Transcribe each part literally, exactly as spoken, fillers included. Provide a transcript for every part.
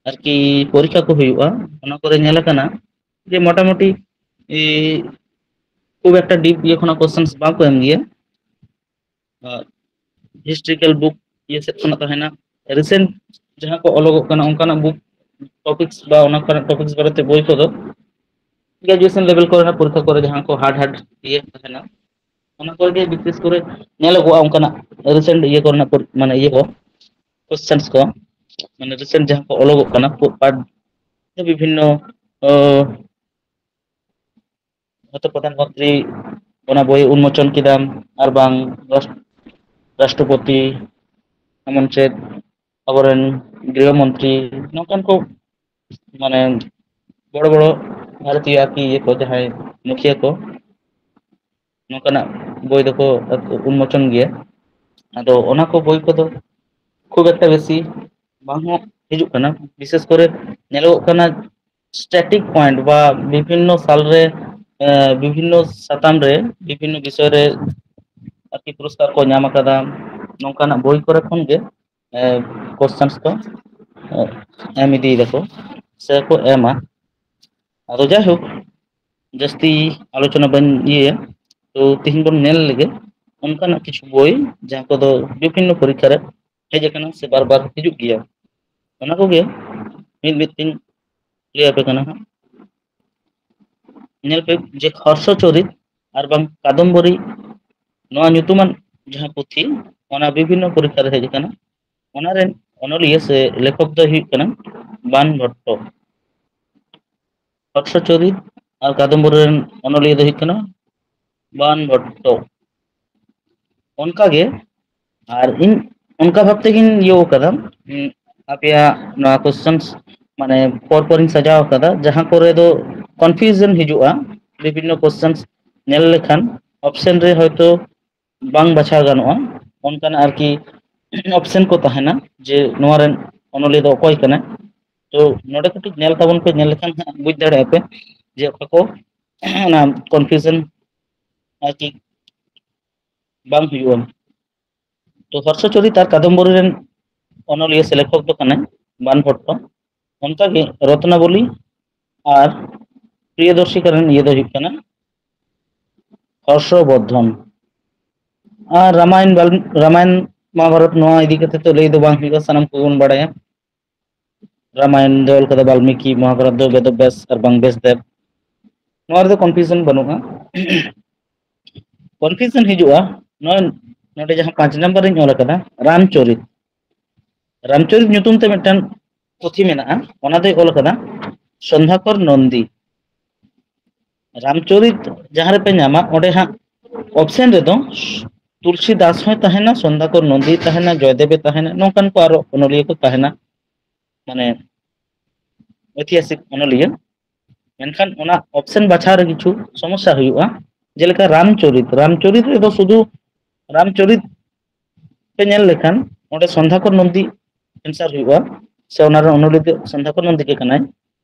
ᱟᱨᱠᱤ ᱯᱚᱨᱤᱠᱠᱷᱟ ᱠᱚ ᱦᱩᱭᱩᱜᱼᱟ, ᱚᱱᱟ ᱠᱚᱨᱮ ᱧᱮᱞ ᱟᱠᱟᱱᱟ ᱡᱮ ᱢᱚᱴᱟᱢᱩᱴᱤ ᱮ, ᱠᱷᱩᱵ ᱮᱠᱴᱟ ᱰᱤᱯ ᱤᱭᱟᱹ ᱠᱷᱚᱱᱟᱜ ᱠᱚᱥᱪᱮᱱᱥ ᱵᱟᱝ ᱠᱚ ᱮᱢ ᱜᱮᱭᱟ᱾ ᱦᱤᱥᱴᱨᱤᱠᱮᱞ ᱵᱩᱠ ᱤᱭᱟᱹ ᱥᱮᱫ ᱠᱷᱚᱱᱟᱜ ᱛᱟᱦᱮᱱᱟ᱾ ᱨᱤᱥᱮᱱᱴ ᱡᱟᱦᱟᱸ ᱠᱚ ᱚᱞᱚᱜᱚᱜ ᱠᱟᱱᱟ ᱚᱱᱠᱟᱱᱟᱜ ᱵᱩᱠ ᱴᱚᱯᱤᱠᱥ ᱵᱟ ᱚᱱᱟ ᱠᱚᱨᱮᱱᱟᱜ ᱴᱚᱯᱤᱠᱥ ᱵᱟᱨᱮᱛᱮ ᱵᱳᱭ ᱠᱚᱫᱚ ᱜᱨᱮᱡᱩᱭᱮᱥᱚᱱ ᱞᱮᱵᱮᱞ ᱠᱚᱨᱮᱱᱟᱜ ᱯᱚᱨᱤᱠᱠᱷᱟ ᱠᱚᱨᱮ ᱡᱟᱦᱟᱸ ᱠᱚ ᱦᱟᱨᱰ ᱦᱟᱨᱰ ᱤᱭᱟᱹ ᱛᱟᱦᱮᱱᱟ, ᱚᱱᱟ ᱠᱚᱨᱮ ᱜᱮ ᱵᱤᱥᱮᱥ ᱠᱚᱨᱮ ᱧᱮᱞᱚᱜᱚᱜᱼᱟ ᱚᱱᱠᱟᱱᱟᱜ ᱨᱤᱥᱮᱱᱴ ᱤᱭᱟᱹ ᱠᱚᱨᱮᱱᱟᱜ ᱯᱚᱨᱤ- ᱢᱟᱱᱮ ᱤᱭᱟᱹ ᱠᱚ, ᱠᱚᱥᱪᱮᱱᱥ ᱠᱚ, ᱢᱟᱱᱮ ᱨᱤᱥᱮᱱᱴ ᱡᱟᱦᱟᱸ ᱠᱚ ᱚᱞᱚᱜᱚᱜ ᱠᱟᱱᱟ ᱯᱟᱴ ᱵᱤᱵᱷᱤᱱᱱᱚ ᱚ, ᱦᱚᱭᱛᱚ ᱯᱨᱚᱫᱷᱟᱱ ᱢᱚᱱᱛᱨᱤ ᱚᱱᱟ ᱵᱳᱭ ᱩᱱᱢᱳᱪᱚᱱ ᱠᱮᱫᱟᱢ, ᱟᱨ ᱵᱟᱝ ᱨᱟᱥ- ᱨᱟᱥᱴᱨᱚᱯᱚᱛᱤ, ᱮᱢᱚᱱ ᱪᱮᱫ ᱟᱵᱚᱨᱮᱱ ᱜᱨᱤᱦᱚ ᱢᱚᱱᱛᱨᱤ, ᱱᱚᱝᱠᱟᱱ ᱠᱚ ᱢᱟᱱᱮ ᱵᱚᱲᱚ ᱵᱚᱲᱚ ᱵᱷᱟᱨᱚᱛᱤᱭᱚ ᱟᱨᱠᱤ ᱤᱭᱟᱹ ᱠᱚ ᱡᱟᱦᱟᱸᱭ ᱢᱩᱠᱷᱤᱭᱟᱹ ᱠᱚ ᱱᱚᱝᱠᱟᱱᱟᱜ ᱵᱳᱭ ᱫᱚᱠᱚ ᱩᱱᱢᱳᱪᱚᱱ ᱜᱮᱭᱟ᱾ ᱟᱫᱚ ᱚᱱᱟ ᱠᱚ ᱵᱳᱭ ᱠᱚᱫᱚ ᱠᱷᱩᱵ ᱮᱠᱴᱟ ᱵᱮᱥᱤ ᱵᱟᱝ ᱦᱚᱸ ᱦᱤᱡᱩᱜ ᱠᱟᱱᱟ᱾ ᱵᱤᱥᱮᱥ ᱠᱚᱨᱮ ᱧᱮᱞᱚᱜᱚᱜ ᱠᱟᱱᱟ ᱥᱴᱮᱴᱤᱠ ᱯᱚᱭᱮᱱᱴ ᱵᱟ ᱵᱤᱵᱷᱤᱱᱱᱚ ᱥᱟᱞ ᱨᱮ ᱮ, ᱵᱤᱵᱷᱤᱱᱱᱚ ᱥᱟᱛᱟᱢ ᱨᱮ ᱵᱤᱵᱷᱤᱱᱱᱚ ᱵᱤᱥᱚᱭ ᱨᱮ ᱟᱨᱠᱤ ᱯᱩᱨᱚᱥᱠᱟᱨ ᱠᱚ ᱧᱟᱢ ᱟᱠᱟᱫᱟ, ᱱᱚᱝᱠᱟᱱᱟᱜ ᱵᱳᱭ ᱠᱚᱨᱮ ᱠᱷᱚᱱ ᱜᱮ ᱠᱚᱥᱪᱮᱱᱥ ᱠᱚ ᱮ, ᱮᱢ ᱤᱫᱤᱭ ᱫᱟᱠᱚ ᱥᱮ ᱠᱚ ᱮᱢᱟ᱾ ᱟᱫᱚ ᱡᱟᱭᱦᱳᱠ, ᱡᱟᱹᱥᱛᱤ ᱟᱞᱳᱪᱚᱱᱟ ᱵᱟᱹᱧ ᱤᱭᱟᱹᱭᱟ, ᱛᱚ ᱛᱤᱦᱤᱧ ᱵᱚᱱ ᱧᱮᱞ ᱞᱮᱜᱮ ᱚᱱᱠᱟᱱᱟᱜ ᱠᱤᱪᱷᱩ ᱵᱳᱭ ᱡᱟᱦᱟᱸ ᱠᱚᱫᱚ ᱵᱤᱵᱷᱤᱱᱱᱚ ᱯᱚᱨᱤᱠᱠᱷᱟ ᱨᱮ ᱦᱮᱡ ᱟᱠᱟᱱᱟ ᱥᱮ ᱵᱟᱨ ᱵᱟᱨ ᱦᱤᱡᱩᱜ ᱜᱮᱭᱟ᱾ ᱚᱱᱟ ᱠᱚᱜᱮ ᱢᱤᱫ ᱢᱤᱫ ᱛᱤᱧ ᱞᱟᱹᱭ ᱟᱯᱮ ᱠᱟᱱᱟ ᱦᱟᱸᱜ᱾ ᱧᱮᱞ ᱯᱮ ᱡᱮ ᱦᱚᱨᱥᱚ ᱪᱚᱨᱤᱛ ᱟᱨ ᱵᱟᱝ ᱠᱟᱫᱚᱢᱵᱚᱨᱤ ᱱᱚᱣᱟ ᱧᱩᱛᱩᱢᱟᱱ ᱡᱟᱦᱟᱸ ᱯᱩᱛᱷᱤ, ᱚᱱᱟ ᱵᱤᱵᱷᱤᱱᱱᱚ ᱯᱚᱨᱤᱠᱠᱷᱟ ᱨᱮ ᱦᱮᱡ ᱟᱠᱟᱱᱟ᱾ ᱚᱱᱟ ᱨᱮᱱ ᱚᱱᱚᱞᱤᱭᱟᱹ ᱥᱮ ᱞᱮᱠᱷᱚᱠ ᱫᱚᱭ ᱦᱩᱭᱩᱜ ᱠᱟᱱᱟ ᱵᱟᱱ ᱵᱷᱚᱴᱴᱚ᱾ ᱦᱚᱨᱥᱚ ᱪᱚᱨᱤᱛ ᱟᱨ ᱠᱟᱫᱚᱢᱵᱚᱨᱤ ᱨᱮᱱ ᱚᱱᱚᱞᱤᱭᱟᱹ ᱫᱚ ᱦᱩᱭᱩᱜ ᱠᱟᱱᱟ ᱵᱟᱱ ᱵᱷᱚᱴᱴᱚ᱾ ᱚᱱᱠᱟᱜᱮ ᱟᱨ ᱤᱧ ᱚᱱᱠᱟ ᱵᱷᱟᱵ ᱛᱮᱜᱤᱧ ᱤᱭᱟᱹ ᱠᱟᱫᱟ, ᱩᱸ, ᱟᱯᱮᱭᱟᱜ ᱱᱚᱣᱟ ᱠᱚᱥᱪᱮᱱᱥ ᱢᱟᱱᱮ ᱯᱚᱨ ᱯᱚᱨᱤᱧ ᱥᱟᱡᱟᱣ ᱠᱟᱫᱟ, ᱡᱟᱦᱟᱸ ᱠᱚᱨᱮ ᱫᱚ ᱠᱚᱱᱯᱷᱤᱭᱩᱡᱚᱱ ᱦᱤᱡᱩᱜᱼᱟ, ᱵᱤᱵᱷᱤᱱᱱᱚ ᱠᱚᱥᱪᱮᱱᱥ ᱧᱮᱞ ᱞᱮᱠᱷᱟᱱ ᱚᱯᱥᱮᱱ ᱨᱮ ᱦᱚᱭᱛᱳ ᱵᱟᱝ ᱵᱟᱪᱷᱟᱣ ᱜᱟᱱᱚᱜᱼᱟ, ᱚᱱᱠᱟᱱᱟᱜ ᱟᱨᱠᱤ ᱚᱯᱥᱮᱱ ᱠᱚ ᱛᱟᱦᱮᱱᱟ ᱡᱮ ᱱᱚᱣᱟ ᱨᱮᱱ ᱚᱱᱚᱞᱤᱭᱟᱹ ᱫᱚ ᱚᱠᱚᱭ ᱠᱟᱱᱟᱭ᱾ ᱛᱚ ᱱᱚᱰᱮ ᱠᱟᱹᱴᱤᱡ ᱧᱮᱞ ᱛᱟᱵᱚᱱ ᱯᱮ, ᱧᱮᱞ ᱞᱮᱠᱷᱟᱱ ᱦᱟᱸᱜ ᱵᱩᱡᱽ ᱫᱟᱲᱮᱭᱟᱜᱼᱟ ᱯᱮ ᱡᱮ ᱚᱠᱟ ᱠᱚ ᱚᱱᱟ ᱠᱚᱱᱯᱷᱤᱭᱩᱡᱚᱱ ᱟᱨᱠᱤ ᱵᱟᱝ ᱦᱩᱭᱩᱜᱼᱟ᱾ ᱛᱚ ᱦᱚᱨᱥᱚ ᱪᱚᱨᱤᱛ ᱟᱨ ᱠᱟᱫᱚᱢᱵᱚᱨᱤ ᱨᱮᱱ ᱚᱱᱚᱞᱤᱭᱟᱹ ᱥᱮ ᱞᱮᱠᱷᱚᱠ ᱫᱚ ᱠᱟᱱᱟᱭ ᱵᱟᱱ ᱯᱷᱚᱴᱚ᱾ ᱚᱱᱠᱟᱜᱮ ᱨᱚᱛᱱᱟᱵᱚᱞᱤ ᱟᱨ ᱯᱨᱤᱭᱚᱫᱚᱨᱥᱤᱠᱟ ᱨᱮᱱ ᱤᱭᱟᱹ ᱫᱚ ᱦᱩᱭᱩᱜ ᱠᱟᱱᱟ ᱦᱚᱨᱥᱚᱵᱚᱨᱫᱷᱚᱱ᱾ ᱟᱨ ᱨᱟᱢᱟᱭᱚᱱ ᱵᱟᱞ-, ᱨᱟᱢᱟᱭᱚᱱ ᱢᱚᱦᱟᱵᱷᱟᱨᱚᱛ ᱱᱚᱣᱟ ᱤᱫᱤ ᱠᱟᱛᱮ ᱛᱚ ᱞᱟᱹᱭ ᱫᱚ ᱵᱟᱝ ᱦᱩᱭᱩᱜᱼᱟ, ᱥᱟᱱᱟᱢ ᱠᱚᱜᱮ ᱵᱚᱱ ᱵᱟᱲᱟᱭᱟ᱾ ᱨᱟᱢᱟᱭᱚᱱ ᱫᱚ ᱚᱞ ᱠᱟᱫᱟ ᱵᱟᱞᱢᱤᱠᱤ, ᱢᱚᱦᱟᱵᱷᱟᱨᱚᱛ ᱫᱚ ᱵᱮᱫᱚᱵᱮᱥ ᱟᱨ ᱵᱟᱝ ᱵᱮᱥᱫᱮᱵ᱾ ᱱᱚᱣᱟ ᱨᱮᱫᱚ ᱠᱚᱱᱯᱷᱤᱭᱩᱡᱚᱱ ᱵᱟᱹᱱᱩᱜᱼᱟ᱾ ᱠᱚᱱᱯᱷᱤᱭᱩᱡᱚᱱ ᱦᱤᱡᱩᱜᱼᱟ ᱱᱚᱜᱼᱚᱭ ᱱᱚᱰᱮ ᱡᱟᱦᱟᱸ ᱯᱟᱸᱪ ᱱᱟᱢᱵᱟᱨ ᱨᱤᱧ ᱚᱞ ᱟᱠᱟᱫᱟ, ᱨᱟᱢᱪᱚᱨᱤᱛ᱾ ᱨᱟᱢᱪᱚᱨᱤᱛ ᱧᱩᱛᱩᱢ ᱛᱮ ᱢᱤᱫᱴᱟᱝ ᱯᱩᱛᱷᱤ ᱢᱮᱱᱟᱜᱼᱟ, ᱚᱱᱟ ᱫᱚᱭ ᱚᱞ ᱟᱠᱟᱫᱟ ᱥᱚᱱᱫᱷᱟᱠᱚᱨ ᱱᱚᱱᱫᱤ᱾ ᱨᱟᱢᱪᱚᱨᱤᱛ ᱡᱟᱦᱟᱸ ᱨᱮᱯᱮ ᱧᱟᱢᱟ, ᱚᱸᱰᱮ ᱦᱟᱸᱜ ᱚᱯᱥᱮᱱ ᱨᱮᱫᱚ ᱛᱩᱞᱥᱤ ᱫᱟᱥ ᱦᱚᱸᱭ ᱛᱟᱦᱮᱱᱟ, ᱥᱚᱱᱫᱷᱟᱠᱚᱨ ᱱᱚᱱᱫᱤ ᱛᱟᱦᱮᱱᱟ, ᱡᱚᱭᱫᱮᱵᱮ ᱛᱟᱦᱮᱱᱟ, ᱱᱚᱝᱠᱟᱱ ᱠᱚ ᱟᱨᱚ ᱚᱱᱚᱞᱤᱭᱟᱹ ᱠᱚ ᱛᱟᱦᱮᱱᱟ, ᱢᱟᱱᱮ ᱳᱭᱛᱤᱦᱟᱥᱤᱠ ᱚᱱᱚᱞᱤᱭᱟᱹ᱾ ᱢᱮᱱᱠᱷᱟᱱ ᱚᱱᱟ ᱚᱯᱥᱮᱱ ᱵᱟᱪᱷᱟᱣ ᱨᱮ ᱠᱤᱪᱷᱩ ᱥᱚᱢᱚᱥᱥᱟ ᱦᱩᱭᱩᱜᱼᱟ᱾ ᱡᱮᱞᱮᱠᱟ ᱨᱟᱢᱪᱚᱨᱤᱛ, ᱨᱟᱢᱪᱚᱨᱤᱛ ᱨᱮᱫᱚ ᱥᱩᱫᱷᱩ ᱨᱟᱢᱪᱚᱨᱤᱛ ᱯᱮ ᱧᱮᱞ ᱞᱮᱠᱷᱟᱱ ᱚᱸᱰᱮ ᱥᱚᱱᱫᱷᱟᱠᱚᱨ ᱱᱚᱱᱫᱤ ᱮᱱᱥᱟᱨ ᱦᱩᱭᱩᱜᱼᱟ, ᱥᱮ ᱚᱱᱟ ᱨᱮ ᱚᱱᱚᱞᱤᱭᱟᱹ ᱫᱚ ᱥᱚᱱᱫᱷᱟᱠᱚᱨ ᱱᱚᱱᱫᱤ ᱜᱮ ᱠᱟᱱᱟᱭ᱾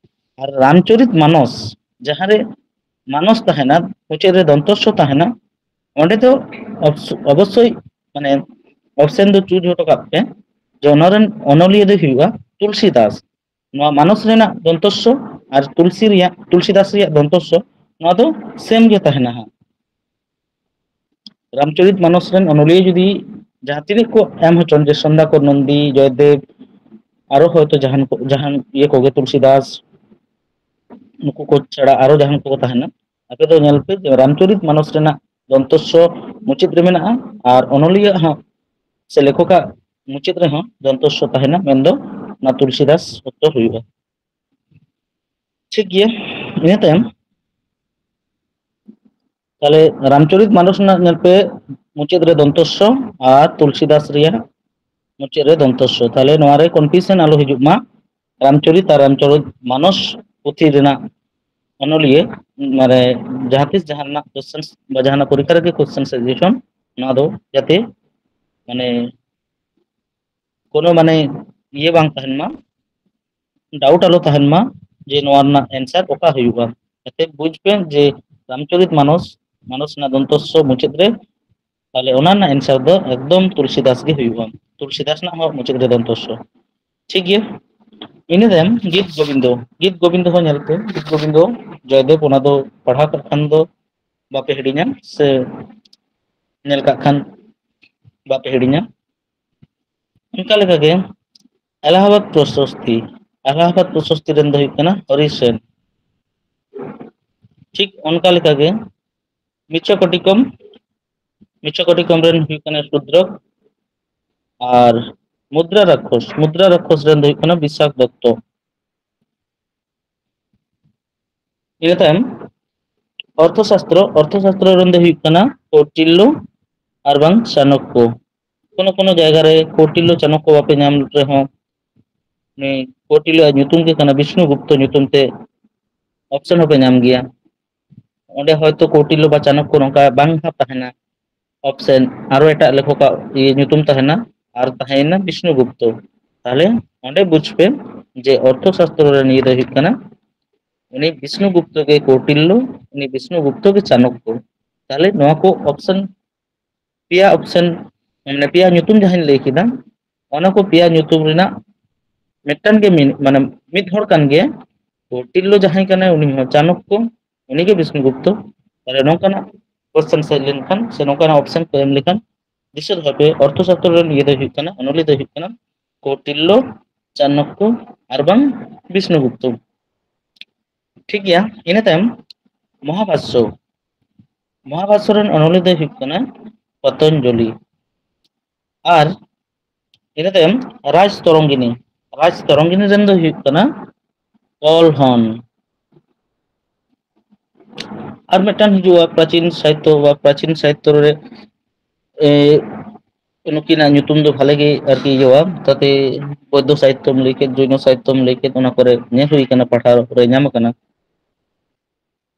ᱟᱨ ᱨᱟᱢᱪᱚᱨᱤᱛ ᱢᱟᱱᱚᱥ, ᱡᱟᱦᱟᱸ ᱨᱮ ᱢᱟᱱᱚᱥ ᱛᱟᱦᱮᱱᱟ, ᱢᱩᱪᱟᱹᱫ ᱨᱮ ᱫᱚᱱᱛᱚᱥᱥᱚ ᱛᱟᱦᱮᱱᱟ, ᱚᱸᱰᱮ ᱫᱚ ᱚᱵᱥ-, ᱚᱵᱚᱥᱥᱳᱭ ᱢᱟᱱᱮ ᱚᱯᱥᱮᱱ ᱫᱚ ᱪᱩᱡᱽ ᱦᱚᱴᱚ ᱠᱟᱜ ᱯᱮ ᱡᱮ ᱚᱱᱟ ᱨᱮᱱ ᱚᱱᱚᱞᱤᱭᱟᱹ ᱫᱚᱭ ᱦᱩᱭᱩᱜᱼᱟ ᱛᱩᱞᱥᱤᱫᱟᱥ᱾ ᱱᱚᱣᱟ ᱢᱟᱱᱚᱥ ᱨᱮᱱᱟᱜ ᱫᱚᱱᱛᱚᱥᱥᱚ ᱟᱨ ᱛᱩᱞᱥᱤ ᱨᱮᱭᱟᱜ, ᱛᱩᱞᱥᱤᱫᱟᱥ ᱨᱮᱭᱟᱜ ᱫᱚᱱᱛᱚᱥᱥᱚ, ᱱᱚᱣᱟ ᱫᱚ ᱥᱮᱢ ᱜᱮ ᱛᱟᱦᱮᱱᱟ ᱦᱟᱸᱜ᱾ ᱨᱟᱢᱪᱚᱨᱤᱛ ᱢᱟᱱᱚᱥ ᱨᱮᱱ ᱚᱱᱚᱞᱤᱭᱟᱹ ᱡᱩᱫᱤ ᱡᱟᱦᱟᱸ ᱛᱤᱱᱟᱹᱜ ᱠᱚ ᱮᱢ ᱦᱚᱪᱚᱱ, ᱡᱮ ᱥᱚᱱᱫᱷᱟᱠᱚᱨ ᱱᱚᱱᱫᱤ, ᱡᱚᱭᱫᱮᱵ, ᱟᱨᱚ ᱦᱚᱭᱛᱳ ᱡᱟᱦᱟᱱ ᱠᱚ, ᱡᱟᱦᱟᱱ ᱤᱭᱟᱹ ᱠᱚᱜᱮ, ᱛᱩᱞᱥᱤᱫᱟᱥ, ᱱᱩᱠᱩ ᱠᱚ ᱪᱷᱟᱲᱟ ᱟᱨᱚ ᱡᱟᱦᱟᱱ ᱠᱚᱠᱚ ᱛᱟᱦᱮᱱᱟ, ᱟᱯᱮ ᱫᱚ ᱧᱮᱞ ᱯᱮ ᱡᱮ ᱨᱟᱢᱪᱚᱨᱤᱛ ᱢᱟᱱᱚᱥ ᱨᱮᱱᱟᱜ ᱫᱚᱱᱛᱚᱥᱥᱚ ᱢᱩᱪᱟᱹᱫ ᱨᱮ ᱢᱮᱱᱟᱜᱼᱟ ᱟᱨ ᱚᱱᱚᱞᱤᱭᱟᱹ ᱦᱚᱸ ᱥᱮ ᱞᱮᱠᱷᱚᱠᱟᱜ ᱢᱩᱪᱟᱹᱫ ᱨᱮᱦᱚᱸ ᱫᱚᱱᱛᱚᱥᱥᱚ ᱛᱟᱦᱮᱱᱟ, ᱢᱮᱱᱫᱚ ᱚᱱᱟ ᱛᱩᱞᱥᱤᱫᱟᱥ ᱚᱠᱛᱚ ᱦᱩᱭᱩᱜᱼᱟ᱾ ᱴᱷᱤᱠ ᱜᱮᱭᱟ, ᱤᱱᱟᱹ ᱛᱟᱭᱚᱢ ᱛᱟᱦᱞᱮ ᱨᱟᱢᱪᱚᱨᱤᱛ ᱢᱟᱱᱚᱥ ᱨᱮᱱᱟᱜ ᱧᱮᱞ ᱯᱮ ᱢᱩᱪᱟᱹᱫ ᱨᱮ ᱫᱚᱱᱛᱚᱥᱥᱚ ᱟᱨ ᱛᱩᱞᱥᱤᱫᱟᱥ ᱨᱮᱭᱟᱜ ᱢᱩᱪᱟᱹᱫ ᱨᱮ ᱫᱚᱱᱛᱚᱥᱥᱚ᱾ ᱛᱟᱦᱞᱮ ᱱᱚᱣᱟ ᱨᱮ ᱠᱚᱱᱯᱷᱤᱭᱩᱥᱚᱱ ᱟᱞᱚ ᱦᱤᱡᱩᱜ ᱢᱟ᱾ ᱨᱟᱢᱪᱚᱨᱤᱛ ᱟᱨ ᱨᱟᱢᱪᱚᱨᱤᱛ ᱢᱟᱱᱚᱥ ᱯᱩᱛᱷᱤ ᱨᱮᱱᱟᱜ ᱚᱱᱚᱞᱤᱭᱟᱹ, ᱢᱟᱱᱮ ᱡᱟᱦᱟᱸ ᱛᱤᱥ ᱡᱟᱦᱟᱸ ᱨᱮᱱᱟᱜ ᱠᱚᱥᱪᱮᱱ ᱵᱟ ᱡᱟᱦᱟᱱᱟᱜ ᱯᱚᱨᱤᱠᱠᱷᱟ ᱨᱮᱜᱮ ᱠᱚᱥᱪᱮᱱ ᱥᱟᱡᱮᱥᱚᱱ, ᱱᱚᱣᱟ ᱫᱚ ᱡᱟᱛᱮ ᱢᱟᱱᱮ ᱠᱳᱱᱳ ᱢᱟᱱᱮ ᱤᱭᱟᱹ ᱵᱟᱝ ᱛᱟᱦᱮᱱ ᱢᱟ, ᱰᱟᱣᱩᱴ ᱟᱞᱚ ᱛᱟᱦᱮᱱ ᱢᱟ ᱡᱮ ᱱᱚᱣᱟ ᱨᱮᱱᱟᱜ ᱮᱱᱥᱟᱨ ᱚᱠᱟ ᱦᱩᱭᱩᱜᱼᱟ᱾ ᱡᱟᱛᱮ ᱵᱩᱡᱽ ᱯᱮ ᱡᱮ ᱨᱟᱢᱪᱚᱨᱤᱛ ᱢᱟᱱᱚᱥ, ᱢᱟᱱᱚᱥ ᱨᱮᱱᱟᱜ ᱫᱚᱱᱛᱚᱥᱥᱚ ᱢᱩᱪᱟᱹᱫ ᱨᱮ, ᱛᱟᱦᱞᱮ ᱚᱱᱟ ᱨᱮᱱᱟᱜ ᱮᱱᱥᱟᱨ ᱫᱚ ᱮᱠᱫᱚᱢ ᱛᱩᱞᱥᱤᱫᱟᱥ ᱜᱮ ᱦᱩᱭᱩᱜᱼᱟ᱾ ᱛᱩᱞᱥᱤᱫᱟᱥ ᱨᱮᱱᱟᱜ ᱦᱚᱸ ᱢᱩᱪᱟᱹᱫ ᱨᱮ ᱫᱚᱱᱛᱚᱥᱥᱚ᱾ ᱴᱷᱤᱠ ᱜᱮᱭᱟ, ᱤᱱᱟᱹ ᱛᱟᱭᱚᱢ ᱜᱤᱛ ᱜᱳᱵᱤᱱᱫᱚ, ᱜᱤᱛ ᱜᱳᱵᱤᱱᱫᱚ ᱦᱚᱸ ᱧᱮᱞ ᱯᱮ, ᱜᱤᱛ ᱜᱳᱵᱤᱱᱫᱚ ᱡᱚᱭᱫᱮᱵ, ᱚᱱᱟ ᱫᱚ ᱯᱟᱲᱦᱟᱣ ᱠᱟᱜ ᱠᱷᱟᱱ ᱫᱚ ᱵᱟᱯᱮ ᱦᱤᱲᱤᱧᱟ, ᱥᱮ ᱧᱮᱞ ᱠᱟᱜ ᱠᱷᱟᱱ ᱵᱟᱯᱮ ᱦᱤᱲᱤᱧᱟ᱾ ᱚᱱᱠᱟ ᱞᱮᱠᱟᱜᱮ ᱮᱞᱟᱦᱟᱵᱟᱫ ᱯᱨᱚᱥᱚᱥᱛᱤ, ᱮᱞᱟᱦᱟᱵᱟᱫ ᱯᱨᱚᱥᱚᱥᱛᱤ ᱨᱮᱱ ᱫᱚ ᱦᱩᱭᱩᱜ ᱠᱟᱱᱟ ᱦᱚᱨᱤ ᱥᱮᱱ᱾ ᱴᱷᱤᱠ ᱚᱱᱠᱟ ᱞᱮᱠᱟᱜᱮ ᱢᱤᱪᱷᱚ ᱠᱚᱴᱤᱠᱚᱢ, ᱢᱤᱪᱷᱚ ᱠᱚᱴᱤᱠᱚᱢ ᱨᱮᱱ ᱦᱩᱭᱩᱜ ᱠᱟᱱᱟ ᱥᱩᱫᱨᱚ, ᱟᱨ ᱢᱩᱫᱽᱨᱟ ᱨᱟᱠᱠᱷᱚᱥ, ᱢᱩᱫᱽᱨᱟ ᱨᱟᱠᱠᱷᱚᱥ ᱨᱮᱱ ᱫᱚ ᱦᱩᱭᱩᱜ ᱠᱟᱱᱟ ᱵᱤᱥᱟᱠ ᱫᱚᱛᱛᱚ᱾ ᱤᱱᱟᱹ ᱛᱟᱭᱚᱢ ᱚᱨᱛᱷᱚᱥᱟᱥᱛᱨᱚ, ᱚᱨᱛᱷᱚᱥᱟᱥᱛᱨᱚ ᱨᱮᱱ ᱫᱚ ᱦᱩᱭᱩᱜ ᱠᱟᱱᱟ ᱠᱚᱴᱤᱞᱞᱚ ᱟᱨ ᱵᱟᱝ ᱪᱟᱱᱚᱠᱠᱚ᱾ ᱠᱳᱱᱳ ᱠᱳᱱᱳ ᱡᱟᱭᱜᱟ ᱨᱮ ᱠᱚᱴᱤᱞᱞᱚ ᱪᱟᱱᱚᱠᱠᱚ ᱵᱟᱯᱮ ᱧᱟᱢ ᱨᱮᱦᱚᱸ, ᱩᱱᱤ ᱠᱚᱴᱤᱞᱞᱚ ᱟᱜ ᱧᱩᱛᱩᱢ ᱜᱮ ᱠᱟᱱᱟ ᱵᱤᱥᱱᱩᱜᱩᱯᱛᱚ ᱧᱩᱛᱩᱢ ᱛᱮ, ᱚᱯᱥᱮᱱ ᱦᱚᱸᱯᱮ ᱧᱟᱢ ᱜᱮᱭᱟ᱾ ᱚᱸᱰᱮ ᱦᱚᱭᱛᱳ ᱠᱚᱴᱤᱞᱞᱚ ᱵᱟ ᱪᱟᱱᱚᱠᱠᱚ ᱱᱚᱝᱠᱟ ᱵᱟᱝ ᱵᱷᱟᱵᱽ ᱛᱟᱦᱮᱱᱟ, ᱚᱯᱥᱮᱱ ᱟᱨᱚ ᱮᱴᱟᱜ ᱞᱮᱠᱷᱚᱠᱟᱜ ᱤᱭᱟᱹ ᱧᱩᱛᱩᱢ ᱛᱟᱦᱮᱱᱟ, ᱟᱨ ᱛᱟᱦᱮᱸᱭᱮᱱᱟ ᱵᱤᱥᱱᱩᱜᱩᱯᱛᱚ᱾ ᱛᱟᱦᱚᱞᱮ ᱚᱸᱰᱮ ᱵᱩᱡᱽ ᱯᱮ ᱡᱮ ᱚᱨᱛᱷᱚ ᱥᱟᱥᱛᱨᱚ ᱨᱮ ᱱᱤᱭᱟᱹ ᱫᱚ ᱦᱩᱭᱩᱜ ᱠᱟᱱᱟ ᱩᱱᱤ ᱵᱤᱥᱱᱩᱜᱩᱯᱛᱚ ᱜᱮ ᱠᱳᱴᱤᱞᱞᱚ, ᱩᱱᱤ ᱵᱤᱥᱱᱩᱜᱩᱯᱛᱚ ᱜᱮ ᱪᱟᱱᱚᱠᱠᱚ᱾ ᱛᱟᱦᱚᱞᱮ ᱱᱚᱣᱟ ᱠᱚ ᱚᱯᱥᱮᱱ, ᱯᱮᱭᱟ ᱚᱯᱥᱮᱱ, ᱢᱟᱱᱮ ᱯᱮᱭᱟ ᱧᱩᱛᱩᱢ ᱡᱟᱦᱟᱸᱧ ᱞᱟᱹᱭ ᱠᱮᱫᱟ, ᱚᱱᱟ ᱠᱚ ᱯᱮᱭᱟ ᱧᱩᱛᱩᱢ ᱨᱮᱱᱟᱜ ᱢᱤᱫᱴᱟᱝ ᱜᱮ ᱢᱤᱱ-, ᱢᱟᱱᱮ ᱢᱤᱫ ᱦᱚᱲ ᱠᱟᱱ ᱜᱮᱭᱟ᱾ ᱠᱳᱴᱤᱞᱞᱚ ᱡᱟᱦᱟᱸᱭ ᱠᱟᱱᱟᱭ ᱩᱱᱤ ᱦᱚᱸ ᱪᱟᱱᱚᱠᱠᱚ, ᱩᱱᱤ ᱜᱮ ᱵᱤᱥᱱᱩᱜᱩᱯᱛᱚ᱾ ᱛᱟᱦᱚᱞᱮ ᱱᱚᱝᱠᱟᱱᱟᱜ ᱠᱚᱥᱪᱮᱱ ᱦᱮᱡ ᱞᱮᱱᱠᱷᱟᱱ ᱥᱮ ᱱᱚᱝᱠᱟᱱᱟᱜ ᱚᱯᱥᱮᱱ ᱠᱚ ᱮᱢ ᱞᱮᱠᱷᱟᱱ ᱫᱤᱥᱟᱹ ᱫᱚᱦᱚᱭ ᱯᱮ, ᱚᱨᱛᱷᱚ ᱥᱟᱥᱛᱨᱚ ᱨᱮᱱ ᱤᱭᱟᱹ ᱫᱚᱭ ᱦᱩᱭᱩᱜ ᱠᱟᱱᱟ, ᱚᱱᱚᱞᱤᱭᱟᱹ ᱫᱚᱭ ᱦᱩᱭᱩᱜ ᱠᱟᱱᱟ ᱠᱳᱴᱤᱞᱞᱚ, ᱪᱟᱱᱚᱠᱠᱚ ᱟᱨ ᱵᱟᱝ ᱵᱤᱥᱱᱩᱜᱩᱯᱛᱚ᱾ ᱴᱷᱤᱠ ᱜᱮᱭᱟ, ᱤᱱᱟᱹ ᱛᱟᱭᱚᱢ ᱢᱚᱦᱟᱵᱷᱟᱥᱥᱚ᱾ ᱢᱚᱦᱟᱵᱷᱟᱥᱥᱚ ᱨᱮᱱ ᱚᱱᱚᱞᱤᱭᱟᱹ ᱫᱚᱭ ᱦᱩᱭᱩᱜ ᱠᱟᱱᱟ ᱯᱚᱛᱚᱧᱡᱚᱞᱤ᱾ ᱟᱨ ᱤᱱᱟᱹ ᱛᱟᱭᱚᱢ ᱨᱟᱡᱽ ᱛᱚᱨᱚᱝᱜᱤᱱᱤ, ᱨᱟᱡᱽ ᱛᱚᱨᱚᱝᱜᱤᱱᱤ ᱨᱮᱱ ᱫᱚᱭ ᱦᱩᱭᱩᱜ ᱠᱟᱱᱟ ᱯᱚᱞ ᱦᱚᱱ᱾ ᱟᱨ ᱢᱤᱫᱴᱟᱝ ᱦᱤᱡᱩᱜᱼᱟ ᱯᱨᱟᱪᱤᱱ ᱥᱟᱦᱤᱛᱛᱚ, ᱵᱟ ᱯᱨᱟᱪᱤᱱ ᱥᱟᱦᱤᱛᱛᱚ ᱨᱮ, ᱮ, ᱱᱩᱠᱤᱱᱟᱜ ᱧᱩᱛᱩᱢ ᱫᱚ ᱵᱷᱟᱞᱮ ᱜᱮ ᱟᱨᱠᱤ ᱤᱭᱟᱹᱣᱟ, ᱛᱟᱛᱮ ᱵᱳᱫᱽᱫᱷᱚ ᱥᱟᱦᱤᱛᱛᱚᱢ ᱞᱟᱹᱭ ᱠᱮᱫ, ᱡᱳᱭᱱᱚ ᱥᱟᱦᱤᱛᱛᱚᱢ ᱞᱟᱹᱭ ᱠᱮᱫ, ᱚᱱᱟ ᱠᱚᱨᱮ ᱧᱮᱞ ᱦᱩᱭ ᱠᱟᱱᱟ, ᱯᱟᱲᱦᱟᱣ ᱨᱮ ᱧᱟᱢ ᱟᱠᱟᱱᱟ᱾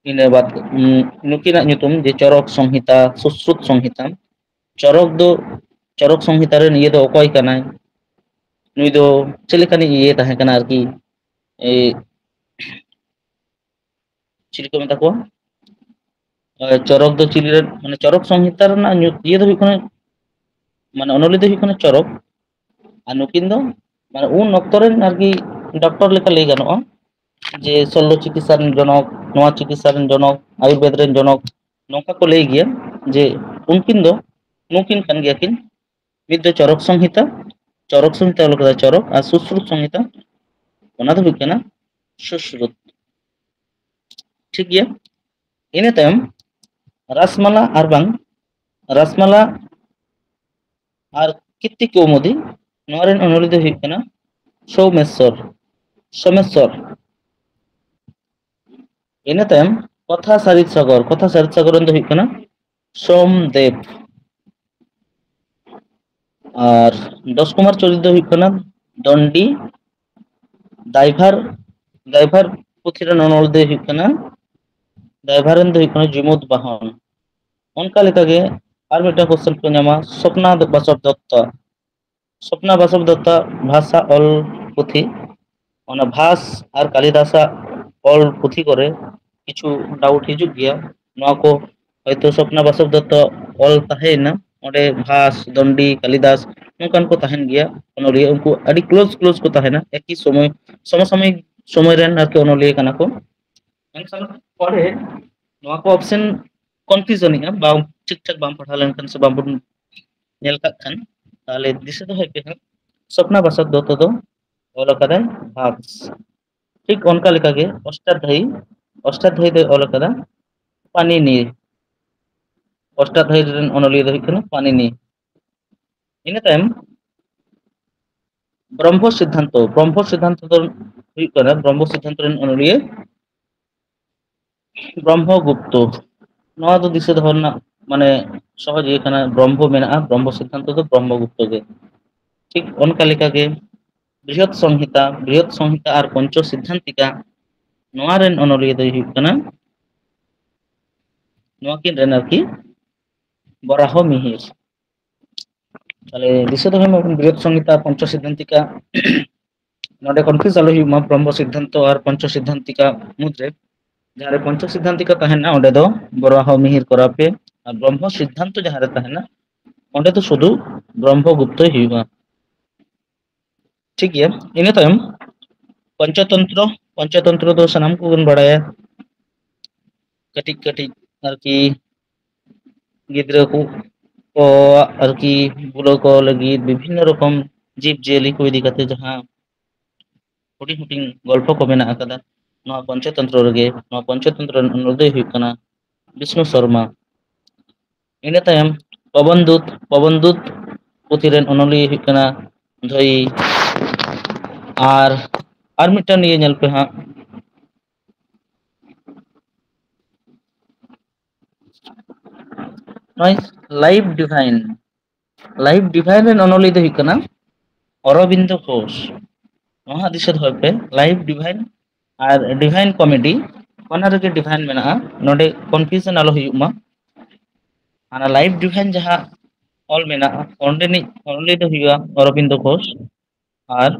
ᱤᱱᱟᱹ ᱵᱟᱫ, ᱩᱸ, ᱱᱩᱠᱤᱱᱟᱜ ᱧᱩᱛᱩᱢ ᱡᱮ ᱪᱚᱨᱚᱠ ᱥᱚᱝᱦᱤᱛᱟ, ᱥᱩᱥᱨᱩᱛ ᱥᱚᱝᱦᱤᱛᱟ, ᱪᱚᱨᱚᱠ ᱫᱚ, ᱪᱚᱨᱚᱠ ᱥᱚᱝᱦᱤᱛᱟ ᱨᱮ ᱱᱤᱭᱟᱹ ᱫᱚ ᱚᱠᱚᱭ ᱠᱟᱱᱟᱭ? ᱱᱩᱭ ᱫᱚ ᱪᱮᱫ ᱞᱮᱠᱟᱱᱤᱡ ᱤᱭᱟᱹ ᱛᱟᱦᱮᱸ ᱠᱟᱱᱟ ᱟᱨᱠᱤ? ᱮ, ᱪᱤᱞᱤ ᱠᱚ ᱢᱮᱛᱟ ᱠᱚᱣᱟ? ᱮ, ᱪᱚᱨᱚᱠ ᱫᱚ ᱪᱤᱞᱤ ᱨᱮᱱ, ᱢᱟᱱᱮ ᱪᱚᱨᱚᱠ ᱥᱚᱝᱦᱤᱛᱟ ᱨᱮᱱᱟᱜ ᱧᱩ-, ᱤᱭᱟᱹ ᱫᱚ ᱦᱩᱭᱩᱜ ᱠᱟᱱᱟ, ᱢᱟᱱᱮ ᱚᱱᱚᱞᱤᱭᱟᱹ ᱫᱚ ᱦᱩᱭᱩᱜ ᱠᱟᱱᱟ ᱪᱚᱨᱚᱠ, ᱟᱨ ᱱᱩᱠᱤᱱ ᱫᱚ ᱢᱟᱱᱮ ᱩᱱ ᱚᱠᱛᱚ ᱨᱮᱱ ᱟᱨᱠᱤ ᱰᱚᱠᱴᱚᱨ ᱞᱮᱠᱟ ᱞᱟᱹᱭ ᱜᱟᱱᱚᱜᱼᱟ ᱡᱮ ᱥᱚᱞᱞᱚ ᱪᱤᱠᱤᱛᱥᱟ ᱨᱮᱱ ᱡᱚᱱᱚᱠ, ᱱᱚᱣᱟ ᱪᱤᱠᱤᱛᱥᱟ ᱨᱮᱱ ᱡᱚᱱᱚᱠ, ᱟᱭᱩᱨᱵᱮᱫ ᱨᱮᱱ ᱡᱚᱱᱚᱠ, ᱱᱚᱝᱠᱟ ᱠᱚ ᱞᱟᱹᱭ ᱜᱮᱭᱟ ᱡᱮ ᱩᱱᱠᱤᱱ ᱫᱚ, ᱱᱩᱠᱤᱱ ᱠᱟᱱ ᱜᱮᱭᱟ ᱠᱤᱱ᱾ ᱢᱤᱫ ᱫᱚ ᱪᱚᱨᱚᱠ ᱥᱚᱝᱦᱤᱛᱟ, ᱪᱚᱨᱚᱠ ᱥᱚᱝᱦᱤᱛᱟ ᱚᱞ ᱠᱟᱫᱟ ᱪᱚᱨᱚᱠ, ᱟᱨ ᱥᱩᱥᱨᱩᱛ ᱥᱚᱝᱦᱤᱛᱟ, ᱚᱱᱟ ᱫᱚ ᱦᱩᱭᱩᱜ ᱠᱟᱱᱟ ᱥᱩᱥᱨᱩᱛ᱾ ᱴᱷᱤᱠ ᱜᱮᱭᱟ᱾ ᱤᱱᱟᱹ ᱛᱟᱭᱚᱢ ᱨᱟᱥᱢᱟᱞᱟ ᱟᱨ ᱵᱟᱝ ᱨᱟᱥᱢᱟᱞᱟ ᱟᱨ ᱠᱤᱛᱛᱤ ᱠᱳᱢᱩᱫᱤ, ᱱᱚᱣᱟ ᱨᱮᱱ ᱚᱱᱚᱞᱤᱭᱟᱹ ᱫᱚ ᱦᱩᱭᱩᱜ ᱠᱟᱱᱟ ᱥᱳᱢᱮᱥᱥᱚᱨ, ᱥᱳᱢᱮᱥᱥᱚᱨ᱾ ᱤᱱᱟᱹ ᱛᱟᱭᱚᱢ ᱠᱚᱛᱷᱟ ᱥᱟᱨᱤᱛ ᱥᱟᱜᱚᱨ, ᱠᱚᱛᱷᱟ ᱥᱟᱨᱤᱛ ᱥᱟᱜᱚᱨ ᱨᱮᱱ ᱫᱚ ᱦᱩᱭᱩᱜ ᱠᱟᱱᱟ ᱥᱳᱢᱫᱮᱵ᱾ ᱟᱨ ᱫᱚᱥ ᱠᱩᱢᱟᱨ ᱪᱚᱨᱤᱛ ᱫᱚ ᱦᱩᱭᱩᱜ ᱠᱟᱱᱟ ᱫᱚᱱᱰᱤ᱾ ᱫᱟᱭᱵᱷᱟᱨ, ᱫᱟᱭᱵᱷᱟᱨ ᱯᱩᱛᱷᱤ ᱨᱮᱱ ᱚᱱᱚᱞ ᱫᱚᱭ ᱦᱩᱭᱩᱜ ᱠᱟᱱᱟ, ᱫᱟᱭᱵᱷᱟᱨ ᱨᱮᱱ ᱫᱚ ᱦᱩᱭᱩᱜ ᱠᱟᱱᱟ ᱡᱩᱢᱩᱫ ᱵᱟᱦᱚᱱ᱾ ᱚᱱᱠᱟ ᱞᱮᱠᱟᱜᱮ ᱟᱨ ᱢᱤᱫᱴᱟᱝ ᱠᱚᱥᱪᱮᱱ ᱠᱚ ᱧᱟᱢᱟ, ᱥᱚᱯᱱᱟ ᱵᱟᱥᱚᱵ ᱫᱚᱛᱛᱚ᱾ ᱥᱚᱯᱱᱟ ᱵᱟᱥᱚᱵ ᱫᱚᱛᱛᱚ ᱵᱷᱟᱥᱟ ᱚᱞ ᱯᱩᱛᱷᱤ, ᱚᱱᱟ ᱵᱷᱟᱥ ᱟᱨ ᱠᱟᱞᱤᱫᱟᱥᱟᱜ ᱚᱞ ᱯᱩᱛᱷᱤ ᱠᱚᱨᱮ ᱠᱤᱪᱷᱩ ᱰᱟᱣᱩᱴ ᱦᱤᱡᱩᱜ ᱜᱮᱭᱟ᱾ ᱱᱚᱣᱟ ᱠᱚ ᱦᱚᱭᱛᱳ ᱥᱚᱯᱱᱟ ᱵᱟᱥᱚᱵ ᱫᱚᱛᱛᱚ ᱚᱞ ᱛᱟᱦᱮᱸᱭᱮᱱᱟ, ᱚᱸᱰᱮ ᱵᱷᱟᱥ, ᱫᱚᱱᱰᱤ, ᱠᱟᱞᱤᱫᱟᱥ ᱱᱚᱝᱠᱟᱱ ᱠᱚ ᱛᱟᱦᱮᱱ ᱜᱮᱭᱟ ᱚᱱᱚᱞᱤᱭᱟᱹ, ᱩᱱᱠᱩ ᱟᱹᱰᱤ ᱠᱞᱳᱡᱽ ᱠᱞᱳᱡᱽ ᱠᱚ ᱛᱟᱦᱮᱱᱟ, ᱮᱠᱤ ᱥᱚᱢᱚᱭ, ᱥᱚᱢᱚᱥᱟᱢᱚᱭᱤᱠ ᱥᱚᱢᱚᱭ ᱨᱮᱱ ᱟᱨᱠᱤ ᱚᱱᱚᱞᱤᱭᱟᱹ ᱠᱟᱱᱟ ᱠᱚ᱾ ᱢᱮᱱᱠᱷᱟᱱ ᱯᱚᱨᱮ ᱱᱚᱣᱟ ᱠᱚ ᱚᱯᱥᱮᱱ ᱠᱚᱱᱯᱷᱤᱭᱩᱡᱚᱱᱤᱝᱼᱟ, ᱵᱟ ᱴᱷᱤᱠ ᱴᱷᱟᱠ ᱵᱟᱢ ᱯᱟᱲᱦᱟᱣ ᱞᱮᱱᱠᱷᱟᱱ ᱥᱮ ᱵᱟᱢ ᱧᱮᱞ ᱠᱟᱜ ᱠᱷᱟᱱ, ᱛᱟᱦᱚᱞᱮ ᱫᱤᱥᱟᱹ ᱫᱚᱦᱚᱭ ᱯᱮ ᱦᱟᱸᱜ, ᱥᱚᱯᱱᱟ ᱵᱟᱥᱚᱵ ᱫᱚᱛᱛᱚ ᱫᱚ ᱚᱞ ᱟᱠᱟᱫᱟᱭ ᱵᱷᱟᱥ᱾ ᱴᱷᱤᱠ ᱚᱱᱠᱟ ᱞᱮᱠᱟᱜᱮ ᱚᱥᱴᱟᱫᱷᱭᱟᱭᱤ, ᱚᱥᱴᱟᱫᱷᱭᱟᱭᱤ ᱫᱚᱭ ᱚᱞ ᱟᱠᱟᱫᱟ ᱯᱟᱱᱤᱱᱤ᱾ ᱚᱥᱴᱟᱫᱷᱭᱟᱭᱤ ᱨᱮᱱ ᱚᱱᱚᱞᱤᱭᱟᱹ ᱫᱚ ᱦᱩᱭᱩᱜ ᱠᱟᱱᱟ ᱯᱟᱱᱤᱱᱤ᱾ ᱤᱱᱟᱹ ᱛᱟᱭᱚᱢ ᱵᱨᱚᱦᱢᱚ ᱥᱤᱫᱽᱫᱷᱟᱱᱛᱚ, ᱵᱨᱚᱦᱢᱚ ᱥᱤᱫᱽᱫᱷᱟᱱᱛᱚ ᱫᱚ ᱦᱩᱭᱩᱜ ᱠᱟᱱᱟ ᱵᱨᱚᱦᱢᱚ ᱥᱤᱫᱽᱫᱷᱟᱱᱛᱚ ᱨᱮᱱ ᱚᱱᱚᱞᱤᱭᱟᱹ ᱵᱨᱚᱦᱢᱚᱜᱩᱯᱛᱚ᱾ ᱱᱚᱣᱟ ᱫᱚ ᱫᱤᱥᱟᱹ ᱫᱚᱦᱚ ᱨᱮᱱᱟᱜ ᱢᱟᱱᱮ ᱥᱚᱦᱚᱡ ᱜᱮ ᱠᱟᱱᱟ, ᱵᱨᱚᱦᱢᱚ ᱢᱮᱱᱟᱜᱼᱟ, ᱵᱨᱚᱦᱢᱚ ᱥᱤᱫᱽᱫᱷᱟᱱᱛᱚ ᱫᱚ ᱵᱨᱚᱦᱢᱚᱜᱩᱯᱛᱚ ᱜᱮ᱾ ᱴᱷᱤᱠ ᱚᱱᱠᱟ ᱞᱮᱠᱟᱜᱮ ᱵᱨᱤᱦᱚᱛ ᱥᱚᱝᱦᱤᱛᱟ, ᱵᱨᱤᱦᱚᱛ ᱥᱚᱝᱦᱤᱛᱟ ᱟᱨ ᱯᱚᱧᱪᱚ ᱥᱤᱫᱽᱫᱷᱟᱱᱛᱤᱠᱟ, ᱱᱚᱣᱟ ᱨᱮᱱ ᱚᱱᱚᱞᱤᱭᱟᱹ ᱫᱚᱭ ᱦᱩᱭᱩᱜ ᱠᱟᱱᱟ, ᱱᱚᱣᱟ ᱠᱤᱱ ᱨᱮᱱ ᱟᱨᱠᱤ ᱵᱚᱨᱟᱦᱚ ᱢᱤᱦᱤᱨ᱾ ᱛᱟᱦᱞᱮ ᱫᱤᱥᱟᱹ ᱫᱚᱦᱚᱭ ᱢᱟᱵᱚᱱ ᱵᱨᱤᱦᱚᱛ ᱥᱚᱝᱦᱤᱛᱟ, ᱯᱚᱧᱪᱚ ᱥᱤᱫᱽᱫᱷᱟᱱᱛᱤᱠᱟ, ᱱᱚᱰᱮ ᱠᱚᱱᱯᱷᱤᱭᱩᱡᱽ ᱟᱞᱚ ᱦᱩᱭᱩᱜ ᱢᱟ ᱵᱨᱚᱦᱢᱚ ᱥᱤᱫᱽᱫᱷᱟᱱᱛᱚ ᱟᱨ ᱯᱚᱧᱪᱚ ᱥᱤᱫᱽᱫᱷᱟᱱᱛᱤᱠᱟ ᱢᱩᱫᱽᱨᱮ᱾ ᱡᱟᱦᱟᱸᱨᱮ ᱯᱚᱧᱪᱚ ᱥᱤᱫᱽᱫᱷᱟᱱᱛᱤᱠᱟ ᱛᱟᱦᱮᱱᱟ, ᱚᱸᱰᱮ ᱫᱚ ᱵᱚᱨᱟᱦᱚ ᱢᱤᱦᱤᱨ ᱠᱚᱨᱟᱣ ᱯᱮ, ᱟᱨ ᱵᱨᱚᱦᱢᱚ ᱥᱤᱫᱽᱫᱷᱟᱱᱛᱚ ᱡᱟᱦᱟᱸᱨᱮ ᱛᱟᱦᱮᱱᱟ, ᱚᱸᱰᱮ ᱫᱚ ᱥᱩᱫᱷᱩ ᱵᱨᱚᱦᱢᱚ ᱜᱩᱯᱛᱚᱭ ᱦᱩᱭᱩᱜᱼᱟ᱾ ᱴᱷᱤᱠ ᱜᱮᱭᱟ, ᱤᱱᱟᱹ ᱛᱟᱭᱚᱢ ᱯᱚᱧᱪᱚᱛᱚᱱᱛᱨᱚ, ᱯᱚᱧᱪᱚᱛᱚᱱᱛᱨᱚ ᱫᱚ ᱥᱟᱱᱟᱢ ᱠᱚᱵᱚᱱ ᱵᱟᱲᱟᱭᱟ, ᱠᱟᱹᱴᱤᱡ ᱠᱟᱹᱴᱤᱡ ᱟᱨᱠᱤ ᱜᱤᱫᱽᱨᱟᱹ ᱠᱚ, ᱠᱚ ᱟᱨᱠᱤ ᱵᱩᱞᱟᱹᱣ ᱠᱚ ᱞᱟᱹᱜᱤᱫ ᱵᱤᱵᱷᱤᱱᱱᱚ ᱨᱚᱠᱚᱢ ᱡᱤᱵᱽ ᱡᱤᱭᱟᱹᱞᱤ ᱠᱚ ᱤᱫᱤ ᱠᱟᱛᱮ ᱡᱟᱦᱟᱸ ᱦᱩᱰᱤᱧ ᱦᱩᱰᱤᱧ ᱜᱚᱞᱯᱚ ᱠᱚ ᱢᱮᱱᱟᱜ ᱟᱠᱟᱫᱟ, ᱱᱚᱣᱟ ᱯᱚᱧᱪᱚᱛᱚᱱᱛᱨᱚ ᱨᱮᱜᱮ, ᱱᱚᱣᱟ ᱯᱚᱧᱪᱚᱛᱚᱱᱛᱨᱚ ᱨᱮᱱ ᱚᱱᱚᱞ ᱫᱚᱭ ᱦᱩᱭᱩᱜ ᱠᱟᱱᱟ ᱵᱤᱥᱱᱩ ᱥᱚᱨᱢᱟ᱾ ᱤᱱᱟᱹ ᱛᱟᱭᱚᱢ ᱯᱚᱵᱚᱱ ᱫᱩᱛ, ᱯᱚᱵᱚᱱ ᱫᱩᱛ ᱯᱩᱛᱷᱤ ᱨᱮᱱ ᱚᱱᱚᱞᱤᱭᱟᱹ ᱦᱩᱭᱩᱜ ᱠᱟᱱᱟ ᱫᱷᱟᱹᱭ᱾ ᱟᱨ, ᱟᱨ ᱢᱤᱫᱴᱟᱝ ᱤᱭᱟᱹ ᱧᱮᱞ ᱯᱮ ᱦᱟᱸᱜ, ᱱᱚᱜᱼᱚᱭ ᱞᱟᱭᱤᱯᱷ ᱰᱤᱵᱷᱟᱭᱤᱱ, ᱞᱟᱭᱤᱯᱷ ᱰᱤᱵᱷᱟᱭᱤᱱ ᱨᱮᱱ ᱚᱱᱚᱞᱤᱭᱟᱹ ᱫᱚ ᱦᱩᱭᱩᱜ ᱠᱟᱱᱟ ᱚᱨᱚᱵᱤᱱᱫᱚ ᱜᱷᱳᱥ᱾ ᱱᱚᱣᱟ ᱦᱟᱸᱜ ᱫᱤᱥᱟᱹ ᱫᱚᱦᱚᱭ ᱯᱮ, ᱞᱟᱭᱤᱯᱷ ᱰᱤᱵᱷᱟᱭᱤᱱ ᱟᱨ ᱰᱤᱵᱷᱟᱭᱤᱱ ᱠᱚᱢᱮᱰᱤ, ᱵᱟᱱᱟᱨ ᱨᱮᱜᱮ ᱰᱤᱵᱷᱟᱭᱤᱱ ᱢᱮᱱᱟᱜᱼᱟ, ᱱᱚᱰᱮ ᱠᱚᱱᱯᱷᱤᱭᱩᱡᱚᱱ ᱟᱞᱚ ᱦᱩᱭᱩᱜ ᱢᱟ᱾ ᱚᱱᱟ ᱞᱟᱭᱤᱯᱷ ᱰᱤᱵᱷᱟᱭᱤᱱ ᱡᱟᱦᱟᱸ ᱚᱞ ᱢᱮᱱᱟᱜᱼᱟ, ᱚᱸᱰᱮᱱᱤᱡ ᱚᱱᱚᱞᱤᱭᱟᱹ ᱫᱚ ᱦᱩᱭᱩᱜᱼᱟ ᱚᱨᱚᱵᱤᱱᱫᱚ ᱜᱷᱳᱥ, ᱟᱨ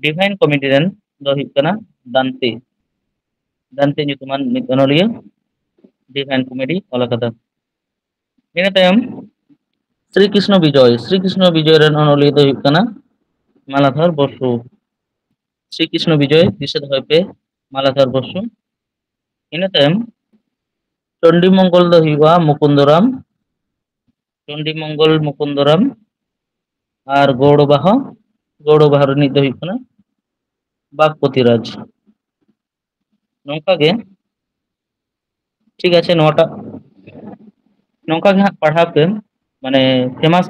ᱰᱤᱵᱷᱟᱭᱤᱱ ᱠᱚᱢᱮᱰᱤ ᱨᱮᱱ ᱫᱚ ᱦᱩᱭᱩᱜ ᱠᱟᱱᱟ ᱫᱟᱱᱛᱮ᱾ ᱫᱟᱱᱛᱮ ᱧᱩᱛᱩᱢᱟᱱ ᱢᱤᱫ ᱚᱱᱚᱞᱤᱭᱟᱹ ᱰᱤᱵᱷᱟᱭᱤᱱ ᱠᱚᱢᱮᱰᱤ ᱚᱞ ᱟᱠᱟᱫᱟ᱾ ᱤᱱᱟᱹ ᱛᱟᱭᱚᱢ ᱥᱨᱤ ᱠᱨᱤᱥᱱᱚ ᱵᱤᱡᱚᱭ, ᱥᱨᱤ ᱠᱨᱤᱥᱱᱚ ᱵᱤᱡᱚᱭ ᱨᱮᱱ ᱚᱱᱚᱞᱤᱭᱟᱹ ᱫᱚ ᱦᱩᱭᱩᱜ ᱠᱟᱱᱟ ᱢᱟᱞᱟᱫᱷᱚᱨ ᱵᱚᱥᱩ᱾ ᱥᱨᱤ ᱠᱨᱤᱥᱱᱚ ᱵᱤᱡᱚᱭ, ᱫᱤᱥᱟᱹ ᱫᱚᱦᱚᱭ ᱯᱮ, ᱢᱟᱞᱟᱫᱷᱚᱨ ᱵᱚᱥᱩ᱾ ᱤᱱᱟᱹ ᱛᱟᱭᱚᱢ ᱪᱚᱱᱰᱤ ᱢᱚᱝᱜᱚᱞ ᱫᱚ ᱦᱩᱭᱩᱜᱼᱟ ᱢᱩᱠᱩᱱᱫᱚᱨᱟᱢ, ᱪᱚᱱᱰᱤ ᱢᱚᱝᱜᱚᱞ ᱢᱩᱠᱩᱱᱫᱚᱨᱟᱢ᱾ ᱟᱨ ᱜᱳᱣᱲᱚᱵᱟᱦᱚ, ᱜᱳᱣᱲᱚᱵᱟᱦᱚ ᱨᱤᱱᱤᱡ ᱫᱚ ᱦᱩᱭᱩᱜ ᱠᱟᱱᱟ ᱵᱟᱜᱽᱯᱚᱛᱤ ᱨᱟᱡᱽ᱾ ᱱᱚᱝᱠᱟ ᱜᱮ, ᱴᱷᱤᱠ ᱟᱪᱷᱮ, ᱱᱚᱣᱟᱴᱟᱜ ᱱᱚᱝᱠᱟ ᱜᱮ ᱦᱟᱸᱜ ᱯᱟᱲᱦᱟᱣ ᱯᱮ, ᱢᱟᱱᱮ ᱯᱷᱮᱢᱟᱥ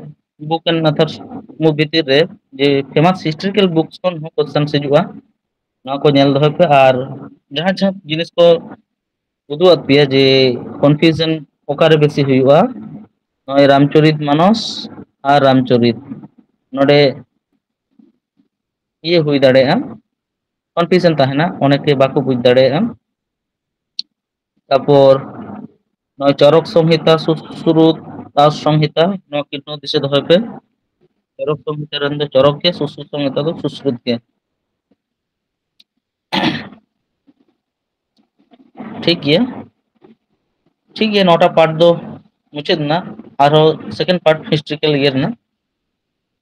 ᱵᱩᱠ ᱮᱱ ᱚᱛᱷᱟᱨᱥ ᱵᱷᱤᱛᱤᱨ ᱨᱮ ᱡᱮ ᱯᱷᱮᱢᱟᱥ ᱦᱤᱥᱴᱳᱨᱤᱠᱟᱞ ᱵᱩᱠᱥ ᱠᱷᱚᱱ ᱦᱚᱸ ᱠᱚᱥᱪᱮᱱ ᱦᱤᱡᱩᱜᱼᱟ, ᱱᱚᱣᱟ ᱠᱚ ᱧᱮᱞ ᱫᱚᱦᱚᱭ ᱯᱮ᱾ ᱟᱨ ᱡᱟᱦᱟᱸ ᱡᱟᱦᱟᱸ ᱡᱤᱱᱤᱥ ᱠᱚ ᱩᱫᱩᱜ ᱟᱫ ᱯᱮᱭᱟ ᱡᱮ ᱠᱚᱱᱯᱷᱤᱭᱩᱡᱚᱱ ᱚᱠᱟᱨᱮ ᱵᱮᱥᱤ ᱦᱩᱭᱩᱜᱼᱟ, ᱱᱚᱜᱼᱚᱭ ᱨᱟᱢᱪᱚᱨᱤᱛ ᱢᱟᱱᱚᱥ ᱟᱨ ᱨᱟᱢᱪᱚᱨᱤᱛ, ᱱᱚᱰᱮ ᱤᱭᱟᱹ ᱦᱩᱭ ᱫᱟᱲᱮᱭᱟᱜᱼᱟ, ᱠᱚᱱᱯᱷᱤᱭᱩᱡᱚᱱ ᱛᱟᱦᱮᱱᱟ, ᱚᱱᱮᱠᱮ ᱵᱟᱠᱚ ᱵᱩᱡᱽ ᱫᱟᱲᱮᱭᱟᱜᱼᱟ᱾ ᱛᱟᱯᱚᱨ ᱱᱚᱜᱼᱚᱭ ᱪᱚᱨᱚᱠ ᱥᱚᱝᱦᱤᱛᱟ, ᱥᱩᱥᱨᱩᱛ ᱫᱟᱥ ᱥᱚᱝᱦᱤᱛᱟ, ᱱᱚᱣᱟ ᱠᱤᱱ ᱦᱚᱸ ᱫᱤᱥᱟᱹ ᱫᱚᱦᱚᱭ ᱯᱮ᱾ ᱪᱚᱨᱚᱠ ᱥᱚᱝᱦᱤᱛᱟ ᱨᱮᱱ ᱫᱚ ᱪᱚᱨᱚᱠ ᱜᱮ, ᱥᱩᱥᱨᱩᱛ ᱥᱚᱝᱦᱤᱛᱟ ᱫᱚ ᱥᱩᱥᱨᱩᱛ ᱜᱮ᱾ ᱴᱷᱤᱠ ᱜᱮᱭᱟ, ᱴᱷᱤᱠ ᱜᱮᱭᱟ, ᱱᱚᱣᱟᱴᱟᱜ ᱯᱟᱨᱴ ᱫᱚ ᱢᱩᱪᱟᱹᱫ ᱮᱱᱟ᱾ ᱟᱨᱦᱚᱸ ᱥᱮᱠᱮᱱᱰ ᱯᱟᱨᱴ ᱦᱤᱥᱴᱳᱨᱤᱠᱟᱞ ᱤᱭᱟᱹ ᱨᱮᱱᱟᱜ,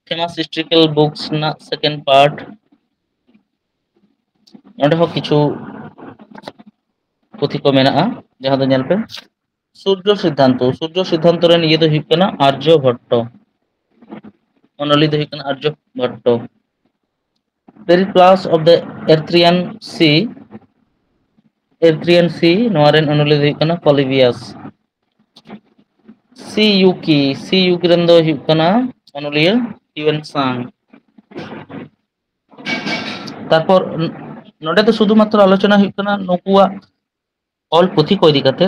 ᱯᱷᱮᱢᱟᱥ ᱦᱤᱥᱴᱳᱨᱤᱠᱟᱞ ᱵᱩᱠᱥ ᱨᱮᱱᱟᱜ ᱥᱮᱠᱮᱱᱰ ᱯᱟᱨᱴ᱾ ᱚᱸᱰᱮ ᱦᱚᱸ ᱠᱤᱪᱷᱩ ᱯᱩᱛᱷᱤ ᱠᱚ ᱢᱮᱱᱟᱜᱼᱟ, ᱡᱟᱦᱟᱸ ᱫᱚ ᱧᱮᱞ ᱯᱮ, ᱥᱩᱨᱡᱚ ᱥᱤᱫᱽᱫᱷᱟᱱᱛᱚ᱾ ᱥᱩᱨᱡᱚ ᱥᱤᱫᱽᱫᱷᱟᱱᱛᱚ ᱨᱮᱱ ᱤᱭᱟᱹ ᱫᱚ ᱦᱩᱭᱩᱜ ᱠᱟᱱᱟ ᱟᱨᱡᱚ ᱵᱷᱚᱴᱴᱚ, ᱚᱱᱚᱞᱤᱭᱟᱹ ᱫᱚ ᱦᱩᱭᱩᱜ ᱠᱟᱱᱟ ᱟᱨᱡᱚ ᱵᱷᱚᱴᱴᱚ᱾ Periplus of the Erythraean Sea, Erythraean Sea, ᱱᱚᱣᱟ ᱨᱮᱱ ᱚᱱᱚᱞᱤᱭᱟᱹ ᱫᱚ ᱦᱩᱭᱩᱜ ᱠᱟᱱᱟ ᱯᱚᱞᱤᱵᱤᱭᱟᱥ᱾ ᱥᱤ ᱭᱩ ᱠᱤ, ᱥᱤ ᱭᱩ ᱠᱤ ᱨᱮᱱ ᱫᱚ ᱦᱩᱭᱩᱜ ᱠᱟᱱᱟ ᱚᱱᱚᱞᱤᱭᱟᱹ ᱦᱤᱣᱮᱱ ᱥᱟᱝ᱾ ᱛᱟᱨᱯᱚᱨ ᱱ-, ᱱᱚᱰᱮ ᱫᱚ ᱥᱩᱫᱷᱩ ᱢᱟᱛᱨᱚ ᱟᱞᱳᱪᱚᱱᱟ ᱦᱩᱭᱩᱜ ᱠᱟᱱᱟ ᱱᱩᱠᱩᱣᱟᱜ ᱚᱞ ᱯᱩᱛᱷᱤ ᱠᱚ ᱤᱫᱤ ᱠᱟᱛᱮ᱾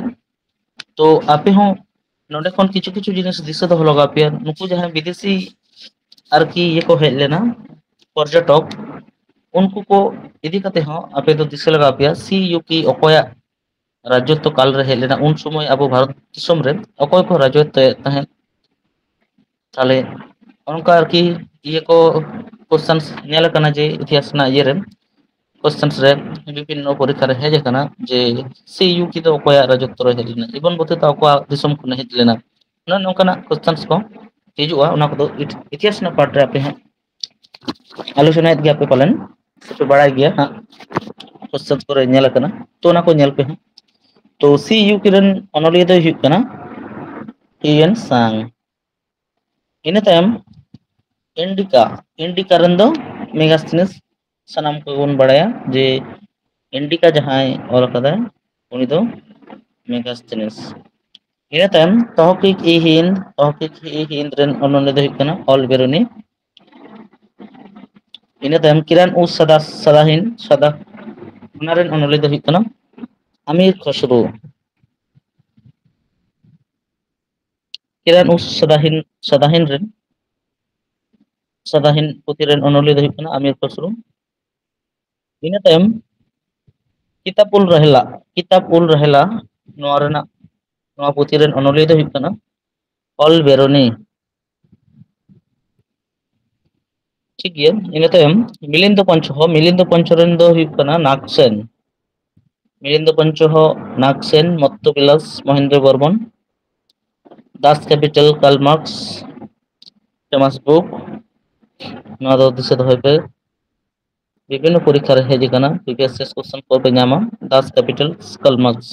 ᱛᱚ ᱟᱯᱮ ᱦᱚᱸ ᱱᱚᱰᱮ ᱠᱷᱚᱱ ᱠᱤᱪᱷᱩ ᱠᱤᱪᱷᱩ ᱡᱤᱱᱤᱥ ᱫᱤᱥᱟᱹ ᱫᱚᱦᱚ ᱞᱟᱜᱟᱣ ᱯᱮᱭᱟ᱾ ᱱᱩᱠᱩ ᱡᱟᱦᱟᱸᱭ ᱵᱤᱫᱮᱥᱤ ᱟᱨᱠᱤ ᱤᱭᱟᱹ ᱠᱚ ᱦᱮᱡ ᱞᱮᱱᱟ, ᱯᱚᱨᱡᱚᱴᱚᱠ, ᱩᱱᱠᱩ ᱠᱚ ᱤᱫᱤ ᱠᱟᱛᱮ ᱦᱚᱸ ᱟᱯᱮ ᱫᱚ ᱫᱤᱥᱟᱹ ᱞᱟᱜᱟᱣ ᱯᱮᱭᱟ, ᱥᱤ ᱭᱩ ᱠᱤ ᱚᱠᱚᱭᱟᱜ ᱨᱟᱡᱽᱡᱚᱛᱛᱚ ᱠᱟᱞ ᱨᱮ ᱦᱮᱡ ᱞᱮᱱᱟ, ᱩᱱ ᱥᱚᱢᱚᱭ ᱟᱵᱚ ᱵᱷᱟᱨᱚᱛ ᱫᱤᱥᱚᱢ ᱨᱮ ᱚᱠᱚᱭ ᱠᱚ ᱨᱟᱡᱽᱡᱚᱛᱛᱚᱭᱮᱫ ᱛᱟᱦᱮᱸᱫ᱾ ᱛᱟᱦᱞᱮ ᱚᱱᱠᱟ ᱟᱨᱠᱤ ᱤᱭᱟᱹ ᱠᱚ, ᱠᱚᱥᱪᱮᱱᱥ ᱧᱮᱞ ᱟᱠᱟᱱᱟ ᱡᱮ ᱤᱛᱤᱦᱟᱥ ᱨᱮᱱᱟᱜ ᱤᱭᱟᱹ ᱨᱮ, ᱠᱚᱥᱪᱮᱱᱥ ᱨᱮ, ᱵᱤᱵᱷᱤᱱᱱᱚ ᱯᱚᱨᱤᱠᱠᱷᱟ ᱨᱮ ᱦᱮᱡ ᱟᱠᱟᱱᱟ ᱡᱮ ᱥᱤ ᱭᱩ ᱠᱤ ᱫᱚ ᱚᱠᱚᱭᱟᱜ ᱨᱟᱡᱚᱛᱛᱚ ᱨᱮ ᱦᱮᱡ ᱞᱮᱱᱟ, ᱤᱵᱚᱱ ᱵᱚᱛᱮ ᱫᱚ ᱚᱠᱚᱭᱟᱜ ᱫᱤᱥᱚᱢ ᱠᱷᱚᱱ ᱦᱮᱡ ᱞᱮᱱᱟ, ᱱᱚᱜᱼᱚ ᱱᱚᱝᱠᱟᱱᱟᱜ ᱠᱚᱥᱪᱮᱱᱥ ᱠᱚ ᱦᱤᱡᱩᱜᱼᱟ᱾ ᱚᱱᱟ ᱠᱚᱫᱚ ᱤᱛ-, ᱤᱛᱤᱦᱟᱥ ᱨᱮᱱᱟᱜ ᱯᱟᱨᱴ ᱨᱮ ᱟᱯᱮ ᱦᱟᱸᱜ ᱟᱞᱳᱪᱚᱱᱟᱭᱮᱫ ᱜᱮᱭᱟ ᱯᱮ ᱯᱟᱞᱮᱱ, ᱥᱮᱯᱮ ᱵᱟᱲᱟᱭ ᱜᱮᱭᱟ ᱦᱟᱸᱜ, ᱠᱚᱥᱪᱮᱱᱥ ᱠᱚᱨᱮ ᱧᱮᱞ ᱟᱠᱟᱱᱟ, ᱛᱚ ᱚᱱᱟ ᱠᱚ ᱧᱮᱞ ᱯᱮ ᱦᱟᱸᱜ᱾ ᱛᱚ ᱥᱤ ᱭᱩ ᱠᱤ ᱨᱮᱱ ᱚᱱᱚᱞᱤᱭᱟᱹ ᱫᱚᱭ ᱦᱩᱭᱩᱜ ᱠᱟᱱᱟ ᱦᱤᱣᱮᱱ ᱥᱟᱝ᱾ ᱤᱱᱟᱹ ᱛᱟᱭᱚᱢ ᱤᱱᱰᱤᱠᱟ, ᱤᱱᱰᱤᱠᱟ ᱨᱮᱱ ᱫᱚ ᱢᱮᱜᱟᱥᱛᱷᱤᱱᱤᱥ, ᱥᱟᱱᱟᱢ ᱠᱚᱜᱮ ᱵᱚᱱ ᱵᱟᱲᱟᱭᱟ ᱡᱮ ᱤᱱᱰᱤᱠᱟ ᱡᱟᱦᱟᱸᱭ ᱚᱞ ᱟᱠᱟᱫᱟᱭ ᱩᱱᱤ ᱫᱚ ᱢᱮᱜᱟᱥᱛᱷᱤᱱᱤᱥ᱾ ᱤᱱᱟᱹ ᱛᱟᱭᱚᱢ ᱛᱚᱦᱚᱠᱤᱠ ᱤ ᱦᱤᱱᱫ, ᱛᱚᱦᱚᱠᱤᱠ ᱤ ᱦᱤᱱᱫ ᱨᱮᱱ ᱚᱱᱚᱞᱤᱭᱟᱹ ᱫᱚ ᱦᱩᱭᱩᱜ ᱠᱟᱱᱟ ᱚᱞ ᱵᱮᱨᱩᱱᱤ᱾ ᱤᱱᱟᱹ ᱛᱟᱭᱚᱢ ᱠᱤᱨᱟᱱ ᱩᱥ ᱥᱟᱫᱟ, ᱥᱟᱫᱟᱦᱤᱱ, ᱥᱟᱫᱟ, ᱚᱱᱟ ᱨᱮᱱ ᱚᱱᱚᱞᱤᱭᱟᱹ ᱫᱚ ᱦᱩᱭᱩᱜ ᱠᱟᱱᱟ ᱟᱢᱤᱨ ᱠᱷᱚᱥᱨᱩ᱾ ᱠᱤᱨᱟᱱ ᱩᱥ ᱥᱟᱫᱟᱦᱤᱱ, ᱥᱟᱫᱟᱦᱤᱱ ᱨᱮᱱ, ᱥᱟᱫᱟᱦᱤᱱ ᱯᱩᱛᱷᱤ ᱨᱮᱱ ᱚᱱᱚᱞᱤᱭᱟᱹ ᱫᱚ ᱦᱩᱭᱩᱜ ᱠᱟᱱᱟ ᱟᱢᱤᱨ ᱠᱷᱚᱥᱨᱩ᱾ ᱤᱱᱟᱹ ᱛᱟᱭᱚᱢ ᱠᱤᱛᱟᱵ ᱩᱞ ᱨᱟᱦᱮᱞᱟ, ᱠᱤᱛᱟᱵ ᱩᱞ ᱨᱟᱦᱮᱞᱟ, ᱱᱚᱣᱟ ᱨᱮᱱᱟᱜ, ᱱᱚᱣᱟ ᱯᱩᱛᱷᱤ ᱨᱮᱱ ᱚᱱᱚᱞᱤᱭᱟᱹ ᱫᱚ ᱦᱩᱭᱩᱜ ᱠᱟᱱᱟ ᱚᱞ ᱵᱮᱨᱚᱱᱤ᱾ ᱴᱷᱤᱠ ᱜᱮᱭᱟ, ᱤᱱᱟᱹ ᱛᱟᱭᱚᱢ ᱢᱤᱞᱤᱱᱫᱚ ᱯᱚᱧᱪᱚᱦᱚ, ᱢᱤᱞᱤᱱᱫᱚ ᱯᱚᱧᱪᱚ ᱨᱮᱱ ᱫᱚ ᱦᱩᱭᱩᱜ ᱠᱟᱱᱟ Nagasena. Milinda Panha, Nagasena, Matta Bilas, Mahendra Barman, Das Kapital, Karl Marx, Thomas book, ᱱᱚᱣᱟ ᱫᱚ ᱫᱤᱥᱟᱹ ᱫᱚᱦᱚᱭ ᱯᱮ᱾ ᱵᱤᱵᱷᱤᱱᱱᱚ ᱯᱚᱨᱤᱠᱠᱷᱟ ᱨᱮ ᱦᱮᱡ ᱟᱠᱟᱱᱟ, previous year question ᱠᱚ ᱯᱮ ᱧᱟᱢᱟ, ᱫᱟᱥ ᱠᱮᱯᱤᱴᱟᱞ ᱠᱟᱨᱞ ᱢᱟᱨᱠᱥ᱾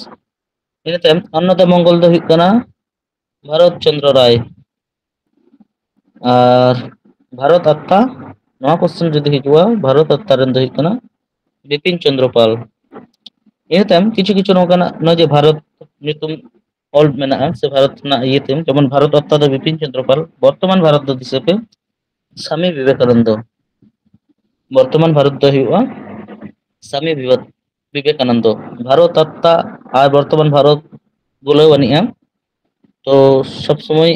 ᱤᱱᱟᱹ ᱛᱟᱭᱚᱢ ᱟᱱᱱᱚᱫᱟ ᱢᱚᱝᱜᱚᱞ ᱫᱚ ᱦᱩᱭᱩᱜ ᱠᱟᱱᱟ ᱵᱷᱟᱨᱚᱛ ᱪᱚᱸᱫᱽᱨᱚ ᱨᱟᱭ᱾ ᱟᱨ ᱵᱷᱟᱨᱚᱛ ᱟᱛᱛᱟ, ᱱᱚᱣᱟ question ᱡᱩᱫᱤ ᱦᱤᱡᱩᱜᱼᱟ, ᱵᱷᱟᱨᱚᱛ ᱟᱛᱛᱟ ᱨᱮᱱ ᱫᱚ ᱦᱩᱭᱩᱜ ᱠᱟᱱᱟ ᱵᱤᱯᱤᱱ ᱪᱚᱸᱫᱽᱨᱚ ᱯᱟᱞ᱾ ᱤᱱᱟᱹ ᱛᱟᱭᱚᱢ ᱠᱤᱪᱷᱩ ᱠᱤᱪᱷᱩ ᱱᱚᱝᱠᱟᱱᱟᱜ ᱱᱚᱜᱼᱚᱭ ᱡᱮ ᱵᱷᱟᱨᱚᱛ ᱧᱩᱛᱩᱢ ᱚᱞ ᱢᱮᱱᱟᱜᱼᱟ, ᱥᱮ ᱵᱷᱟᱨᱚᱛ ᱨᱮᱱᱟᱜ ᱤᱭᱟᱹ ᱛᱮ, ᱡᱮᱢᱚᱱ ᱵᱷᱟᱨᱚᱛ ᱟᱛᱛᱟ ᱫᱚ ᱵᱤᱯᱤᱱ ᱪᱚᱸᱫᱽᱨᱚ ᱯᱟᱞ, ᱵᱚᱨᱛᱚᱢᱟᱱ ᱵᱷᱟᱨᱚᱛ ᱫᱚ ᱫᱤᱥᱟᱹ ᱯᱮ ᱥᱟᱢᱤ ᱵᱤᱵᱮᱠᱟᱱᱚᱱᱫᱚ᱾ ᱵᱚᱨᱛᱚᱢᱟᱱ ᱵᱷᱟᱨᱚᱛ ᱫᱚ ᱦᱩᱭᱩᱜᱼᱟ ᱥᱟᱢᱤ ᱵᱤᱵᱮᱠ-, ᱵᱤᱵᱮᱠᱟᱱᱚᱱᱫᱚ᱾ ᱵᱷᱟᱨᱚᱛ ᱟᱛᱛᱟ ᱟᱨ ᱵᱚᱨᱛᱚᱢᱟᱱ ᱵᱷᱟᱨᱚᱛ ᱜᱩᱞᱟᱹᱣ ᱟᱹᱱᱤᱡᱼᱟ᱾ ᱛᱚ ᱥᱚᱵ ᱥᱚᱢᱚᱭ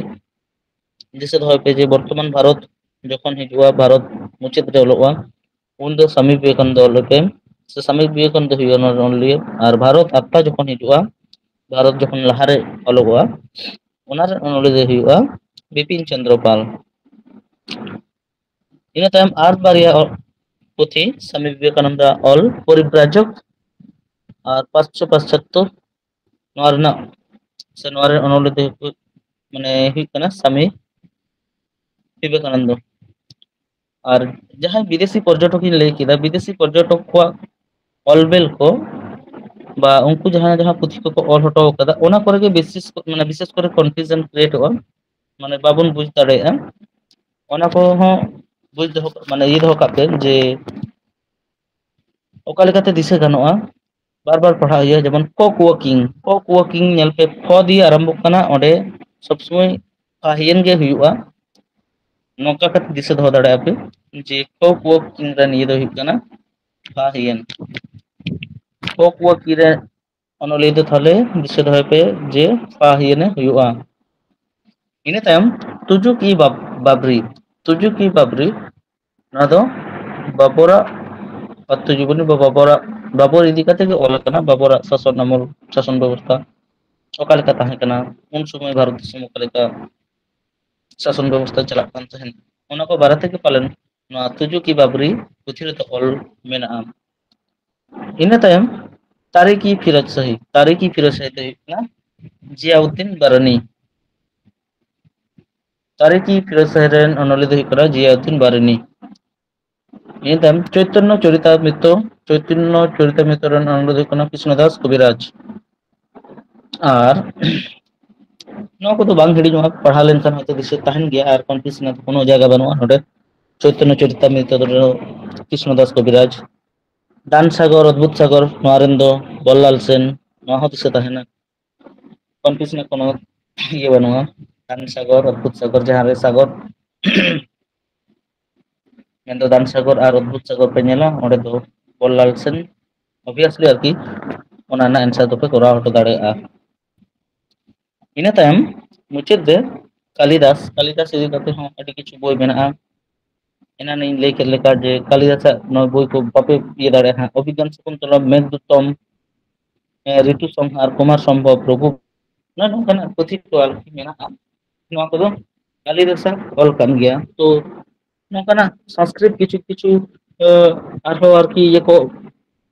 ᱫᱤᱥᱟᱹ ᱫᱚᱦᱚᱭ ᱯᱮ ᱡᱮ ᱵᱚᱨᱛᱚᱢᱟᱱ ᱵᱷᱟᱨᱚᱛ ᱡᱚᱠᱷᱚᱱ ᱦᱤᱡᱩᱜᱼᱟ, ᱵᱷᱟᱨᱚᱛ ᱢᱩᱪᱟᱹᱫ ᱨᱮ ᱚᱞᱚᱜᱼᱟ, ᱩᱱ ᱫᱚ ᱥᱟᱢᱤ ᱵᱤᱵᱮᱠᱟᱱᱚᱱᱫᱚ ᱚᱞ ᱯᱮ, ᱥᱮ ᱥᱟᱢᱤ ᱵᱤᱵᱮᱠᱟᱱᱚᱱᱫᱚ ᱦᱩᱭᱩᱜᱼᱟ ᱱᱚᱣᱟ ᱨᱮᱱ ᱚᱱᱚᱞᱤᱭᱟᱹ᱾ ᱟᱨ ᱵᱷᱟᱨᱚᱛ ᱟᱛᱛᱟ ᱡᱚᱠᱷᱚᱱ ᱦᱤᱡᱩᱜᱼᱟ, ᱵᱷᱟᱨᱚᱛ ᱡᱚᱠᱷᱚᱱ ᱞᱟᱦᱟᱨᱮ ᱚᱞᱚᱜᱚᱜᱼᱟ, ᱚᱱᱟ ᱨᱮᱱ ᱚᱱᱚᱞᱤᱭᱟᱹ ᱫᱚᱭ ᱦᱩᱭᱩᱜᱼᱟ ᱵᱤᱯᱤᱱ ᱪᱚᱸᱫᱽᱨᱚ ᱯᱟᱞ᱾ ᱤᱱᱟᱹ ᱛᱟᱭᱚᱢ ᱟᱨ ᱵᱟᱨᱭᱟ ᱚ-, ᱯᱩᱛᱷᱤ ᱥᱟᱢᱤ ᱵᱤᱵᱮᱠᱟᱱᱚᱱᱫᱚ ᱚᱞ, ᱯᱚᱨᱤᱵᱽᱨᱟᱡᱚᱠ ᱟᱨ ᱯᱟᱸᱪᱥᱚ ᱯᱟᱸᱪᱟᱛᱛᱳᱨ, ᱱᱚᱣᱟ ᱨᱮᱱᱟᱜ ᱥᱮ ᱱᱚᱣᱟ ᱨᱮᱱ ᱚᱱᱚᱞᱤᱭᱟᱹ ᱫᱚ ᱦᱩᱭᱩᱜ, ᱢᱟᱱᱮ ᱦᱩᱭᱩᱜ ᱠᱟᱱᱟ ᱥᱟᱢᱤ ᱵᱤᱵᱮᱠᱟᱱᱚᱱᱫᱚ᱾ ᱟᱨ ᱡᱟᱦᱟᱸᱭ ᱵᱤᱫᱮᱥᱤ ᱯᱚᱨᱡᱚᱴᱚᱠ ᱤᱧ ᱞᱟᱹᱭ ᱠᱮᱫᱟ, ᱵᱤᱫᱮᱥᱤ ᱯᱚᱨᱡᱚᱴᱚᱠ ᱠᱚᱣᱟᱜ ᱚᱞᱵᱮᱞ ᱠᱚ ᱵᱟ ᱩᱱᱠᱩ ᱡᱟᱦᱟᱸ ᱡᱟᱦᱟᱸ ᱯᱩᱛᱷᱤ ᱠᱚᱠᱚ ᱚᱞ ᱦᱚᱴᱚ ᱟᱠᱟᱫᱟ, ᱚᱱᱟ ᱠᱚᱨᱮ ᱜᱮ ᱵᱤᱥᱮᱥ, ᱢᱟᱱᱮ ᱵᱤᱥᱮᱥ ᱠᱚᱨᱮ confusion createᱚᱜᱼᱟ, ᱢᱟᱱᱮ ᱵᱟᱵᱚᱱ ᱵᱩᱡᱽ ᱫᱟᱲᱮᱭᱟᱜᱼᱟ᱾ ᱚᱱᱟ ᱠᱚᱦᱚᱸ ᱵᱩᱡᱽ ᱫᱚᱦᱚ ᱠᱟᱜ, ᱢᱟᱱᱮ ᱤᱭᱟᱹ ᱫᱚᱦᱚ ᱠᱟᱜ ᱯᱮ ᱡᱮ ᱚᱠᱟ ᱞᱮᱠᱟᱛᱮ ᱫᱤᱥᱟᱹ ᱜᱟᱱᱚᱜᱼᱟ, ᱵᱟᱨ ᱵᱟᱨ ᱯᱟᱲᱦᱟᱣ ᱦᱩᱭᱩᱜᱼᱟ᱾ ᱡᱮᱢᱚᱱ ᱠᱚᱠ ᱣᱚᱠᱤᱝ, ᱠᱚᱠ ᱣᱚᱠᱤᱝ ᱧᱮᱞ ᱯᱮ, ᱠᱷᱚ ᱫᱤᱭᱮ ᱟᱨᱟᱢᱵᱷᱚᱜ ᱠᱟᱱᱟ, ᱚᱸᱰᱮ ᱥᱚᱵ ᱥᱚᱢᱚᱭ ᱯᱷᱟᱦᱤᱭᱮᱱ ᱜᱮ ᱦᱩᱭᱩᱜᱼᱟ᱾ ᱱᱚᱝᱠᱟ ᱠᱟᱛᱮ ᱫᱤᱥᱟᱹ ᱫᱚᱦᱚ ᱫᱟᱲᱮᱭᱟᱜᱼᱟ ᱯᱮ ᱡᱮ ᱠᱚᱠ ᱣᱚᱠᱤᱝ ᱨᱮ ᱱᱤᱭᱟᱹ ᱫᱚ ᱦᱩᱭᱩᱜ ᱠᱟᱱᱟ ᱯᱷᱟᱦᱤᱭᱮᱱ᱾ ᱠᱚᱠ ᱣᱚᱠᱤᱝ ᱨᱮ ᱚᱱᱚᱞᱤᱭᱟᱹ ᱫᱚ ᱛᱟᱦᱚᱞᱮ ᱫᱤᱥᱟᱹ ᱫᱚᱦᱚᱭ ᱯᱮ ᱡᱮ ᱯᱷᱟᱦᱤᱭᱮᱱᱮ ᱦᱩᱭᱩᱜᱼᱟ᱾ ᱤᱱᱟᱹ ᱛᱟᱭᱚᱢ ᱛᱩᱡᱩᱠ ᱤ ᱵᱟᱵ-, ᱵᱟᱵᱨᱤ, ᱛᱩᱡᱩᱠ ᱤ ᱵᱟᱵᱨᱤ, ᱱᱚᱣᱟ ᱫᱚ ᱵᱟᱵᱚᱨᱟᱜ ᱟᱛᱛᱚᱡᱤᱵᱚᱱᱤ ᱵᱟ ᱵᱟᱵᱚᱨᱟᱜ, ᱵᱟᱵᱚᱨ ᱤᱫᱤ ᱠᱟᱛᱮ ᱜᱮ ᱚᱞ ᱟᱠᱟᱱᱟ, ᱵᱟᱵᱚᱨᱟᱜ ᱥᱟᱥᱚᱱ ᱟᱢᱚᱞ, ᱥᱟᱥᱚᱱ ᱵᱮᱵᱚᱥᱛᱷᱟ ᱚᱠᱟ ᱞᱮᱠᱟ ᱛᱟᱦᱮᱸ ᱠᱟᱱᱟ, ᱩᱱ ᱥᱚᱢᱚᱭ ᱵᱷᱟᱨᱚᱛ ᱫᱤᱥᱚᱢ ᱚᱠᱟ ᱞᱮᱠᱟ ᱥᱟᱥᱚᱱ ᱵᱮᱵᱚᱥᱛᱷᱟ ᱪᱟᱞᱟᱜ ᱠᱟᱱ ᱛᱟᱦᱮᱸᱱ, ᱚᱱᱟ ᱠᱚ ᱵᱟᱨᱮ ᱛᱮᱜᱮ ᱯᱟᱞᱮᱱ ᱱᱚᱣᱟ ᱛᱩᱡᱩᱠᱤ ᱵᱟᱵᱨᱤ ᱯᱩᱛᱷᱤ ᱨᱮᱫᱚ ᱚᱞ ᱢᱮᱱᱟᱜᱼᱟ᱾ ᱤᱱᱟᱹ ᱛᱟᱭᱚᱢ ᱛᱟᱨᱤᱠᱤ ᱯᱷᱤᱨᱳᱡ ᱥᱟᱦᱤ, ᱛᱟᱨᱤᱠᱤ ᱯᱷᱤᱨᱳᱡ ᱥᱟᱦᱤ ᱫᱚ ᱦᱩᱭᱩᱜ ᱠᱟᱱᱟ ᱡᱤᱭᱟᱩᱫᱫᱤᱱ ᱵᱟᱨᱟᱱᱤ᱾ ᱛᱟᱨᱤᱠᱤ ᱯᱷᱤᱨᱳᱡ ᱥᱟᱦᱤ ᱨᱮᱱ ᱚᱱᱚᱞᱤᱭᱟᱹ ᱫᱚ ᱦᱩᱭᱩᱜ ᱠᱟᱱᱟ ᱡᱤᱭᱟᱩᱫᱫᱤᱱ ᱵᱟᱨᱟᱱᱤ᱾ ᱤᱱᱟᱹ ᱛᱟᱭᱚᱢ ᱪᱳᱭᱛᱚᱱᱱᱚ ᱪᱚᱨᱤᱛᱟᱢᱨᱤᱛᱚ, ᱪᱳᱭᱛᱚᱱᱱᱚ ᱪᱚᱨᱤᱛᱟᱢᱨᱤᱛᱚ ᱨᱮᱱ ᱚᱱᱚᱞᱤᱭᱟᱹ ᱫᱚ ᱦᱩᱭᱩᱜ ᱠᱟᱱᱟ ᱠᱨᱤᱥᱱᱚ ᱫᱟᱥ ᱠᱚᱵᱤᱨᱟᱡᱽ᱾ ᱟᱨ ᱱᱚᱣᱟ ᱠᱚᱫᱚ ᱵᱟᱝ ᱦᱤᱲᱤᱧᱚᱜᱼᱟ, ᱯᱟᱲᱦᱟᱣ ᱞᱮᱱᱠᱷᱟᱱ ᱦᱚᱭᱛᱳ ᱫᱤᱥᱟᱹ ᱛᱟᱦᱮᱱ ᱜᱮᱭᱟ, ᱟᱨ ᱠᱚᱱᱯᱷᱤᱭᱩᱡᱽ ᱨᱮᱱᱟᱜ ᱠᱳᱱᱳ ᱡᱟᱭᱜᱟ ᱵᱟᱹᱱᱩᱜᱼᱟ ᱱᱚᱰᱮ᱾ ᱪᱳᱭᱛᱚᱱᱱᱚ ᱪᱚᱨᱤᱛᱟᱢᱨᱤᱛᱚ ᱫᱚ ᱠᱨᱤᱥᱱᱚ ᱫᱟᱥ ᱠᱚᱵᱤᱨᱟᱡᱽ, ᱰᱟᱱ ᱥᱟᱜᱚᱨ, ᱚᱫᱽᱵᱷᱩᱛ ᱥᱟᱜᱚᱨ, ᱱᱚᱣᱟ ᱨᱮᱱ ᱫᱚ ᱵᱚᱞᱞᱟᱞ ᱥᱮᱱ, ᱱᱚᱣᱟ ᱦᱚᱸ ᱫᱤᱥᱟᱹ ᱛᱟᱦᱮᱱᱟ᱾ ᱠᱚᱱᱯᱷᱤᱭᱩᱡᱽ ᱨᱮᱱᱟᱜ ᱠᱳᱱᱳ ᱤᱭᱟᱹ ᱵᱟᱹᱱᱩᱜᱼᱟ᱾ ᱰᱟᱱ ᱥᱟᱜᱚᱨ, ᱚᱫᱽᱵᱷᱩᱛ ᱥᱟᱜᱚᱨ, ᱡᱟᱦᱟᱸ ᱨᱮ ᱥᱟᱜᱚᱨ ᱢᱮᱱᱫᱚ ᱫᱟᱱ ᱥᱟᱜᱚᱨ ᱟᱨ ᱚᱫᱽᱵᱷᱩᱛ ᱥᱟᱜᱚᱨ ᱯᱮ ᱧᱮᱞᱟ, ᱚᱸᱰᱮ ᱫᱚ ᱵᱚᱞᱞᱟᱞ ᱥᱮᱱ, obviously ᱟᱨᱠᱤ, ᱚᱱᱟ ᱨᱮᱱᱟᱜ answer ᱫᱚᱯᱮ ᱠᱚᱨᱟᱣ ᱦᱚᱴᱚ ᱫᱟᱲᱮᱭᱟᱜᱼᱟ᱾ ᱤᱱᱟᱹ ᱛᱟᱭᱚᱢ ᱢᱩᱪᱟᱹᱫ ᱨᱮ ᱠᱟᱞᱤᱫᱟᱥ, ᱠᱟᱞᱤᱫᱟᱥ ᱤᱫᱤ ᱠᱟᱛᱮ ᱦᱚᱸ ᱟᱹᱰᱤ ᱠᱤᱪᱷᱩ ᱵᱳᱭ ᱢᱮᱱᱟᱜᱼᱟ᱾ ᱮᱱᱟᱱ ᱤᱧ ᱞᱟᱹᱭ ᱠᱮᱫ ᱞᱮᱠᱟ ᱡᱮ ᱠᱟᱞᱤᱫᱟᱥᱟᱜ ᱱᱚᱣᱟ ᱵᱳᱭ ᱠᱚ ᱵᱟᱯᱮ ᱤᱭᱟᱹ ᱫᱟᱲᱮᱭᱟᱜᱼᱟ ᱦᱟᱸᱜ, ᱚᱵᱷᱤᱜᱽᱜᱟᱱ ᱥᱟᱠᱩᱱᱛᱚᱞᱚᱢ, ᱢᱮᱜᱷᱫᱩᱛᱚᱢ, ᱮ, ᱨᱤᱛᱩ ᱥᱚᱝᱦᱟᱨ, ᱠᱩᱢᱟᱨ ᱥᱚᱢᱵᱷᱚᱵ, ᱨᱚᱜᱷᱩ, ᱱᱚᱜᱼᱚ ᱱᱚᱝᱠᱟᱱᱟᱜ ᱯᱩᱛᱷᱤ ᱠᱚ ᱟᱨᱠᱤ ᱢᱮᱱᱟᱜᱼᱟ᱾ ᱱᱚᱣᱟ ᱠᱚᱫᱚ ᱠᱟᱞᱤᱫᱟᱥᱟᱜ ᱚᱞ ᱠᱟᱱ ᱜᱮᱭᱟ᱾ ᱛᱚ ᱱᱚᱝᱠᱟᱱᱟᱜ ᱥᱚᱝᱥᱠᱨᱤᱛ ᱠᱤᱪᱷᱩ ᱠᱤᱪᱷᱩ, ᱮ, ᱟᱨᱦᱚᱸ ᱟᱨᱠᱤ ᱤᱭᱟᱹ ᱠᱚ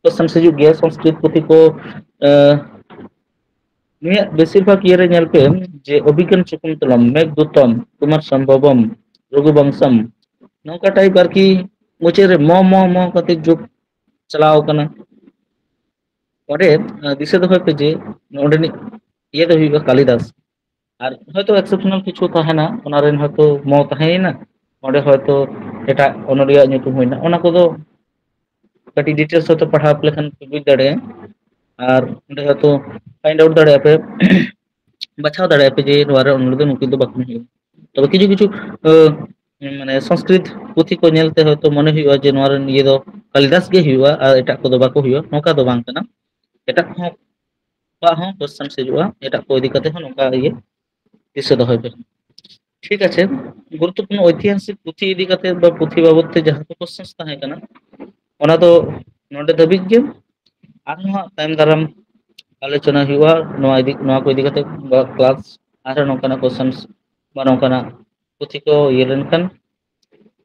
ᱠᱚᱥᱪᱮᱱ ᱦᱤᱡᱩᱜ ᱜᱮᱭᱟ ᱥᱚᱝᱥᱠᱨᱤᱛ ᱯᱩᱛᱷᱤ ᱠᱚ᱾ ᱮ, ᱱᱩᱭᱟᱜ ᱵᱮᱥᱤᱨ ᱵᱷᱟᱜᱽ ᱤᱭᱟᱹ ᱨᱮ ᱧᱮᱞ ᱯᱮ ᱡᱮ ᱚᱵᱷᱤᱜᱽᱜᱟᱱ ᱥᱟᱠᱩᱱᱛᱚᱞᱚᱢ, ᱢᱮᱜᱷᱫᱩᱛᱚᱢ, ᱠᱩᱢᱟᱨ ᱥᱚᱢᱵᱷᱚᱵᱚᱢ, ᱨᱚᱜᱷᱩᱵᱚᱝᱥᱚᱢ, ᱱᱚᱝᱠᱟ ᱴᱟᱭᱤᱯ ᱟᱨᱠᱤ ᱢᱩᱪᱟᱹᱫ ᱨᱮ ᱢᱚ ᱢᱚ ᱢᱚ ᱠᱟᱛᱮ ᱡᱳᱜ ᱪᱟᱞᱟᱣ ᱠᱟᱱᱟ᱾ ᱚᱸᱰᱮ, ᱮ, ᱫᱤᱥᱟᱹ ᱫᱚᱦᱚᱭ ᱯᱮ ᱡᱮ ᱚᱸᱰᱮᱱᱤᱡ ᱤᱭᱟᱹ ᱫᱚ ᱦᱩᱭᱩᱜᱼᱟ ᱠᱟᱞᱤᱫᱟᱥ᱾ ᱟᱨ ᱦᱚᱭᱛᱳ exceptional ᱠᱤᱪᱷᱩ ᱛᱟᱦᱮᱱᱟ, ᱚᱱᱟ ᱨᱮᱱ ᱦᱚᱭᱛᱳ ᱢᱚ ᱛᱟᱦᱮᱸᱭᱮᱱᱟ, ᱚᱸᱰᱮ ᱦᱚᱭᱛᱳ ᱮᱴᱟᱜ ᱚᱱᱚᱞᱤᱭᱟᱹᱣᱟᱜ ᱧᱩᱛᱩᱢ ᱦᱩᱭᱱᱟ, ᱚᱱᱟ ᱠᱚᱫᱚ ᱠᱟᱹᱴᱤᱡ details ᱦᱚᱭᱛᱳ ᱯᱟᱲᱦᱟᱣ ᱞᱮᱠᱷᱟᱱ ᱯᱮ ᱵᱩᱡᱽ ᱫᱟᱲᱮᱭᱟᱜᱼᱟ᱾ ᱟᱨ ᱚᱸᱰᱮ ᱦᱚᱭᱛᱳ find out ᱫᱟᱲᱮᱭᱟᱜᱼᱟ ᱯᱮ, ᱵᱟᱪᱷᱟᱣ ᱫᱟᱲᱮᱭᱟᱜᱼᱟ ᱯᱮ ᱡᱮ ᱱᱚᱣᱟ ᱨᱮ ᱚᱱᱚᱞᱤᱭᱟᱹ ᱫᱚ ᱱᱩᱠᱤᱱ ᱫᱚ ᱵᱟᱹᱠᱤᱱ ᱦᱩᱭᱩᱜᱼᱟ᱾ ᱛᱚᱵᱮ ᱠᱤᱪᱷᱩ ᱠᱤᱪᱷᱩ, ᱮ, ᱢᱟᱱᱮ ᱥᱚᱝᱥᱠᱨᱤᱛ ᱯᱩᱛᱷᱤ ᱠᱚ ᱧᱮᱞᱛᱮ ᱦᱚᱭᱛᱳ ᱢᱚᱱᱮ ᱦᱩᱭᱩᱜᱼᱟ ᱡᱮ ᱱᱚᱣᱟ ᱨᱮᱱ ᱤᱭᱟᱹ ᱫᱚ ᱠᱟᱞᱤᱫᱟᱥ ᱜᱮ ᱦᱩᱭᱩᱜᱼᱟ ᱟᱨ ᱮᱴᱟᱜ ᱠᱚᱫᱚ ᱵᱟᱠᱚ ᱦᱩᱭᱩᱜᱼᱟ, ᱱᱚᱝᱠᱟ ᱫᱚ ᱵᱟᱝ ᱠᱟᱱᱟ᱾ ᱮᱴᱟᱜ ᱦᱚᱸ ᱠᱚᱣᱟᱜ ᱦᱚᱸ ᱠᱚᱥᱪᱮᱱ ᱦᱤᱡᱩᱜᱼᱟ, ᱮᱴᱟᱜ ᱠᱚ ᱤᱫᱤ ᱠᱟᱛᱮ ᱦᱚᱸ ᱱᱚᱝᱠᱟ ᱤᱭᱟᱹ ᱫᱤᱥᱟᱹ ᱫᱚᱦᱚᱭ ᱯᱮ᱾ ᱴᱷᱤᱠ ᱟᱪᱷᱮ, ᱜᱩᱨᱩᱛᱛᱚᱯᱩᱨᱱᱚ ᱳᱭᱛᱤᱦᱟᱥᱤᱠ ᱯᱩᱛᱷᱤ ᱤᱫᱤ ᱠᱟᱛᱮ ᱵᱟ ᱯᱩᱛᱷᱤ ᱵᱟᱵᱚᱛ ᱛᱮ ᱡᱟᱦᱟᱸ ᱠᱚ ᱠᱚᱥᱪᱮᱱ ᱛᱟᱦᱮᱸ ᱠᱟᱱᱟ, ᱚᱱᱟ ᱫᱚ ᱱᱚᱰᱮ ᱫᱷᱟᱹᱵᱤᱡ ᱜᱮ᱾ ᱟᱨᱦᱚᱸ ᱦᱟᱸᱜ ᱛᱟᱭᱚᱢ ᱫᱟᱨᱟᱢ ᱟᱞᱳᱪᱚᱱᱟ ᱦᱩᱭᱩᱜᱼᱟ ᱱᱚᱣᱟ ᱤᱫᱤ, ᱱᱚᱣᱟ ᱠᱚ ᱤᱫᱤ ᱠᱟᱛᱮ ᱵᱟ ᱠᱞᱟᱥ, ᱟᱨᱦᱚᱸ ᱱᱚᱝᱠᱟᱱᱟᱜ ᱠᱚᱥᱪᱮᱱ ᱵᱟ ᱱᱚᱝᱠᱟᱱᱟᱜ ᱯᱩᱛᱷᱤ ᱠᱚ ᱤᱭᱟᱹ ᱞᱮᱱᱠᱷᱟᱱ,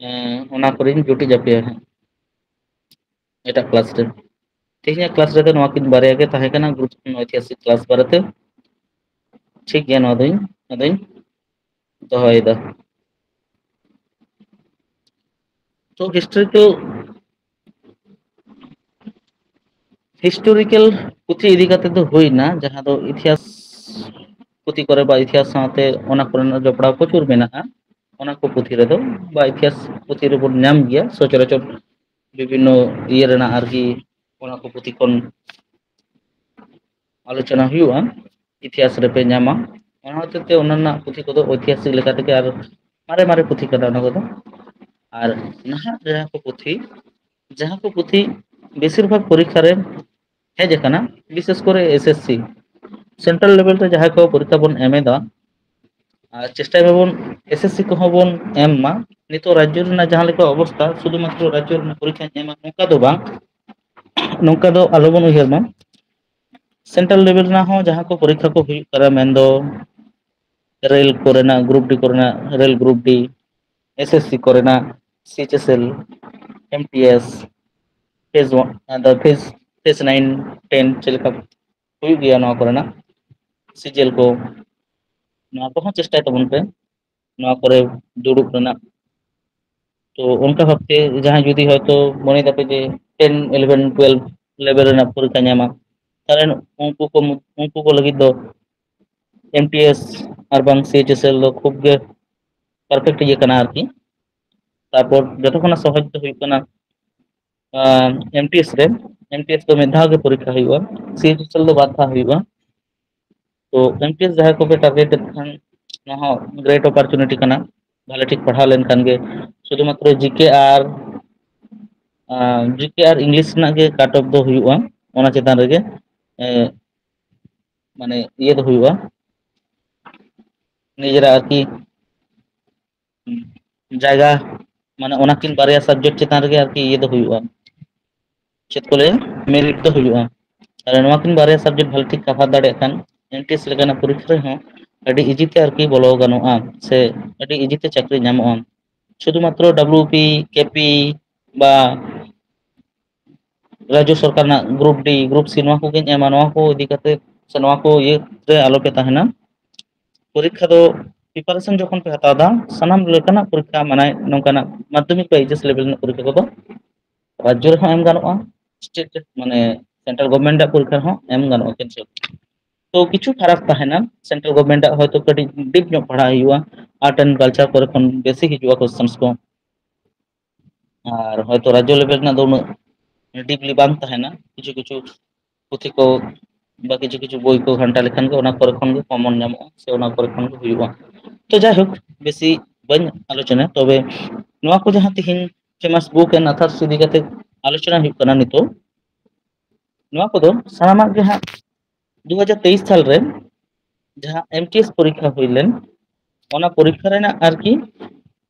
ᱮᱸ, ᱚᱱᱟ ᱠᱚᱨᱮᱧ ᱡᱩᱴᱤᱡ ᱟᱯᱮᱭᱟ ᱦᱟᱸᱜ ᱮᱴᱟᱜ ᱠᱞᱟᱥ ᱨᱮ᱾ ᱛᱮᱦᱮᱧᱟᱜ ᱠᱞᱟᱥ ᱨᱮᱫᱚ ᱱᱚᱣᱟ ᱠᱤᱱ ᱵᱟᱨᱭᱟ ᱜᱮ ᱛᱟᱦᱮᱸ ᱠᱟᱱᱟ, ᱜᱩᱨᱩᱛᱛᱚᱯᱩᱨᱱᱚ ᱳᱭᱛᱤᱦᱟᱥᱤᱠ ᱠᱞᱟᱥ ᱵᱟᱨᱮᱛᱮ᱾ ᱴᱷᱤᱠ ᱜᱮᱭᱟ, ᱱᱚᱣᱟ ᱫᱚᱧ, ᱱᱚᱣᱟ ᱫᱚᱧ ᱫᱚᱦᱚᱭᱮᱫᱟ᱾ ᱛᱚ historical ᱦᱤᱥᱴᱳᱨᱤᱠᱮᱞ ᱯᱩᱛᱷᱤ ᱤᱫᱤ ᱠᱟᱛᱮ ᱫᱚ ᱦᱩᱭᱱᱟ, ᱡᱟᱦᱟᱸ ᱫᱚ ᱤᱛᱤᱦᱟᱥ ᱯᱩᱛᱷᱤ ᱠᱚᱨᱮ ᱵᱟ ᱤᱛᱤᱦᱟᱥ ᱥᱟᱶᱛᱮ ᱚᱱᱟ ᱠᱚᱨᱮᱱᱟᱜ ᱡᱚᱯᱲᱟᱣ ᱯᱨᱚᱪᱩᱨ ᱢᱮᱱᱟᱜᱼᱟ᱾ ᱚᱱᱟ ᱠᱚ ᱯᱩᱛᱷᱤ ᱨᱮᱫᱚ ᱵᱟ ᱤᱛᱤᱦᱟᱥ ᱯᱩᱛᱷᱤ ᱨᱮᱵᱚᱱ ᱧᱟᱢ ᱜᱮᱭᱟ ᱥᱚᱪᱚᱨᱟᱪᱚᱨ ᱵᱤᱵᱷᱤᱱᱱᱚ ᱤᱭᱟᱹ ᱨᱮᱱᱟᱜ ᱟᱨᱠᱤ ᱚᱱᱟ ᱠᱚ ᱯᱩᱛᱷᱤ ᱠᱷᱚᱱ ᱟᱞᱳᱪᱚᱱᱟ ᱦᱩᱭᱩᱜᱼᱟ, ᱤᱛᱤᱦᱟᱥ ᱨᱮᱯᱮ ᱧᱟᱢᱟ᱾ ᱚᱱᱟ ᱦᱚᱛᱮᱡ ᱛᱮ ᱚᱱᱟ ᱨᱮᱱᱟᱜ ᱯᱩᱛᱷᱤ ᱠᱚᱫᱚ ᱳᱭᱛᱤᱦᱟᱥᱤᱠ ᱞᱮᱠᱟ ᱛᱮᱜᱮ ᱟᱨ ᱢᱟᱨᱮ ᱢᱟᱨᱮ ᱯᱩᱛᱷᱤ ᱠᱟᱱᱟ ᱚᱱᱟ ᱠᱚᱫᱚ᱾ ᱟᱨ ᱱᱟᱦᱟᱜ ᱡᱟᱦᱟᱸ ᱠᱚ ᱯᱩᱛᱷᱤ, ᱡᱟᱦᱟᱸ ᱠᱚ ᱯᱩᱛᱷᱤ ᱵᱮᱥᱤᱨ ᱵᱷᱟᱜᱽ ᱯᱚᱨᱤᱠᱠᱷᱟ ᱨᱮ ᱦᱮᱡ ᱟᱠᱟᱱᱟ, ᱵᱤᱥᱮᱥ ᱠᱚᱨᱮ ᱮᱥ ᱮᱥ ᱥᱤ ᱥᱮᱱᱴᱨᱟᱞ ᱞᱮᱵᱮᱞ ᱨᱮ ᱡᱟᱦᱟᱸᱭ ᱠᱚ ᱯᱚᱨᱤᱠᱠᱷᱟ ᱵᱚᱱ ᱮᱢ ᱮᱫᱟ, ᱟᱨ ᱪᱮᱥᱴᱟᱭ ᱢᱟᱵᱚᱱ ᱮᱥ ᱮᱥ ᱥᱤ ᱠᱚᱦᱚᱸ ᱵᱚᱱ ᱮᱢ ᱢᱟ᱾ ᱱᱤᱛᱚᱜ ᱨᱟᱡᱽᱡᱚ ᱨᱮᱱᱟᱜ ᱡᱟᱦᱟᱸ ᱞᱮᱠᱟ ᱚᱵᱚᱥᱛᱷᱟ, ᱥᱩᱫᱷᱩ ᱢᱟᱛᱨᱚ ᱨᱟᱡᱽᱡᱚ ᱨᱮᱱᱟᱜ ᱯᱚᱨᱤᱠᱠᱷᱟᱧ ᱮᱢᱟ ᱱᱚᱝᱠᱟ ᱫᱚ ᱵᱟᱝ, ᱱᱚᱝᱠᱟ ᱫᱚ ᱟᱞᱚᱵᱚᱱ ᱩᱭᱦᱟᱹᱨ ᱢᱟ᱾ ᱥᱮᱱᱴᱨᱟᱞ ᱞᱮᱵᱮᱞ ᱨᱮᱱᱟᱜ ᱦᱚᱸ ᱡᱟᱦᱟᱸ ᱠᱚ ᱯᱚᱨᱤᱠᱠᱷᱟ ᱠᱚ ᱦᱩᱭᱩᱜ ᱠᱟᱱᱟ, ᱢᱮᱱᱫᱚ ᱨᱮᱞ ᱠᱚᱨᱮᱱᱟᱜ, ᱜᱨᱩᱯ ᱰᱤ ᱠᱚᱨᱮᱱᱟᱜ, rail group D, S S C ᱠᱚᱨᱮᱱᱟᱜ, C H S L, M T S, phase one, ᱟᱫᱚ ᱯᱷᱮᱡᱽ, ᱯᱷᱮᱡᱽ ᱱᱟᱭᱤᱱ, ᱴᱮᱱ ᱪᱮᱫ ᱞᱮᱠᱟ ᱦᱩᱭᱩᱜ ᱜᱮᱭᱟ ᱱᱚᱣᱟ ᱠᱚᱨᱮᱱᱟᱜ ᱥᱤᱡᱮᱞ ᱠᱚ, ᱱᱚᱣᱟ ᱠᱚᱦᱚᱸ ᱪᱮᱥᱴᱟᱭ ᱛᱟᱵᱚᱱ ᱯᱮ ᱱᱚᱣᱟ ᱠᱚᱨᱮ ᱫᱩᱲᱩᱵ ᱨᱮᱱᱟᱜ᱾ ᱛᱚ ᱚᱱᱠᱟ ᱵᱷᱟᱵᱛᱮ ᱡᱟᱦᱟᱸᱭ ᱡᱩᱫᱤ ᱦᱚᱭᱛᱳ ᱢᱚᱱᱮ ᱫᱟᱯᱮ ᱡᱮ ᱴᱮᱱ, ᱤᱞᱮᱵᱷᱮᱱ, ᱴᱩᱭᱮᱞᱵᱷ ᱞᱮᱵᱮᱞ ᱨᱮᱱᱟᱜ ᱯᱚᱨᱤᱠᱠᱷᱟ ᱧᱟᱢᱟ, ᱛᱟᱦᱚᱞᱮ ᱩᱱᱠᱩ ᱠᱚ ᱢᱩ-, ᱩᱱᱠᱩ ᱠᱚ ᱞᱟᱹᱜᱤᱫ ᱫᱚ ᱮᱢ ᱴᱤ ᱮᱥ ᱟᱨ ᱵᱟᱝ ᱥᱤ ᱮᱭᱤᱪ ᱮᱥ ᱮᱞ ᱫᱚ ᱠᱷᱩᱵ ᱜᱮ ᱯᱟᱨᱯᱷᱮᱠᱴ ᱤᱭᱟᱹ ᱠᱟᱱᱟ ᱟᱨᱠᱤ᱾ ᱛᱟᱨᱯᱚᱨ ᱡᱚᱛᱚ ᱠᱷᱚᱱᱟᱜ ᱥᱚᱦᱚᱡ ᱫᱚ ᱦᱩᱭᱩᱜ ᱠᱟᱱᱟ ᱮᱢ ᱴᱤ ᱮᱥ ᱨᱮ, ᱮᱢ ᱴᱤ ᱮᱥ ᱫᱚ ᱢᱤᱫ ᱫᱷᱟᱣ ᱜᱮ ᱯᱚᱨᱤᱠᱠᱷᱟ ᱦᱩᱭᱩᱜᱼᱟ, ᱥᱤ ᱮᱭᱤᱪ ᱮᱥ ᱮᱞ ᱫᱚ ᱵᱟᱨ ᱫᱷᱟᱣ ᱦᱩᱭᱩᱜᱼᱟ᱾ ᱛᱚ ᱮᱢ ᱴᱤ ᱮᱥ ᱡᱟᱦᱟᱸᱭ ᱠᱚᱯᱮ ᱴᱟᱨᱜᱮᱴ ᱮᱫ ᱠᱷᱟᱱ, ᱱᱚᱣᱟ ᱦᱚᱸ ᱜᱨᱮᱴ ᱚᱯᱚᱨᱪᱩᱱᱤᱴᱤ ᱠᱟᱱᱟ᱾ ᱵᱷᱟᱞᱮ ᱴᱷᱤᱠ ᱯᱟᱲᱦᱟᱣ ᱞᱮᱱᱠᱷᱟᱱ ᱜᱮ, ᱥᱩᱫᱷᱩ ᱢᱟᱛᱨᱚ ᱡᱤ ᱠᱮ ᱟᱨ ᱡᱤ ᱠᱮ ᱟᱨ ᱤᱝᱞᱤᱥ ᱨᱮᱱᱟᱜ ᱜᱮ ᱠᱟᱴ ᱚᱯᱷ ᱫᱚ ᱦᱩᱭᱩᱜᱼᱟ, ᱚᱱᱟ ᱪᱮᱛᱟᱱ ᱨᱮᱜᱮ ᱮ, ᱢᱟᱱᱮ ᱤᱭᱟᱹ ᱫᱚ ᱦᱩᱭᱩᱜᱼᱟ, ᱱᱤᱡᱮᱨᱟᱜ ᱟᱨᱠᱤ ᱡᱟᱭᱜᱟ, ᱢᱟᱱᱮ ᱚᱱᱟᱠᱤᱱ ᱵᱟᱨᱭᱟ ᱥᱟᱵᱡᱮᱠᱴ ᱪᱮᱛᱟᱱ ᱨᱮᱜᱮ ᱟᱨᱠᱤ ᱤᱭᱟᱹ ᱫᱚ ᱦᱩᱭᱩᱜᱼᱟ, ᱪᱮᱫ ᱠᱚ ᱞᱟᱹᱭᱟ, ᱢᱮᱨᱤᱴ ᱫᱚ ᱦᱩᱭᱩᱜᱼᱟ᱾ ᱛᱟᱦᱞᱮ ᱱᱚᱣᱟ ᱠᱤᱱ ᱵᱟᱨᱭᱟ ᱥᱟᱵᱡᱮᱠᱴ ᱵᱷᱟᱞᱮ ᱴᱷᱤᱠ ᱠᱟᱵᱷᱟᱨ ᱫᱟᱲᱮᱭᱟᱜ ᱠᱷᱟᱱ ᱮᱢ ᱴᱤ ᱮᱥ ᱞᱮᱠᱟᱱᱟᱜ ᱯᱚᱨᱤᱠᱠᱷᱟ ᱨᱮᱦᱚᱸ ᱟᱹᱰᱤ ᱤᱡᱤ ᱛᱮ ᱟᱨᱠᱤ ᱵᱚᱞᱚ ᱜᱟᱱᱚᱜᱼᱟ, ᱥᱮ ᱟᱹᱰᱤ ᱤᱡᱤ ᱛᱮ ᱪᱟᱹᱠᱨᱤ ᱧᱟᱢᱚᱜᱼᱟ᱾ ᱥᱩᱫᱷᱩ ᱢᱟᱛᱨᱚ ᱰᱟᱵᱞᱩ ᱯᱤ, ᱠᱮ ᱯᱤ ᱵᱟ ᱨᱟᱡᱽᱡᱚ ᱥᱚᱨᱠᱟᱨ ᱨᱮᱱᱟᱜ ᱜᱨᱩᱯ ᱰᱤ, ᱜᱨᱩᱯ ᱥᱤ, ᱱᱚᱣᱟ ᱠᱚᱜᱮᱧ ᱮᱢᱟ, ᱱᱚᱣᱟ ᱠᱚ ᱤᱫᱤ ᱠᱟᱛᱮ ᱥᱮ ᱱᱚᱣᱟ ᱠᱚ ᱤᱭᱟᱹ ᱨᱮ ᱟᱞᱚᱯᱮ ᱛᱟᱦᱮᱱᱟ᱾ ᱯᱚᱨᱤᱠᱠᱷᱟ ᱫᱚ ᱯᱨᱤᱯᱟᱨᱮᱥᱚᱱ ᱡᱚᱠᱷᱚᱱ ᱯᱮ ᱦᱟᱛᱟᱣ ᱮᱫᱟ, ᱥᱟᱱᱟᱢ ᱞᱮᱠᱟᱱᱟᱜ ᱯᱚᱨᱤᱠᱠᱷᱟ, ᱢᱟᱱᱮ ᱱᱚᱝᱠᱟᱱᱟᱜ ᱢᱟᱫᱽᱫᱷᱚᱢᱤᱠ ᱵᱟ ᱮᱭᱤᱪ ᱮᱥ ᱞᱮᱵᱮᱞ ᱨᱮᱱᱟᱜ ᱯᱚᱨᱤᱠᱠᱷᱟ ᱠᱚᱫᱚ ᱨᱟᱡᱽᱡᱚ ᱨᱮᱦᱚᱸ ᱮᱢ ᱜᱟᱱᱚᱜᱼᱟ, ᱥᱴᱮᱴ ᱨᱮ, ᱢᱟᱱᱮ ᱥᱮᱱᱴᱨᱟᱞ ᱜᱚᱵᱷᱚᱨᱱᱢᱮᱱᱴ ᱟᱜ ᱯᱚᱨᱤᱠᱠᱷᱟ ᱨᱮᱦᱚᱸ ᱮᱢ ᱜᱟᱱᱚᱜᱼᱟ ᱠᱮᱱᱥᱮᱞ᱾ ᱛᱚ ᱠᱤᱪᱷᱩ ᱯᱷᱟᱨᱟᱠ ᱛᱟᱦᱮᱱᱟ, ᱥᱮᱱᱴᱨᱟᱞ ᱜᱚᱵᱷᱚᱨᱱᱢᱮᱱᱴ ᱟᱜ ᱦᱚᱭᱛᱳ ᱠᱟᱹᱴᱤᱡ ᱰᱤᱯ ᱧᱚᱜ ᱯᱟᱲᱦᱟᱜ ᱦᱩᱭᱩᱜᱼᱟ, ᱟᱨᱴ ᱮᱱᱰ ᱠᱟᱞᱪᱟᱨ ᱠᱚᱨᱮ ᱠᱷᱚᱱ ᱵᱮᱥᱤ ᱦᱤᱡᱩᱜᱼᱟ ᱠᱚᱥᱪᱮᱱᱥ ᱠᱚ, ᱟᱨ ᱦᱚᱭᱛᱳ ᱨᱟᱡᱽᱡᱚ ᱞᱮᱵᱮᱞ ᱨᱮᱱᱟᱜ ᱫᱚ ᱩᱱᱟᱹᱜ ᱰᱤᱯᱞᱤ ᱵᱟᱝ ᱛᱟᱦᱮᱱᱟ᱾ ᱠᱤᱪᱷᱩ ᱠᱤᱪᱷᱩ ᱯᱩᱛᱷᱤ ᱠᱚ ᱵᱟ ᱠᱤᱪᱷᱩ ᱠᱤᱪᱷᱩ ᱵᱳᱭ ᱠᱚ ᱜᱷᱟᱱᱴᱟ ᱞᱮᱠᱷᱟᱱ ᱜᱮ ᱚᱱᱟ ᱠᱚᱨᱮ ᱠᱷᱚᱱ ᱜᱮ ᱠᱚᱢᱚᱱ ᱧᱟᱢᱚᱜᱼᱟ ᱥᱮ ᱚᱱᱟ ᱠᱚᱨᱮ ᱠᱷᱚᱱ ᱜᱮ ᱦᱩᱭᱩᱜᱼᱟ᱾ ᱛᱚ ᱡᱟᱭᱦᱳᱠ, ᱵᱮᱥᱤ ᱵᱟᱹᱧ ᱟᱞᱳᱪᱚᱱᱟ, ᱛᱚᱵᱮ ᱱᱚᱣᱟ ᱠᱚ ᱡᱟᱦᱟᱸ ᱛᱤᱦᱤᱧ ᱯᱷᱮᱢᱟᱥ ᱵᱩᱠ ᱮᱱᱰ ᱟᱛᱷᱟᱨᱥ ᱤᱫᱤ ᱠᱟᱛᱮ ᱟᱞᱳᱪᱚᱱᱟ ᱦᱩᱭᱩᱜ ᱠᱟᱱᱟ ᱱᱤᱛᱚᱜ, ᱱᱚᱣᱟ ᱠᱚᱫᱚ ᱥᱟᱱᱟᱢᱟᱜ ᱜᱮ ᱦᱟᱸᱜ ᱫᱩ ᱦᱟᱡᱟᱨ ᱛᱮᱭᱤᱥ ᱥᱟᱞ ᱨᱮ ᱡᱟᱦᱟᱸ ᱮᱢ ᱴᱤ ᱮᱥ ᱯᱚᱨᱤᱠᱠᱷᱟ ᱦᱩᱭ ᱞᱮᱱ, ᱚᱱᱟ ᱯᱚᱨᱤᱠᱠᱷᱟ ᱨᱮᱱᱟᱜ ᱟᱨᱠᱤ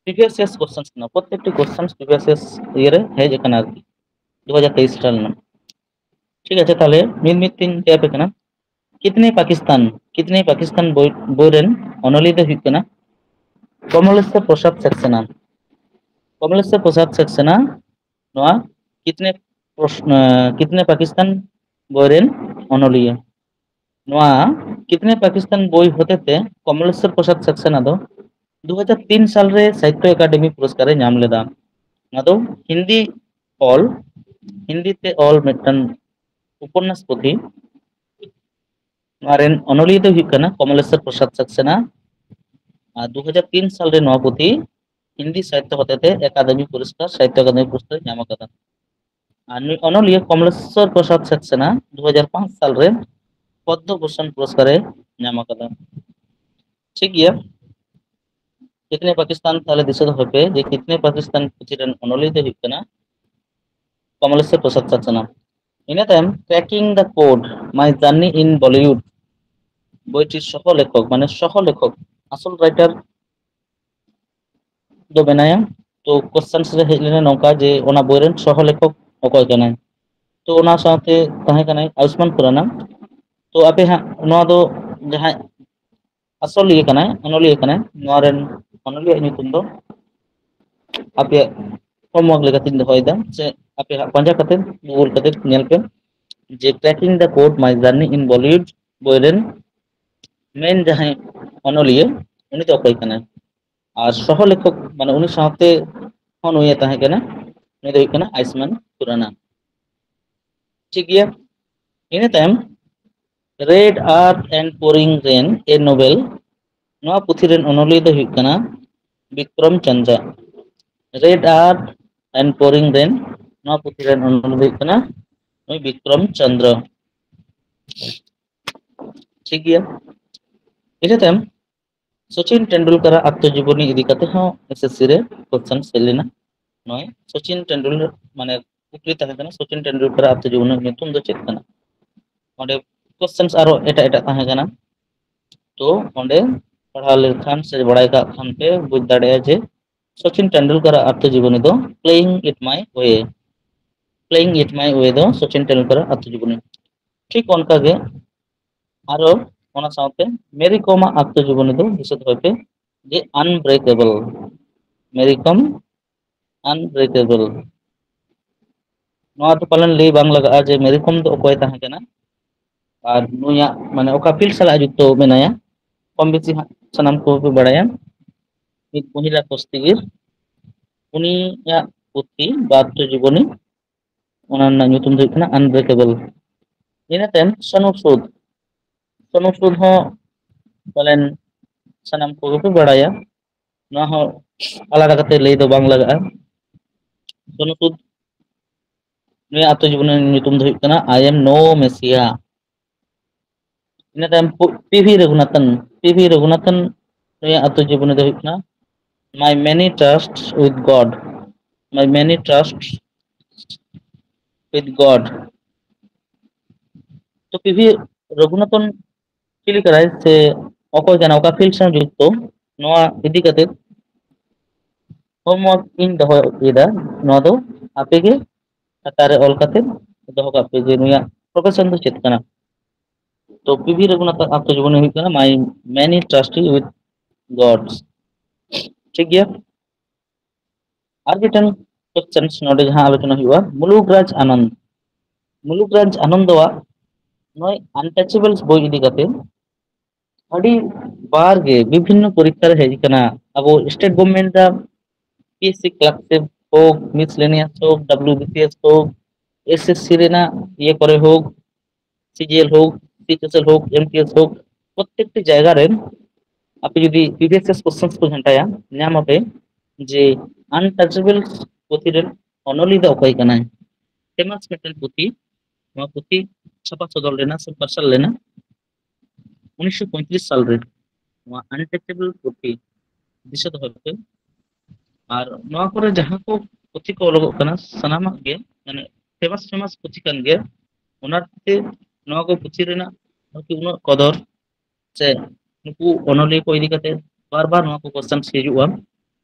previous years questions ᱠᱟᱱᱟ, ᱯᱨᱚᱛᱮᱠᱴᱤ ᱠᱚᱥᱪᱮᱱ previous years ᱤᱭᱟᱹ ᱨᱮ ᱦᱮᱡ ᱟᱠᱟᱱᱟ ᱟᱨᱠᱤ, ᱫᱩ ᱦᱟᱡᱟᱨ ᱛᱮᱭᱤᱥ ᱥᱟᱞ ᱨᱮᱱᱟᱜ᱾ ᱴᱷᱤᱠ ᱟᱪᱷᱮ, ᱛᱟᱦᱞᱮ ᱢᱤᱫ ᱢᱤᱫ ᱛᱤᱧ ᱞᱟᱹᱭ ᱟᱯᱮ ᱠᱟᱱᱟ᱾ ᱠᱤᱛᱱᱮ ᱯᱟᱠᱤᱥᱛᱟᱱ, ᱠᱤᱛᱱᱮ ᱯᱟᱠᱤᱥᱛᱟᱱ ᱵᱳᱭ, ᱵᱳᱭ ᱨᱮᱱ ᱚᱱᱚᱞᱤᱭᱟᱹ ᱫᱚ ᱦᱩᱭᱩᱜ ᱠᱟᱱᱟ ᱠᱚᱢᱚᱞᱮᱥᱣᱚᱨ ᱯᱨᱚᱥᱟᱫᱽ ᱥᱟᱠᱥᱮᱱᱟ᱾ ᱠᱚᱢᱚᱞᱮᱥᱣᱚᱨ ᱯᱨᱚᱥᱟᱫᱽ ᱥᱟᱠᱥᱮᱱᱟ ᱱᱚᱣᱟ ᱠᱤᱛᱱᱮ ᱯᱨᱚᱥ-, ᱟᱸ, ᱠᱤᱛᱱᱮ ᱯᱟᱠᱤᱥᱛᱟᱱ ᱵᱳᱭ ᱨᱮᱱ ᱚᱱᱚᱞᱤᱭᱟᱹ᱾ ᱱᱚᱣᱟ ᱠᱤᱛᱱᱮ ᱯᱟᱠᱤᱥᱛᱟᱱ ᱵᱳᱭ ᱦᱚᱛᱮᱛᱮ ᱠᱚᱢᱚᱞᱮᱥᱣᱚᱨ ᱯᱨᱚᱥᱟᱫᱽ ᱥᱟᱠᱥᱮᱱᱟ ᱫᱚ ᱫᱩ ᱦᱟᱡᱟᱨ ᱛᱤᱱ ᱥᱟᱞ ᱨᱮ ᱥᱟᱦᱤᱛᱛᱚ ᱮᱠᱟᱰᱮᱢᱤ ᱯᱩᱨᱚᱥᱠᱟᱨ ᱮ ᱧᱟᱢ ᱞᱮᱫᱟ᱾ ᱱᱚᱣᱟ ᱫᱚ ᱦᱤᱱᱫᱤ ᱚᱞ, ᱦᱤᱱᱫᱤ ᱛᱮ ᱚᱞ ᱢᱤᱫᱴᱟᱝ ᱩᱯᱚᱱᱱᱟᱥ ᱯᱩᱛᱷᱤ᱾ ᱱᱚᱣᱟ ᱨᱮᱱ ᱚᱱᱚᱞᱤᱭᱟᱹ ᱫᱚ ᱦᱩᱭᱩᱜ ᱠᱟᱱᱟ ᱠᱚᱢᱚᱞᱮᱥᱣᱚᱨ ᱯᱨᱚᱥᱟᱫᱽ ᱥᱟᱠᱥᱮᱱᱟ᱾ ᱟᱨ ᱫᱩ ᱦᱟᱡᱟᱨ ᱛᱤᱱ ᱥᱟᱞ ᱨᱮ ᱱᱚᱣᱟ ᱯᱩᱛᱷᱤ ᱦᱤᱱᱫᱤ ᱥᱟᱦᱤᱛᱛᱚ ᱦᱚᱛᱮᱛᱮ ᱮᱠᱟᱰᱮᱢᱤ ᱯᱩᱨᱚᱥᱠᱟᱨ, ᱥᱟᱦᱤᱛᱛᱚ ᱮᱠᱟᱰᱮᱢᱤ ᱯᱩᱨᱚᱥᱠᱟᱨ ᱧᱟᱢ ᱟᱠᱟᱫᱟ᱾ ᱟᱨ ᱱᱩᱭ ᱚᱱᱚᱞᱤᱭᱟᱹ ᱠᱚᱢᱞᱮᱥᱣᱚᱨ ᱯᱨᱚᱥᱟᱫᱽ ᱥᱟᱠᱥᱮᱱᱟ ᱫᱩ ᱦᱟᱡᱟᱨ ᱯᱟᱸᱪ ᱥᱟᱞ ᱨᱮ ᱯᱚᱫᱽᱢᱚ ᱵᱷᱩᱥᱚᱱ ᱯᱩᱨᱚᱥᱠᱟᱨ ᱮ ᱧᱟᱢ ᱟᱠᱟᱫᱟ᱾ ᱴᱷᱤᱠ ᱜᱮᱭᱟ, ᱠᱤᱛᱱᱮ ᱯᱟᱠᱤᱥᱛᱟᱱ, ᱛᱟᱦᱞᱮ ᱫᱤᱥᱟᱹ ᱫᱚᱦᱚᱭ ᱯᱮ ᱡᱮ ᱠᱤᱛᱱᱮ ᱯᱟᱠᱤᱥᱛᱟᱱ ᱯᱩᱛᱷᱤ ᱨᱮᱱ ᱚᱱᱚᱞᱤᱭᱟᱹ ᱫᱚᱭ ᱦᱩᱭᱩᱜ ᱠᱟᱱᱟ ᱠᱚᱢᱞᱮᱥᱣᱚᱨ ᱯᱨᱚᱥᱟᱫᱽ ᱥᱟᱠᱥᱮᱱᱟ᱾ ᱤᱱᱟᱹ ᱛᱟᱭᱚᱢ Cracking the Code, My Journey in Bollywood ᱵᱳᱭᱴᱤ ᱥᱚᱦᱚ ᱞᱮᱠᱷᱚᱠ, ᱢᱟᱱᱮ ᱥᱚᱦᱚ ᱞᱮᱠᱷᱚᱠ, ᱟᱥᱚᱞ ᱨᱟᱭᱴᱟᱨ ᱫᱚ ᱢᱮᱱᱟᱭᱟ᱾ ᱛᱚ ᱠᱚᱥᱪᱮᱱᱥ ᱨᱮ ᱦᱮᱡ ᱞᱮᱱᱟ ᱱᱚᱝᱠᱟ ᱡᱮ ᱚᱱᱟ ᱵᱳᱭ ᱨᱮᱱ ᱥᱚᱦᱚ ᱞᱮᱠᱷᱚᱠ ᱚᱠᱚᱭ ᱠᱟᱱᱟᱭ? ᱛᱚ ᱚᱱᱟ ᱥᱟᱶᱛᱮ ᱛᱟᱦᱮᱸ ᱠᱟᱱᱟᱭ ᱟᱭᱩᱥᱢᱟᱱ ᱠᱷᱩᱨᱟᱱᱟ᱾ ᱛᱚ ᱟᱯᱮ ᱦᱟᱸᱜ ᱱᱚᱣᱟ ᱫᱚ ᱡᱟᱦᱟᱸᱭ ᱟᱥᱚᱞᱤᱭᱟᱹ ᱠᱟᱱᱟᱭ, ᱚᱱᱚᱞᱤᱭᱟᱹ ᱠᱟᱱᱟᱭ, ᱱᱚᱣᱟ ᱨᱮᱱ ᱚᱱᱚᱞᱤᱭᱟᱹ ᱧᱩᱛᱩᱢ ᱫᱚ ᱟᱯᱮᱭᱟᱜ homework ᱞᱮᱠᱟᱛᱤᱧ ᱫᱚᱦᱚᱭᱮᱫᱟ, ᱥᱮ ᱟᱯᱮ ᱦᱟᱸᱜ ᱯᱟᱸᱡᱟ ᱠᱟᱛᱮ, Google ᱠᱟᱛᱮ ᱧᱮᱞ ᱯᱮ ᱡᱮ Cracking the Code, My Journey in Bollywood ᱵᱳᱭ ᱨᱮᱱ ᱢᱮᱱ ᱡᱟᱦᱟᱸᱭ ᱚᱱᱚᱞᱤᱭᱟᱹ, ᱩᱱᱤ ᱫᱚ ᱚᱠᱚᱭ ᱠᱟᱱᱟᱭ? ᱟᱨ ᱥᱚᱦᱚ ᱞᱮᱠᱷᱚᱠ, ᱢᱟᱱᱮ ᱩᱱᱤ ᱥᱟᱶᱛᱮ ᱦᱚᱸ ᱱᱩᱭᱮ ᱛᱟᱦᱮᱸ ᱠᱟᱱᱟ, ᱱᱩᱭ ᱫᱚ ᱦᱩᱭᱩᱜ ᱠᱟᱱᱟ ᱟᱭᱩᱥᱢᱟᱱ ᱠᱷᱩᱨᱟᱱᱟ᱾ ᱴᱷᱤᱠ ᱜᱮᱭᱟ, ᱤᱱᱟᱹ ᱛᱟᱭᱚᱢ Red Earth and Pouring Rain, a novel, ᱱᱚᱣᱟ ᱯᱩᱛᱷᱤ ᱨᱮᱱ ᱚᱱᱚᱞᱤᱭᱟᱹ ᱫᱚ ᱦᱩᱭᱩᱜ ᱠᱟᱱᱟ ᱵᱤᱠᱨᱚᱢ ᱪᱚᱸᱫᱽᱨᱚ᱾ Red Earth and Pouring Rain, ᱱᱚᱣᱟ ᱯᱩᱛᱷᱤ ᱨᱮᱱ ᱚᱱᱚᱞᱤᱭᱟᱹ ᱫᱚ ᱦᱩᱭᱩᱜ ᱠᱟᱱᱟ ᱱᱩᱭ ᱵᱤᱠᱨᱚᱢ ᱪᱚᱸᱫᱽᱨᱚ᱾ ᱴᱷᱤᱠ ᱜᱮᱭᱟ᱾ ᱤᱱᱟᱹ ᱛᱟᱭᱚᱢ ᱥᱚᱪᱤᱱ ᱴᱮᱱᱰᱩᱞᱠᱟᱨᱟᱜ ᱟᱛᱛᱚ ᱡᱤᱵᱚᱱᱤ ᱤᱫᱤ ᱠᱟᱛᱮ ᱦᱚᱸ ᱮᱥᱮᱥᱥᱤ ᱨᱮ ᱠᱚᱥᱪᱮᱱ ᱦᱮᱡ ᱞᱮᱱᱟ᱾ ᱱᱚᱜᱼᱚᱭ ᱥᱚᱪᱤᱱ ᱴᱮᱱᱰᱩᱞ ᱢᱟᱱᱮ ᱠᱩᱠᱞᱤ ᱛᱟᱦᱮᱸ ᱠᱟᱱᱟ, ᱥᱚᱪᱤᱱ ᱴᱮᱱᱰᱩᱞᱠᱟᱨᱟᱜ ᱟᱛᱛᱚ ᱡᱤᱵᱚᱱᱤ ᱧᱩᱛᱩᱢ ᱫᱚ ᱪᱮᱫ ᱠᱟᱱᱟ? ᱚᱸᱰᱮ ᱠᱚᱥᱪᱮᱱ ᱟᱨᱚ ᱮᱴᱟᱜ ᱮᱴᱟᱜ ᱛᱟᱦᱮᱸ ᱠᱟᱱᱟ᱾ ᱛᱚ ᱚᱸᱰᱮ ᱯᱟᱲᱦᱟᱣ ᱞᱮᱠᱷᱟᱱ ᱥᱮ ᱵᱟᱲᱟᱭ ᱠᱟᱜ ᱠᱷᱟᱱ ᱯᱮ ᱵᱩᱡᱽ ᱫᱟᱲᱮᱭᱟᱜᱼᱟ ᱡᱮ ᱥᱚᱪᱤᱱ ᱴᱮᱱᱰᱩᱞᱠᱟᱨᱟᱜ ᱟᱛᱛᱚ ᱡᱤᱵᱚᱱᱤ ᱫᱚ Playing It My Way, Playing It My Way ᱫᱚ ᱥᱚᱪᱤᱱ ᱴᱮᱱᱰᱩᱞᱠᱟᱨᱟᱜ ᱟᱛᱛᱚ ᱡᱤᱵᱚᱱᱤ᱾ ᱴᱷᱤᱠ ᱚᱱᱠᱟ ᱜᱮ ᱟᱨᱚ ᱚᱱᱟ ᱥᱟᱶᱛᱮ ᱢᱮᱨᱤ ᱠᱚᱢᱟᱜ ᱟᱛᱛᱚ ᱡᱤᱵᱚᱱᱤ ᱫᱚ ᱫᱤᱥᱟᱹ ᱫᱚᱦᱚᱭ ᱯᱮ ᱡᱮ Unbreakable, ᱢᱮᱨᱤ ᱠᱚᱢ Unbreakable᱾ ᱱᱚᱣᱟ ᱫᱚ ᱯᱟᱞᱮᱱ ᱞᱟᱹᱭ ᱵᱟᱝ ᱞᱟᱜᱟᱜᱼᱟ ᱡᱮ ᱢᱮᱨᱤ ᱠᱚᱢ ᱫᱚ ᱚᱠᱚᱭ ᱛᱟᱦᱮᱸ ᱠᱟᱱᱟ ᱟᱨ ᱱᱩᱭᱟᱜ ᱢᱟᱱᱮ ᱚᱠᱟ ᱯᱷᱤᱞᱰ ᱥᱟᱞᱟᱜ ᱡᱩᱠᱛᱚ ᱢᱮᱱᱟᱭᱟ, ᱠᱚᱢ ᱵᱮᱥᱤ ᱦᱟᱸᱜ ᱥᱟᱱᱟᱢ ᱠᱚᱯᱮ ᱵᱟᱲᱟᱭᱟ᱾ ᱢᱤᱫ ᱢᱚᱦᱤᱞᱟ ᱠᱩᱥᱛᱤᱜᱤᱨ, ᱩᱱᱤᱭᱟᱜ ᱯᱩᱛᱷᱤ ᱵᱟ ᱟᱛᱛᱚ ᱡᱤᱵᱚᱱᱤ, ᱚᱱᱟ ᱨᱮᱱᱟᱜ ᱧᱩᱛᱩᱢ ᱫᱚ ᱦᱩᱭᱩᱜ ᱠᱟᱱᱟ Unbreakable᱾ ᱤᱱᱟᱹ ᱛᱟᱭᱚᱢ ᱥᱚᱱᱩ ᱥᱩᱫ, ᱥᱚᱱᱩ ᱥᱩᱫ ᱦᱚᱸ ᱯᱟᱞᱮᱱ ᱥᱟᱱᱟᱢ ᱠᱚᱜᱮ ᱯᱮ ᱵᱟᱲᱟᱭᱟ, ᱱᱚᱣᱟ ᱦᱚᱸ ᱟᱞᱟᱫᱟ ᱠᱟᱛᱮ ᱞᱟᱹᱭ ᱫᱚ ᱵᱟᱝ ᱞᱟᱜᱟᱜᱼᱟ᱾ ᱥᱚᱱᱩ ᱥᱩᱫ ᱱᱩᱭᱟᱜ ᱟᱛᱛᱚ ᱡᱤᱵᱚᱱᱤ ᱧᱩᱛᱩᱢ ᱫᱚ ᱦᱩᱭᱩᱜ ᱠᱟᱱᱟ I Am No Messiah᱾ ᱤᱱᱟᱹ ᱛᱟᱭᱚᱢ ᱯᱤ ᱵᱷᱤ ᱨᱚᱜᱷᱩᱱᱟᱛᱷᱚᱱ, ᱯᱤ ᱵᱷᱤ ᱨᱚᱜᱷᱩᱱᱟᱛᱷᱚᱱ ᱱᱩᱭᱟᱜ ᱟᱛᱛᱚ ᱡᱤᱵᱚᱱᱤ ᱫᱚ ᱦᱩᱭᱩᱜ ᱠᱟᱱᱟ My Many Trusts with God, My Many Trusts with God᱾ ᱛᱚ ᱯᱤ ᱵᱷᱤ ᱨᱚᱜᱷᱩᱱᱟᱛᱷᱚᱱ ᱪᱤᱞᱤ ᱠᱟᱱᱟᱭ ᱥᱮ ᱚᱠᱚᱭ ᱠᱟᱱᱟ, ᱚᱠᱟ ᱯᱷᱤᱞᱰ ᱥᱟᱶ ᱡᱩᱠᱛᱚ, ᱱᱚᱣᱟ ᱤᱫᱤ ᱠᱟᱛᱮ ᱦᱳᱢᱣᱟᱨᱠ ᱤᱧ ᱫᱚᱦᱚ ᱠᱮᱫᱟ᱾ ᱱᱚᱣᱟ ᱫᱚ ᱟᱯᱮ ᱜᱮ ᱠᱷᱟᱛᱟ ᱨᱮ ᱚᱞ ᱠᱟᱛᱮ ᱫᱚᱦᱚ ᱠᱟᱜ ᱯᱮ ᱡᱮ ᱱᱩᱭᱟᱜ ᱯᱨᱚᱯᱷᱮᱥᱚᱱ ᱫᱚ ᱪᱮᱫ ᱠᱟᱱᱟ᱾ ᱛᱚ ᱯᱤ ᱵᱷᱤ ᱨᱚᱜᱷᱩᱱᱟᱛᱷ ᱟᱜ ᱟᱛᱛᱚ ᱡᱤᱵᱚᱱᱤ ᱦᱩᱭᱩᱜ ᱠᱟᱱᱟ My Many Trust with God᱾ ᱴᱷᱤᱠ ᱜᱮᱭᱟ᱾ ᱟᱨ ᱢᱤᱫᱴᱟᱝ ᱠᱚᱥᱪᱮᱱ ᱱᱚᱰᱮ ᱡᱟᱦᱟᱸ ᱟᱞᱳᱪᱚᱱᱟ ᱦᱩᱭᱩᱜᱼᱟ, ᱢᱩᱞᱩᱠ ᱨᱟᱡᱽ ᱟᱱᱚᱱᱫ, ᱢᱩᱞᱩᱠ ᱨᱟᱡᱽ ᱟᱱᱚᱱᱫᱚᱣᱟᱜ ᱱᱚᱜᱼᱚᱭ ᱟᱱᱴᱟᱪᱮᱵᱚᱞᱥ ᱵᱳᱭ ᱤᱫᱤ ᱠᱟᱛᱮ ᱟᱹᱰᱤ ᱵᱟᱨ ᱜᱮ ᱵᱤᱵᱷᱤᱱᱱᱚ ᱯᱚᱨᱤᱠᱠᱷᱟ ᱨᱮ ᱦᱮᱡ ᱟᱠᱟᱱᱟ᱾ ᱟᱵᱚ ᱥᱴᱮᱴ ᱜᱚᱵᱷᱢᱮᱱᱴ ᱟᱜ ᱯᱤ ᱮᱥ ᱥᱤ ᱠᱞᱟᱨᱠᱥᱤᱯ ᱦᱳᱠ, ᱢᱤᱥᱞᱮᱱᱤᱭᱟᱥ ᱦᱳᱠ, ᱰᱟᱵᱞᱤᱭᱩ ᱵᱤ ᱯᱤ ᱮᱥ ᱦᱳᱠ, ᱮᱥ ᱮᱥ ᱥᱤ ᱨᱮᱱᱟᱜ ᱤᱭᱟᱹ ᱠᱚᱨᱮ ᱦᱳᱠ, ᱥᱤᱡᱤᱮᱞ ᱦᱳᱠ, ᱥᱤᱮᱪᱮᱥᱮᱞ ᱦᱳᱠ, ᱮᱢᱴᱤᱮᱥ ᱦᱳᱠ, ᱯᱨᱚᱛᱛᱮᱠᱴᱤ ᱡᱟᱭᱜᱟ ᱨᱮ ᱟᱯᱮ ᱡᱩᱫᱤ ᱯᱨᱤᱵᱷᱤᱭᱟᱥ ᱤᱭᱟᱨ ᱠᱚᱥᱪᱮᱱᱥ ᱠᱚ ᱜᱷᱟᱱᱴᱟᱭᱟ, ᱧᱟᱢ ᱟᱯᱮ ᱡᱮ ᱟᱱᱴᱟᱪᱮᱵᱚᱞ ᱯᱩᱛᱷᱤ ᱨᱮᱱ ᱚᱱᱚᱞᱤᱭᱟᱹ ᱫᱚ ᱚᱠᱚᱭ ᱠᱟᱱᱟᱭ? ᱯᱷᱮᱢᱟᱥ ᱢᱤᱫᱴᱮᱱ ᱯᱩᱛᱷᱤ, ᱱᱚᱣᱟ ᱯᱩᱛᱷᱤ ᱪᱷᱟᱯᱟ ᱥᱚᱫᱚᱨ ᱞᱮᱱᱟ ᱥᱮ ᱯᱟᱨᱥᱟᱞ ᱞᱮᱱᱟ ᱩᱱᱤᱥᱥᱚ ᱯᱚᱸᱭᱛᱨᱤᱥ ᱥᱟᱞ ᱨᱮ᱾ ᱱᱚᱣᱟ ᱟᱱᱴᱟᱪᱮᱵᱚᱞ ᱯᱩᱛᱷᱤ ᱫᱤᱥᱟᱹ ᱫᱚᱦᱚᱭ ᱯᱮ᱾ ᱟᱨ ᱱᱚᱣᱟ ᱠᱚᱨᱮ ᱡᱟᱦᱟᱸ ᱠᱚ ᱯᱩᱛᱷᱤ ᱠᱚ ᱚᱞᱚᱜᱚᱜ ᱠᱟᱱᱟ, ᱥᱟᱱᱟᱢᱟᱜ ᱜᱮ ᱢᱟᱱᱮ ᱯᱷᱮᱢᱟᱥ ᱯᱷᱮᱢᱟᱥ ᱯᱩᱛᱷᱤ ᱠᱟᱱ ᱜᱮᱭᱟ᱾ ᱚᱱᱟ ᱠᱷᱟᱹᱛᱤᱨ ᱱᱚᱣᱟ ᱠᱚ ᱯᱩᱛᱷᱤ ᱨᱮᱱᱟᱜ ᱟᱨᱠᱤ ᱩᱱᱟᱹᱜ ᱠᱚᱫᱚᱨ ᱥᱮ ᱱᱩᱠᱩ ᱚᱱᱚᱞᱤᱭᱟᱹ ᱠᱚ ᱤᱫᱤ ᱠᱟᱛᱮ ᱵᱟᱨ ᱵᱟᱨ ᱱᱚᱣᱟ ᱠᱚ ᱠᱚᱥᱪᱮᱱ ᱦᱤᱡᱩᱜᱼᱟ᱾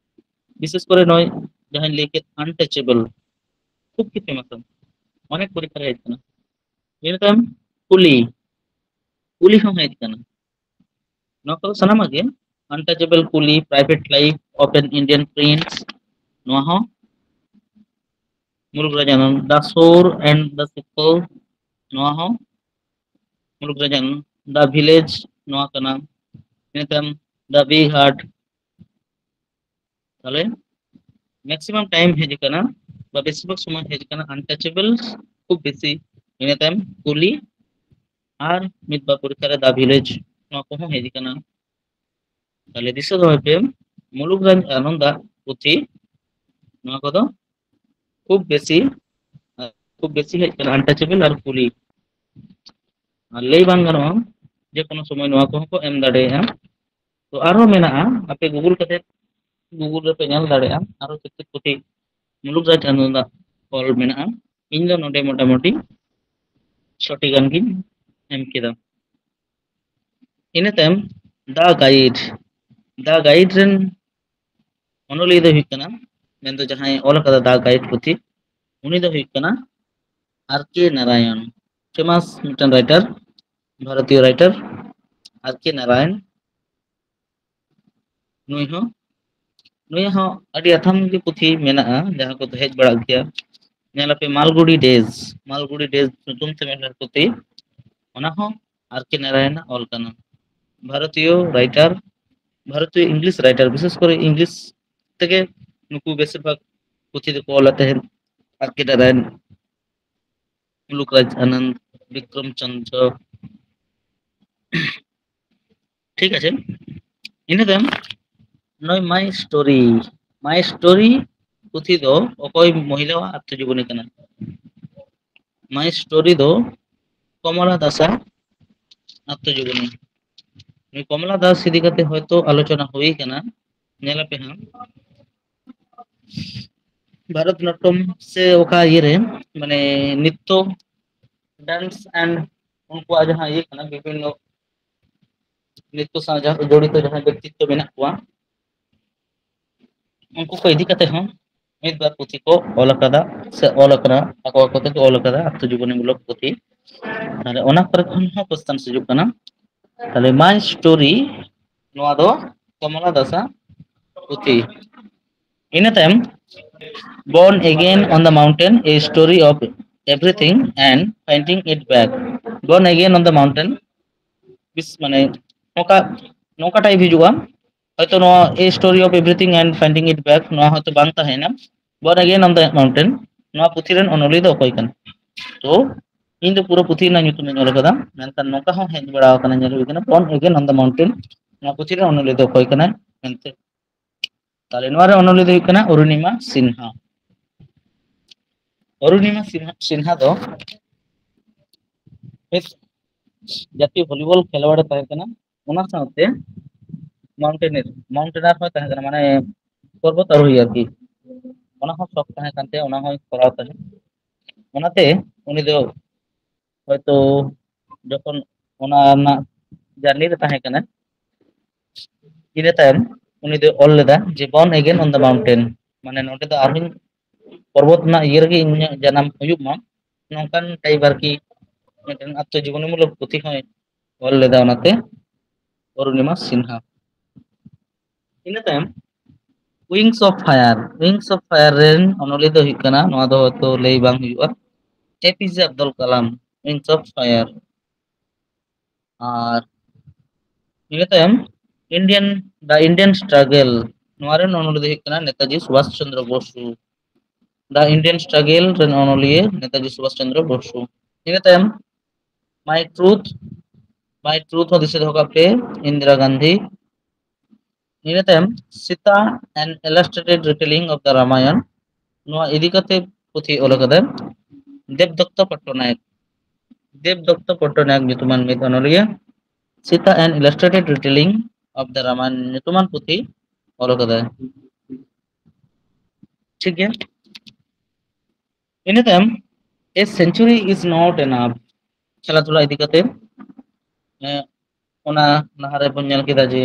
ᱵᱤᱥᱮᱥ ᱠᱚᱨᱮ ᱱᱚᱜᱼᱚᱭ ᱡᱟᱦᱟᱸᱧ ᱞᱟᱹᱭ ᱠᱮᱫ ᱟᱱᱴᱟᱪᱮᱵᱚᱞ, ᱠᱷᱩᱵ ᱜᱮ ᱯᱷᱮᱢᱟᱥᱟ, ᱚᱱᱮᱠ ᱯᱚᱨᱤᱠᱠᱷᱟ ᱨᱮ ᱦᱮᱡ ᱠᱟᱱᱟ᱾ ᱤᱱᱟᱹ ᱛᱟᱭᱚᱢ ᱠᱩᱞᱤ, ᱠᱩᱞᱤ ᱦᱚᱸ ᱦᱮᱡ ᱠᱟᱱᱟ᱾ ᱱᱚᱣᱟ ᱠᱚᱫᱚ ᱥᱟᱱᱟᱢᱟᱜ ᱜᱮ ᱟᱱᱴᱟᱪᱮᱵᱚᱞ ᱠᱩᱞᱤ, ᱯᱨᱟᱭᱵᱷᱮᱴ ᱞᱟᱭᱤᱯ ᱚᱯᱷ ᱮᱱ ᱤᱱᱰᱤᱭᱟᱱ ᱯᱨᱤᱱᱥ, ᱱᱚᱣᱟ ᱦᱚᱸ ᱢᱩᱞᱩᱠ ᱨᱟᱡᱽ ᱟᱱᱚᱱᱫ, ᱫᱟ ᱥᱳᱨ ᱮᱱᱰ ᱫᱟ ᱥᱤᱠᱚᱞ, ᱱᱚᱣᱟ ᱦᱚᱸ ᱢᱩᱞᱩᱠ ᱨᱟᱡᱽ ᱟᱱᱚᱱᱫ, ᱫᱟ ᱵᱷᱤᱞᱮᱡᱽ ᱱᱚᱣᱟ ᱠᱟᱱᱟ, ᱤᱱᱟᱹ ᱛᱟᱭᱚᱢ ᱫᱟ ᱵᱤᱜ ᱦᱟᱨᱴ᱾ ᱛᱟᱦᱞᱮ ᱢᱮᱠᱥᱤᱢᱟᱢ ᱴᱟᱭᱤᱢ ᱦᱮᱡ ᱟᱠᱟᱱᱟ ᱵᱟ ᱵᱮᱥᱤᱨ ᱵᱷᱟᱜᱽ ᱥᱚᱢᱚᱭ ᱦᱮᱡ ᱟᱠᱟᱱᱟ ᱟᱱᱴᱟᱪᱮᱵᱚᱞ ᱠᱷᱩᱵ ᱵᱮᱥᱤ, ᱤᱱᱟᱹ ᱛᱟᱭᱚᱢ ᱠᱩᱞᱤ, ᱟᱨ ᱢᱤᱫ ᱵᱟᱨ ᱯᱚᱨᱤᱠᱠᱷᱟ ᱨᱮ ᱫᱟ ᱵᱷᱤᱞᱮᱡᱽ, ᱱᱚᱣᱟ ᱠᱚᱦᱚᱸ ᱦᱮᱡ ᱟᱠᱟᱱᱟ᱾ ᱛᱟᱦᱞᱮ ᱫᱤᱥᱟᱹ ᱫᱚᱦᱚᱭ ᱯᱮ, ᱢᱩᱞᱩᱠ ᱨᱟᱡᱽ ᱟᱱᱚᱱᱫᱟᱜ ᱯᱩᱛᱷᱤ ᱱᱚᱣᱟ ᱠᱚᱫᱚ ᱠᱷᱩᱵ ᱵᱮᱥᱤ, ᱠᱷᱩᱵ ᱵᱮᱥᱤ ᱦᱮᱡ ᱟᱠᱟᱱᱟ ᱟᱱᱴᱟᱪᱮᱵᱚᱞ ᱟᱨ ᱠᱩᱞᱤ᱾ ᱟᱨ ᱞᱟᱹᱭ ᱵᱟᱝ ᱜᱟᱱᱚᱜᱼᱟ, ᱡᱮ ᱠᱳᱱᱳ ᱥᱚᱢᱚᱭ ᱱᱚᱣᱟ ᱠᱚᱦᱚᱸ ᱠᱚ ᱮᱢ ᱫᱟᱲᱮᱭᱟᱜᱼᱟ᱾ ᱛᱚ ᱟᱨᱦᱚᱸ ᱢᱮᱱᱟᱜᱼᱟ, ᱟᱯᱮ ᱜᱩᱜᱩᱞ ᱠᱟᱛᱮ, ᱜᱩᱜᱩᱞ ᱨᱮᱯᱮ ᱧᱮᱞ ᱫᱟᱲᱮᱭᱟᱜᱼᱟ, ᱟᱨᱦᱚᱸ ᱪᱮᱫ ᱪᱮᱫ ᱯᱩᱛᱷᱤ ᱢᱩᱞᱩᱠ ᱨᱟᱡᱽ ᱟᱱᱚᱱᱫᱟᱜ ᱚᱞ ᱢᱮᱱᱟᱜᱼᱟ᱾ ᱤᱧ ᱫᱚ ᱱᱚᱰᱮ ᱢᱚᱴᱟᱢᱩᱴᱤ ᱪᱷᱚᱴᱤ ᱜᱟᱱ ᱜᱤᱧ ᱮᱢ ᱠᱮᱫᱟ᱾ ᱤᱱᱟᱹ ᱛᱟᱭᱚᱢ ᱫᱟ ᱜᱟᱭᱤᱰ, ᱫᱟ ᱜᱟᱭᱤᱰ ᱨᱮᱱ ᱚᱱᱚᱞᱤᱭᱟᱹ ᱫᱚᱭ ᱦᱩᱭᱩᱜ ᱠᱟᱱᱟ, ᱢᱮᱱᱫᱚ ᱡᱟᱦᱟᱸᱭ ᱚᱞ ᱟᱠᱟᱫᱟ ᱫᱟ ᱜᱟᱭᱤᱰ ᱯᱩᱛᱷᱤ, ᱩᱱᱤ ᱫᱚ ᱦᱩᱭᱩᱜ ᱠᱟᱱᱟ ᱟᱨ ᱠᱮ ᱱᱟᱨᱟᱭᱚᱱ, ᱯᱷᱮᱢᱟᱥ ᱢᱤᱫᱴᱮᱱ ᱨᱟᱭᱴᱟᱨ, ᱵᱷᱟᱨᱚᱛᱤᱭᱚ ᱨᱟᱭᱴᱟᱨ ᱟᱨ ᱠᱮ ᱱᱟᱨᱟᱭᱚᱱ᱾ ᱱᱩᱭ ᱦᱚᱸ, ᱱᱩᱭᱟᱜ ᱦᱚᱸ ᱟᱹᱰᱤ ᱟᱛᱷᱟᱢ ᱜᱮ ᱯᱩᱛᱷᱤ ᱢᱮᱱᱟᱜᱼᱟ, ᱡᱟᱦᱟᱸ ᱠᱚᱫᱚ ᱦᱮᱡ ᱵᱟᱲᱟᱜ ᱜᱮᱭᱟ᱾ ᱧᱮᱞ ᱟᱯᱮ ᱢᱟᱞᱜᱩᱰᱤ ᱰᱮᱡᱽ, ᱢᱟᱞᱜᱩᱰᱤ ᱰᱮᱡᱽ ᱧᱩᱛᱩᱢ ᱛᱮ ᱢᱤᱫᱴᱮᱱ ᱯᱩᱛᱷᱤ, ᱚᱱᱟ ᱦᱚᱸ ᱟᱨ ᱠᱮ ᱱᱟᱨᱟᱭᱚᱱᱟᱜ ᱚᱞ ᱠᱟᱱᱟ᱾ ᱵᱷᱟᱨᱚᱛᱤᱭᱚ ᱨᱟᱭᱴᱟᱨ, ᱵᱷᱟᱨᱚᱛᱤᱭᱚ ᱤᱝᱞᱤᱥ ᱨᱟᱭᱴᱟᱨ, ᱵᱤᱥᱮᱥ ᱠᱚᱨᱮ ᱤᱝᱞᱤᱥ ᱛᱮᱜᱮ ᱱᱩᱠᱩ ᱵᱮᱥᱤᱨ ᱵᱷᱟᱜᱽ ᱯᱩᱛᱷᱤ ᱫᱚᱠᱚ ᱚᱞᱮᱫ ᱛᱟᱦᱮᱸᱫ᱾ ᱟᱨ ᱠᱮ ᱱᱟᱨᱟᱭᱚᱱ, ᱢᱩᱞᱩᱠ ᱨᱟᱡᱽ ᱟᱱᱚᱱᱫ, ᱵᱤᱠᱨᱚᱢ ᱪᱚᱸᱫᱽᱨᱚ᱾ ᱴᱷᱤᱠ ᱟᱪᱷᱮ, ᱤᱱᱟᱹ ᱛᱟᱭᱚᱢ ᱱᱚᱜᱼᱚᱭ My Story, My Story ᱯᱩᱛᱷᱤ ᱫᱚ ᱚᱠᱚᱭ ᱢᱚᱦᱤᱞᱟᱣᱟᱜ ᱟᱛᱢᱚᱡᱤᱵᱚᱱᱤ ᱠᱟᱱᱟ? My Story ᱫᱚ ᱠᱚᱢᱚᱞᱟ ᱫᱟᱥᱟᱜ ᱟᱛᱢᱚᱡᱤᱵᱚᱱᱤ᱾ ᱱᱩᱭ ᱠᱚᱢᱚᱞᱟ ᱫᱟᱥ ᱤᱫᱤ ᱠᱟᱛᱮ ᱦᱚᱭᱛᱳ ᱟᱞᱳᱪᱚᱱᱟ ᱦᱩᱭ ᱠᱟᱱᱟ, ᱧᱮᱞ ᱟᱯᱮ ᱦᱟᱸᱜ᱾ ᱵᱷᱟᱨᱚᱛ ᱱᱟᱴᱴᱚᱢ ᱥᱮ ᱚᱠᱟ ᱤᱭᱟᱹᱨᱮ, ᱢᱟᱱᱮ ᱱᱤᱛᱛᱚ dance and ᱩᱱᱠᱩᱣᱟᱜ ᱡᱟᱦᱟᱸ ᱤᱭᱟᱹ ᱠᱟᱱᱟ, ᱵᱤᱵᱷᱤᱱᱱᱚ ᱱᱤᱛᱛᱚ ᱥᱟᱶ ᱡᱟᱦᱟᱸ ᱡᱚᱲᱤᱛᱚ ᱡᱟᱦᱟᱸᱭ ᱵᱮᱠᱛᱤᱛᱛᱚ ᱢᱮᱱᱟᱜ ᱠᱚᱣᱟ, ᱩᱱᱠᱩ ᱠᱚ ᱤᱫᱤ ᱠᱟᱛᱮ ᱦᱚᱸ ᱢᱤᱫ ᱵᱟᱨ ᱯᱩᱛᱷᱤ ᱠᱚ ᱚᱞ ᱟᱠᱟᱫᱟ ᱥᱮ ᱚᱞ ᱟᱠᱟᱱᱟ, ᱟᱠᱚ ᱟᱠᱚ ᱛᱮᱠᱚ ᱚᱞ ᱟᱠᱟᱫᱟ ᱟᱛᱢᱚᱡᱤᱵᱚᱱᱤ ᱢᱩᱞᱚᱠ ᱯᱩᱛᱷᱤ᱾ ᱛᱟᱦᱞᱮ ᱚᱱᱟ ᱠᱚᱨᱮ ᱠᱷᱚᱱ ᱦᱚᱸ ᱠᱚᱥᱪᱮᱱ ᱦᱤᱡᱩᱜ ᱠᱟᱱᱟ᱾ ᱛᱟᱦᱞᱮ My Story ᱱᱚᱣᱟ ᱫᱚ ᱠᱚᱢᱚᱞᱟ ᱫᱟᱥᱟᱜ ᱯᱩᱛᱷᱤ᱾ ᱤᱱᱟᱹ ᱛᱟᱭᱚᱢ Born Again on the Mountain, A Story of Everything and Finding It Back. Born Again on the Mountain, ᱵᱤᱥ ᱢᱟᱱᱮ ᱱᱚᱝᱠᱟ, ᱱᱚᱝᱠᱟ ᱴᱟᱭᱤᱯ ᱦᱤᱡᱩᱜᱼᱟ᱾ ᱦᱚᱭᱛᱳ ᱱᱚᱣᱟ A Story of Everything and Finding It Back ᱱᱚᱣᱟ ᱦᱚᱭᱛᱳ ᱵᱟᱝ ᱛᱟᱦᱮᱱᱟ, Born Again on the Mountain, ᱱᱚᱣᱟ ᱯᱩᱛᱷᱤ ᱨᱮᱱ ᱚᱱᱚᱞᱤᱭᱟᱹ ᱫᱚ ᱚᱠᱚᱭ ᱠᱟᱱᱟ? ᱛᱚ ᱤᱧ ᱫᱚ ᱯᱩᱨᱟᱹ ᱯᱩᱛᱷᱤ ᱨᱮᱱᱟᱜ ᱧᱩᱛᱩᱢ ᱤᱧ ᱚᱞ ᱟᱠᱟᱫᱟ, ᱢᱮᱱᱠᱷᱟᱱ ᱱᱚᱝᱠᱟ ᱦᱚᱸ ᱦᱮᱡ ᱵᱟᱲᱟ ᱟᱠᱟᱱᱟ, ᱧᱮᱞ ᱦᱩᱭ ᱟᱠᱟᱱᱟ, Born Again on the Mountain, ᱱᱚᱣᱟ ᱯᱩᱛᱷᱤ ᱨᱮᱱ ᱚᱱᱚᱞᱤᱭᱟᱹ ᱫᱚ ᱚᱠᱚᱭ ᱠᱟᱱᱟᱭ ᱢᱮᱱᱛᱮ᱾ ᱛᱟᱦᱞᱮ ᱱᱚᱣᱟ ᱨᱮ ᱚᱱᱚᱞᱤᱭᱟᱹ ᱫᱚ ᱦᱩᱭᱩᱜ ᱠᱟᱱᱟ ᱚᱨᱩᱱᱤᱢᱟ ᱥᱤᱱᱦᱟ᱾ ᱚᱨᱩᱱᱤᱢᱟ ᱥᱤᱱᱦᱟ, ᱥᱤᱱᱦᱟ ᱫᱚ ᱢᱤᱫ ᱡᱟᱹᱛᱤᱭᱚ ᱵᱷᱚᱞᱤᱵᱚᱞ ᱠᱷᱮᱞᱣᱟᱲ ᱮ ᱛᱟᱦᱮᱸ ᱠᱟᱱᱟ᱾ ᱚᱱᱟ ᱥᱟᱶᱛᱮ ᱢᱟᱣᱩᱱᱴᱮᱱᱤᱭᱟᱨ, ᱢᱟᱣᱩᱱᱴᱮᱱᱤᱭᱟᱨ ᱦᱚᱸᱭ ᱛᱟᱦᱮᱸ ᱠᱟᱱᱟ, ᱢᱟᱱᱮ ᱯᱚᱨᱵᱚᱛ ᱟᱨᱳᱦᱤ ᱟᱨᱠᱤ᱾ ᱚᱱᱟ ᱦᱚᱸ ᱥᱚᱠ ᱛᱟᱦᱮᱸ ᱠᱟᱱ ᱛᱟᱭᱟ, ᱚᱱᱟ ᱦᱚᱸᱭ ᱠᱚᱨᱟᱣ ᱛᱟᱦᱮᱸᱫ᱾ ᱚᱱᱟᱛᱮ ᱩᱱᱤ ᱫᱚ ᱦᱚᱭᱛᱳ ᱡᱚᱠᱷᱚᱱ ᱚᱱᱟ ᱨᱮᱱᱟᱜ ᱡᱟᱨᱱᱤ ᱨᱮ ᱛᱟᱦᱮᱸ ᱠᱟᱱᱟ, ᱤᱱᱟᱹ ᱛᱟᱭᱚᱢ ᱩᱱᱤ ᱫᱚᱭ ᱚᱞ ᱞᱮᱫᱟ ᱡᱮ Born Again on the Mountain, ᱢᱟᱱᱮ ᱱᱚᱰᱮ ᱫᱚ ᱟᱨᱦᱚᱸ ᱯᱚᱨᱵᱚᱛ ᱨᱮᱱᱟᱜ ᱤᱭᱟᱹ ᱨᱮᱜᱮ ᱤᱧᱟᱹᱜ ᱡᱟᱱᱟᱢ ᱦᱩᱭᱩᱜ ᱢᱟ, ᱱᱚᱝᱠᱟᱱ ᱴᱟᱭᱤᱯ ᱟᱨᱠᱤ ᱢᱤᱫᱴᱮᱱ ᱟᱛᱢᱚᱡᱤᱵᱚᱱᱤ ᱢᱩᱞᱚᱠ ᱯᱩᱛᱷᱤ ᱦᱚᱸᱭ ᱚᱞ ᱞᱮᱫᱟ, ᱚᱱᱟᱛᱮ ᱚᱨᱩᱱᱤᱢᱟ ᱥᱤᱱᱦᱟ᱾ ᱤᱱᱟᱹ ᱛᱟᱭᱚᱢ Wings of Fire, Wings of Fire ᱨᱮᱱ ᱚᱱᱚᱞᱤᱭᱟᱹ ᱫᱚ ᱦᱩᱭᱩᱜ ᱠᱟᱱᱟ, ᱱᱚᱣᱟ ᱫᱚ ᱦᱚᱭᱛᱳ ᱞᱟᱹᱭ ᱵᱟᱝ ᱦᱩᱭᱩᱜᱼᱟ, ᱮ ᱯᱤ ᱡᱮ Abdul Kalam, Wings of Fire᱾ ᱟᱨ ᱤᱱᱟᱹ ᱛᱟᱭᱚᱢ Indian, The Indian Struggle, ᱱᱚᱣᱟ ᱨᱮᱱ ᱚᱱᱚᱞᱤᱭᱟᱹ ᱫᱚ ᱦᱩᱭᱩᱜ ᱠᱟᱱᱟ ᱱᱮᱛᱟᱡᱤ ᱥᱩᱵᱷᱟᱥ Chandra Bose. The Indian Struggle ᱨᱮᱱ ᱚᱱᱚᱞᱤᱭᱟᱹ ᱱᱮᱛᱟᱡᱤ ᱥᱩᱵᱷᱟᱥ ᱪᱚᱱᱫᱨᱚ ᱵᱚᱥᱩ᱾ ᱤᱱᱟᱹ ᱛᱟᱭᱚᱢ My Truth, My Truth ᱦᱚᱸ ᱫᱤᱥᱟᱹ ᱫᱚᱦᱚ ᱠᱟᱜ ᱯᱮ, ᱤᱱᱫᱤᱨᱟ ᱜᱟᱱᱫᱷᱤ᱾ ᱤᱱᱟᱹ ᱛᱟᱭᱚᱢ Sita, An Illustrated Retelling of the Ramayan, ᱱᱚᱣᱟ ᱤᱫᱤ ᱠᱟᱛᱮ ᱯᱩᱛᱷᱤ ᱚᱞ ᱟᱠᱟᱫᱟᱭ ᱫᱮᱵᱽᱫᱚᱛᱛᱚ ᱯᱚᱴᱴᱚᱱᱟᱭᱮᱠ᱾ ᱫᱮᱵᱽᱫᱚᱛᱛᱚ ᱯᱚᱴᱴᱚᱱᱟᱭᱮᱠ ᱧᱩᱛᱩᱢᱟᱱ ᱢᱤᱫ ᱚᱱᱚᱞᱤᱭᱟᱹ Sita, An Illustrated Retelling of the Ramayan ᱧᱩᱛᱩᱢᱟᱱ ᱯᱩᱛᱷᱤ ᱚᱞ ᱟᱠᱟᱫᱟᱭ᱾ ᱴᱷᱤᱠ ᱜᱮᱭᱟ᱾ ᱤᱱᱟᱹ ᱛᱟᱭᱚᱢ, A Century Is Not Enough, ᱠᱷᱮᱞᱟ ᱫᱷᱩᱞᱟ ᱤᱫᱤ ᱠᱟᱛᱮ᱾ ᱮᱸ, ᱚᱱᱟ ᱞᱟᱦᱟ ᱨᱮᱵᱚᱱ ᱧᱮᱞ ᱠᱮᱫᱟ ᱡᱮ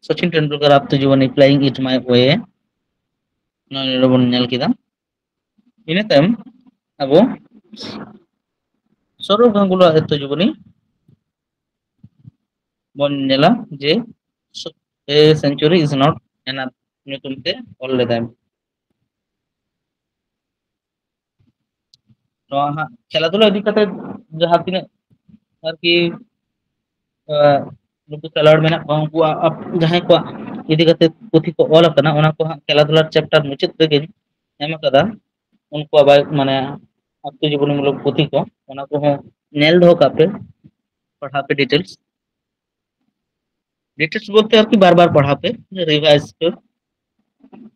Sachin Tendulkar ᱟᱛᱛᱚ ᱡᱤᱵᱚᱱᱤ, Playing It My Way, ᱚᱱᱟ ᱱᱚᱰᱮ ᱵᱚᱱ ᱧᱮᱞ ᱠᱮᱫᱟ᱾ ᱤᱱᱟᱹ ᱛᱟᱭᱚᱢ ᱟᱵᱚ ᱥᱚᱨᱚᱵ ᱜᱟᱝᱜᱩᱞᱤ ᱟᱛᱛᱚ ᱡᱤᱵᱚᱱᱤ ᱵᱚᱱ ᱧᱮᱞᱟ ᱡᱮ A Century Is Not Enough ᱧᱩᱛᱩᱢ ᱛᱮ ᱚᱞ ᱞᱮᱫᱟᱭ᱾ ᱱᱚᱣᱟ ᱦᱟᱸᱜ ᱠᱷᱮᱞᱟ ᱫᱷᱩᱞᱟ ᱤᱫᱤ ᱠᱟᱛᱮ ᱡᱟᱦᱟᱸ ᱛᱤᱱᱟᱹᱜ ᱟᱨᱠᱤ, ᱟᱸ, ᱱᱩᱠᱩ ᱠᱷᱮᱞᱣᱟᱲ ᱢᱮᱱᱟᱜ ᱠᱚᱣᱟ, ᱩᱱᱠᱩᱣᱟᱜ ᱟᱯ-, ᱡᱟᱦᱟᱸᱭ ᱠᱚᱣᱟᱜ ᱤᱫᱤ ᱠᱟᱛᱮ ᱯᱩᱛᱷᱤ ᱠᱚ ᱚᱞ ᱟᱠᱟᱱᱟ, ᱚᱱᱟ ᱠᱚ ᱦᱟᱸᱜ ᱠᱷᱮᱞᱟ ᱫᱷᱩᱞᱟ ᱪᱮᱯᱴᱟᱨ ᱢᱩᱪᱟᱹᱫ ᱨᱮᱜᱮ ᱮᱢ ᱟᱠᱟᱫᱟ᱾ ᱩᱱᱠᱩᱣᱟᱜ ᱵᱟᱭ-, ᱢᱟᱱᱮ ᱟᱛᱛᱚ ᱡᱤᱵᱚᱱᱤ ᱢᱩᱞᱚᱠ ᱯᱩᱛᱷᱤ ᱠᱚ, ᱚᱱᱟ ᱠᱚᱦᱚᱸ ᱧᱮᱞ ᱫᱚᱦᱚ ᱠᱟᱜ ᱯᱮ, ᱯᱟᱲᱦᱟᱣ ᱯᱮ ᱰᱤᱴᱮᱞᱥ᱾ ᱰᱤᱴᱮᱞᱥ ᱵᱚᱞᱛᱮ ᱟᱨᱠᱤ ᱵᱟᱨ ᱵᱟᱨ ᱯᱟᱲᱦᱟᱣ ᱯᱮ, ᱨᱤᱵᱷᱟᱭᱤᱡᱽ ᱯᱮ,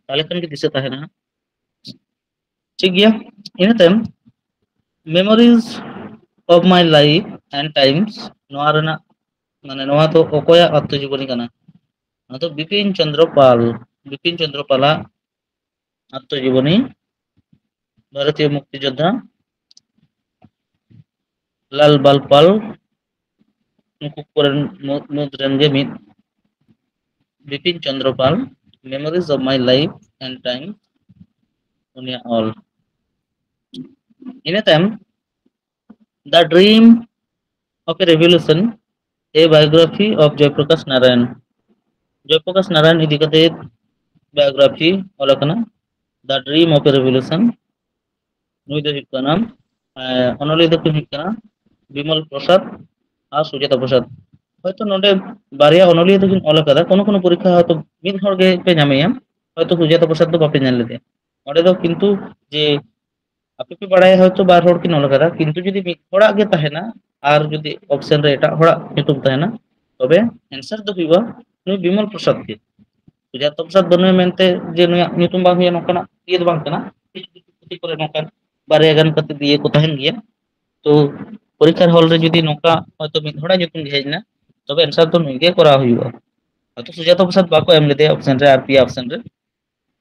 ᱛᱟᱦᱚᱞᱮ ᱠᱷᱟᱱ ᱜᱮ ᱫᱤᱥᱟᱹ ᱛᱟᱦᱮᱱᱟ᱾ ᱴᱷᱤᱠ ᱜᱮᱭᱟ᱾ ᱤᱱᱟᱹ ᱛᱟᱭᱚᱢ Memories of My Life and Times, ᱱᱚᱣᱟ ᱨᱮᱱᱟᱜ, ᱢᱟᱱᱮ ᱱᱚᱣᱟ ᱫᱚ ᱚᱠᱚᱭᱟᱜ ᱟᱛᱛᱚ ᱡᱤᱵᱚᱱᱤ ᱠᱟᱱᱟ? ᱱᱚᱣᱟ ᱫᱚ ᱵᱤᱯᱤᱱ ᱪᱚᱸᱫᱽᱨᱚ ᱯᱟᱞ, ᱵᱤᱯᱤᱱ ᱪᱚᱸᱫᱽᱨᱚ ᱯᱟᱞᱟᱜ ᱟᱛᱛᱚ ᱡᱤᱵᱚᱱᱤ᱾ ᱵᱷᱟᱨᱚᱛᱤᱭᱚ ᱢᱩᱠᱛᱤ ᱡᱳᱫᱽᱫᱷᱟ ᱞᱟᱞ ᱵᱟᱞ ᱯᱟᱞ, ᱩᱱᱠᱩ ᱠᱚᱨᱮᱱ ᱢᱩ-, ᱢᱩᱫᱽ ᱨᱮᱱ ᱜᱮ ᱢᱤᱫ ᱵᱤᱯᱤᱱ ᱪᱚᱸᱫᱽᱨᱚ ᱯᱟᱞ, Memories of My Life and Time, ᱩᱱᱤᱭᱟᱜ ᱚᱞ᱾ ᱤᱱᱟᱹ ᱛᱟᱭᱚᱢ The Dream of a Revolution, A Biography of Joy Prakash Narayan, ᱡᱚᱭ ᱯᱨᱚᱠᱟᱥ ᱱᱟᱨᱟᱭᱚᱱ ᱤᱫᱤ ᱠᱟᱛᱮ ᱵᱟᱭᱳᱜᱨᱟᱯᱷᱤ ᱚᱞ ᱟᱠᱟᱱᱟ, The Dream of a Revolution᱾ ᱱᱩᱭ ᱫᱚ ᱦᱩᱭᱩᱜ ᱠᱟᱱᱟ, ᱮᱸ, ᱚᱱᱚᱞᱤᱭᱟᱹ ᱫᱚᱠᱤᱱ ᱦᱩᱭᱩᱜ ᱠᱟᱱᱟ ᱵᱤᱢᱚᱞ ᱯᱨᱚᱥᱟᱫᱽ ᱟᱨ ᱥᱩᱡᱟᱛᱟ ᱯᱨᱚᱥᱟᱫᱽ᱾ ᱦᱚᱭᱛᱚ ᱱᱚᱰᱮ ᱵᱟᱨᱭᱟ ᱚᱱᱚᱞᱤᱭᱟᱹ ᱫᱚᱠᱤᱱ ᱚᱞ ᱟᱠᱟᱫᱟ, ᱠᱳᱱᱳ ᱠᱳᱱᱳ ᱯᱚᱨᱤᱠᱠᱷᱟ ᱦᱚᱭᱛᱚ ᱢᱤᱫ ᱦᱚᱲ ᱜᱮ ᱯᱮ ᱧᱟᱢᱮᱭᱟ, ᱦᱚᱭᱛᱚ ᱥᱩᱡᱟᱛᱟ ᱯᱨᱚᱥᱟᱫᱽ ᱫᱚ ᱵᱟᱯᱮ ᱧᱮᱞ ᱞᱮᱫᱮᱭᱟ᱾ ᱚᱸᱰᱮ ᱫᱚ ᱠᱤᱱᱛᱩ ᱡᱮ ᱟᱯᱮ ᱯᱮ ᱵᱟᱲᱟᱭᱟ ᱦᱚᱭᱛᱚ ᱵᱟᱨ ᱦᱚᱲ ᱠᱤᱱ ᱚᱞ ᱟᱠᱟᱫᱟ, ᱠᱤᱱᱛᱩ ᱡᱩᱫᱤ ᱢᱤᱫ ᱦᱚᱲᱟᱜ ᱜᱮ ᱛᱟᱦᱮᱱᱟ, ᱟᱨ ᱡᱩᱫᱤ ᱚᱯᱥᱮᱱ ᱨᱮ ᱮᱴᱟᱜ ᱦᱚᱲᱟᱜ ᱧᱩᱛᱩᱢ ᱛᱟᱦᱮᱱᱟ, ᱛᱚᱵᱮ ᱮᱱᱥᱟᱨ ᱫᱚ ᱦᱩᱭᱩᱜᱼᱟ ᱱᱩᱭ ᱵᱤᱢᱚᱞ ᱯᱨᱚᱥᱟᱫᱽ ᱜᱮ᱾ ᱥᱩᱡᱟᱛᱟ ᱯᱨᱚᱥᱟᱫᱽ ᱵᱟᱹᱱᱩᱭᱟ ᱢᱮᱱᱛᱮ ᱡᱮ ᱱᱩᱭᱟᱜ ᱧᱩᱛᱩᱢ ᱵᱟᱝ ᱦᱩᱭᱩᱜᱼᱟ, ᱱᱚᱝᱠᱟᱱᱟᱜ ᱤᱭᱟᱹ ᱫᱚ ᱵᱟᱝ ᱠᱟᱱᱟ᱾ ᱠᱤᱪᱷᱩ ᱠᱤᱪᱷᱩ ᱯᱩᱛᱷᱤ ᱠᱚᱨᱮ ᱱᱚᱝᱠᱟᱱ ᱵᱟᱨᱭᱟ ᱜᱟᱱ ᱠᱟᱛᱮ ᱤᱭᱟᱹ ᱠᱚ ᱛᱟᱦᱮᱱ ᱜᱮᱭᱟ᱾ ᱛᱚ ᱯᱚᱨᱤᱠᱠᱷᱟᱨ ᱦᱚᱞ ᱨᱮ ᱡᱩᱫᱤ ᱱᱚᱝᱠᱟ ᱦᱚᱭᱛᱳ ᱢᱤᱫ ᱦᱚᱲᱟᱜ ᱧᱩᱛᱩᱢ ᱜᱮ ᱦᱮᱡ ᱮᱱᱟ, ᱛᱚᱵᱮ ᱮᱱᱥᱟᱨ ᱫᱚ ᱱᱩᱭ ᱜᱮ ᱠᱚᱨᱟᱣ ᱦᱩᱭᱩᱜᱼᱟ᱾ ᱦᱚᱭᱛᱳ ᱥᱩᱡᱟᱛᱟ ᱯᱨᱚᱥᱟᱫᱽ ᱵᱟᱠᱚ ᱮᱢ ᱞᱮᱫᱮᱭᱟ ᱚᱯᱥᱮᱱ ᱨᱮ ᱟᱨ ᱯᱮᱭᱟ ᱚᱯᱥᱮᱱ ᱨᱮ,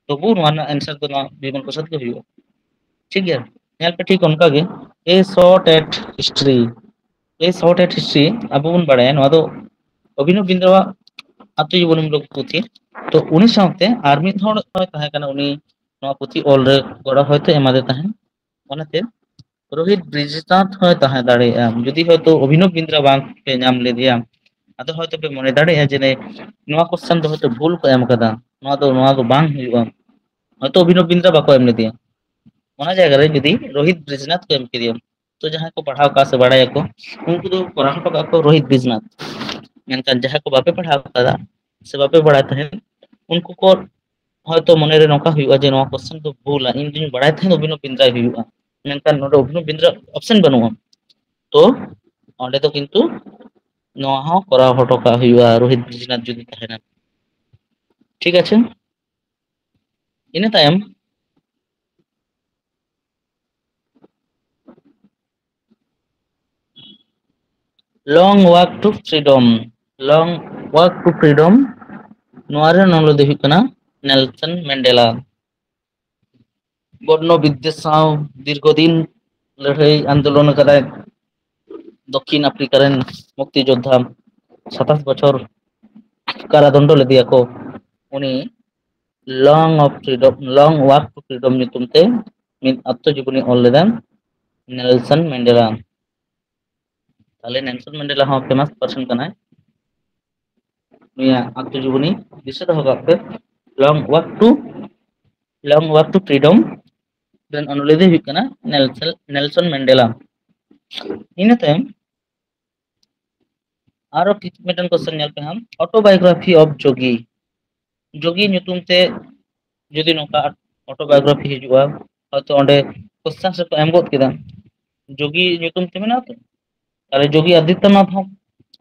ᱛᱚᱵᱩ ᱱᱚᱣᱟ ᱨᱮᱱᱟᱜ ᱮᱱᱥᱟᱨ ᱫᱚ ᱱᱚᱣᱟ ᱵᱤᱢᱚᱞ ᱯᱨᱚᱥᱟᱫᱽ ᱜᱮ ᱦᱩᱭᱩᱜᱼᱟ᱾ ᱴᱷᱤᱠ ᱜᱮᱭᱟ, ᱧᱮᱞ ᱯᱮ ᱴᱷᱤᱠ ᱚᱱᱠᱟ ᱜᱮ, A shot at history, A shot at history ᱟᱵᱚ ᱵᱚᱱ ᱵᱟᱲᱟᱭᱟ ᱱᱚᱣᱟ ᱫᱚ ᱚᱵᱷᱤᱱᱚᱵ ᱵᱤᱱᱫᱨᱚᱣᱟᱜ ᱟᱛᱛᱚᱡᱤᱵᱚᱱᱤᱢᱩᱞᱚᱠ ᱯᱩᱛᱷᱤ᱾ ᱛᱚ ᱩᱱᱤ ᱥᱟᱶᱛᱮ ᱟᱨ ᱢᱤᱫ ᱦᱚᱲ ᱦᱚᱸᱭ ᱛᱟᱦᱮᱸ ᱠᱟᱱᱟ, ᱩᱱᱤ ᱱᱚᱣᱟ ᱯᱩᱛᱷᱤ ᱚᱞ ᱨᱮ ᱜᱚᱲᱚ ᱦᱚᱭᱛᱳ ᱮᱢᱟᱫᱮ ᱛᱟᱦᱮᱸᱱ᱾ ᱚᱱᱟᱛᱮ ᱨᱳᱦᱤᱛ ᱵᱨᱤᱡᱽᱱᱟᱛᱷ ᱦᱚᱸᱭ ᱛᱟᱦᱮᱸ ᱫᱟᱲᱮᱭᱟᱜᱼᱟ᱾ ᱡᱩᱫᱤ ᱦᱚᱭᱛᱳ ᱚᱵᱷᱤᱱᱚᱵ ᱵᱤᱱᱫᱨᱟ ᱵᱟᱝ ᱯᱮ ᱧᱟᱢ ᱞᱮᱫᱮᱭᱟ, ᱟᱫᱚ ᱦᱚᱭᱛᱳ ᱯᱮ ᱢᱚᱱᱮ ᱫᱟᱲᱮᱭᱟᱜᱼᱟ ᱡᱮ ᱱᱚᱣᱟ ᱠᱚᱥᱪᱮᱱ ᱫᱚ ᱦᱚᱭᱛᱳ ᱵᱷᱩᱞ ᱠᱚ ᱮᱢ ᱠᱟᱫᱟ, ᱱᱚᱣᱟ ᱫᱚ, ᱱᱚᱣᱟ ᱫᱚ ᱵᱟᱝ ᱦᱩᱭᱩᱜᱼᱟ, ᱦᱚᱭᱛᱳ ᱚᱵᱷᱤᱱᱚᱵ ᱵᱤᱱᱫᱨᱟ ᱵᱟᱠᱚ ᱮᱢ ᱞᱮᱫᱮᱭᱟ᱾ ᱚᱱᱟ ᱡᱟᱭᱜᱟ ᱨᱮ ᱡᱩᱫᱤ ᱨᱳᱦᱤᱛ ᱵᱨᱤᱡᱽᱱᱟᱛᱷ ᱠᱚ ᱮᱢ ᱠᱮᱫᱮᱭᱟ, ᱛᱚ ᱡᱟᱦᱟᱸᱭ ᱠᱚ ᱯᱟᱲᱦᱟᱣ ᱠᱟᱜᱼᱟ ᱥᱮ ᱵᱟᱲᱟᱭᱟᱠᱚ, ᱩᱱᱠᱩ ᱫᱚ ᱠᱚᱨᱟᱣ ᱦᱚᱴᱚ ᱠᱟᱜᱼᱟ ᱠᱚ ᱨᱳᱦᱤᱛ ᱵᱨᱤᱡᱽᱱᱟᱛᱷ᱾ ᱢᱮᱱᱠᱷᱟᱱ ᱡᱟᱦᱟᱸᱭ ᱠᱚ ᱵᱟᱯᱮ ᱯᱟᱲᱦᱟᱣ ᱠᱟᱫᱟ ᱥᱮ ᱵᱟᱯᱮ ᱵᱟᱲᱟᱭ ᱛᱟᱦᱮᱸᱫ, ᱩᱱᱠᱩ ᱠᱚ ᱦᱚᱭᱛᱳ ᱢᱚᱱᱮᱨᱮ ᱱᱚᱝᱠᱟ ᱦᱩᱭᱩᱜᱼᱟ ᱡᱮ ᱱᱚᱣᱟ ᱠᱚᱥᱪᱮᱱ ᱫᱚ ᱵᱷᱩᱞᱟ, ᱤᱧ ᱫᱩᱧ ᱵᱟᱲᱟᱭ ᱛᱟᱦᱮᱸᱫ ᱚᱵᱷᱤᱱᱚᱵ ᱵᱤᱱᱫᱨᱟᱭ ᱦᱩᱭᱩᱜᱼᱟ, ᱢᱮᱱᱠᱷᱟᱱ ᱱᱚᱰᱮ ᱚᱵᱷᱤᱱᱚᱵ ᱵᱤᱱᱫᱨᱟ ᱚᱯᱥᱮᱱ ᱵᱟᱹᱱᱩᱜᱼᱟ᱾ ᱛᱚ ᱚᱸᱰᱮ ᱫᱚ ᱠᱤᱱᱛᱩ ᱱᱚᱣᱟ ᱦᱚᱸ ᱠᱚᱨᱟᱣ ᱦᱚᱴᱚ ᱠᱟᱜ ᱦᱩᱭᱩᱜᱼᱟ ᱨᱳᱦᱤᱛ ᱵᱨᱤᱡᱽᱱᱟᱛᱷ ᱡᱩᱫᱤ ᱛᱟᱦᱮᱱᱟ᱾ ᱴᱷᱤᱠ ᱟᱪᱷᱮ, ᱤᱱᱟᱹ ᱛᱟᱭᱚᱢ Long Walk to Freedom, Long Walk to Freedom, ᱱᱚᱣᱟ ᱨᱮ ᱚᱱᱚᱞᱤᱭᱟᱹ ᱫᱚ ᱦᱩᱭᱩᱜ ᱠᱟᱱᱟ ᱱᱮᱞᱥᱚᱱ ᱢᱮᱱᱰᱮᱞᱟ᱾ ᱵᱚᱨᱱᱚ ᱵᱤᱫᱽᱫᱮᱥ ᱥᱟᱶ ᱫᱤᱨᱜᱷᱚ ᱫᱤᱱ ᱞᱟᱹᱲᱦᱟᱹᱭ ᱟᱱᱫᱳᱞᱚᱱ ᱟᱠᱟᱫᱟᱭ ᱫᱚᱠᱠᱷᱤᱱ ᱟᱯᱷᱨᱤᱠᱟ ᱨᱮᱱ ᱢᱩᱠᱛᱤ ᱡᱳᱫᱽᱫᱷᱟ᱾ ᱥᱟᱛᱟᱥ ᱵᱚᱪᱷᱚᱨ ᱠᱟᱨᱟᱫᱚᱱᱰᱚ ᱞᱮᱫᱮᱭᱟ ᱠᱚ᱾ ᱩᱱᱤ Long of Freedom, Long Walk to Freedom ᱧᱩᱛᱩᱢ ᱛᱮ ᱢᱤᱫ ᱟᱛᱛᱚ ᱡᱤᱵᱚᱱᱤ ᱚᱞ ᱞᱮᱫᱟ ᱱᱮᱞᱥᱚᱱ ᱢᱮᱱᱰᱮᱞᱟ᱾ ᱛᱟᱦᱞᱮ ᱱᱮᱞᱥᱚᱱ ᱢᱮᱱᱰᱮᱞᱟ ᱦᱚᱸ ᱯᱷᱮᱢᱟᱥ ᱯᱟᱨᱥᱚᱱ ᱠᱟᱱᱟᱭ᱾ ᱱᱩᱭᱟᱜ ᱟᱛᱛᱚ ᱡᱤᱵᱚᱱᱤ ᱫᱤᱥᱟᱹ ᱫᱚᱦᱚ ᱠᱟᱜ ᱯᱮ, Long Walk to, Long Walk to Freedom ᱨᱮᱱ ᱚᱱᱚᱞᱤᱭᱟᱹ ᱫᱚᱭ ᱦᱩᱭᱩᱜ ᱠᱟᱱᱟ ᱱᱮᱞᱥᱚᱱ, ᱱᱮᱞᱥᱚᱱ ᱢᱮᱱᱰᱮᱞᱟ᱾ ᱤᱱᱟᱹ ᱛᱟᱭᱚᱢ ᱟᱨᱚ ᱠᱤ-, ᱢᱤᱫᱴᱮᱱ ᱠᱚᱥᱪᱮᱱ ᱧᱮᱞ ᱯᱮ ᱦᱟᱸᱜ, Autobiography of Jogi, ᱡᱳᱜᱤ ᱧᱩᱛᱩᱢ ᱛᱮ ᱡᱩᱫᱤ ᱱᱚᱝᱠᱟ ᱚᱴᱳᱵᱟᱭᱳᱜᱨᱟᱯᱷᱤ ᱦᱤᱡᱩᱜᱼᱟ, ᱦᱚᱭᱛᱳ ᱚᱸᱰᱮ ᱠᱚᱥᱪᱮᱱ ᱨᱮᱠᱚ ᱮᱢ ᱜᱚᱫ ᱠᱮᱫᱟ, ᱡᱳᱜᱤ ᱧᱩᱛᱩᱢ ᱛᱮ ᱢᱮᱱᱟᱜᱼᱟ ᱛᱚ, ᱛᱟᱦᱚᱞᱮ ᱡᱳᱜᱤ ᱟᱫᱤᱛᱛᱚᱱᱟᱛᱷ ᱦᱚᱸ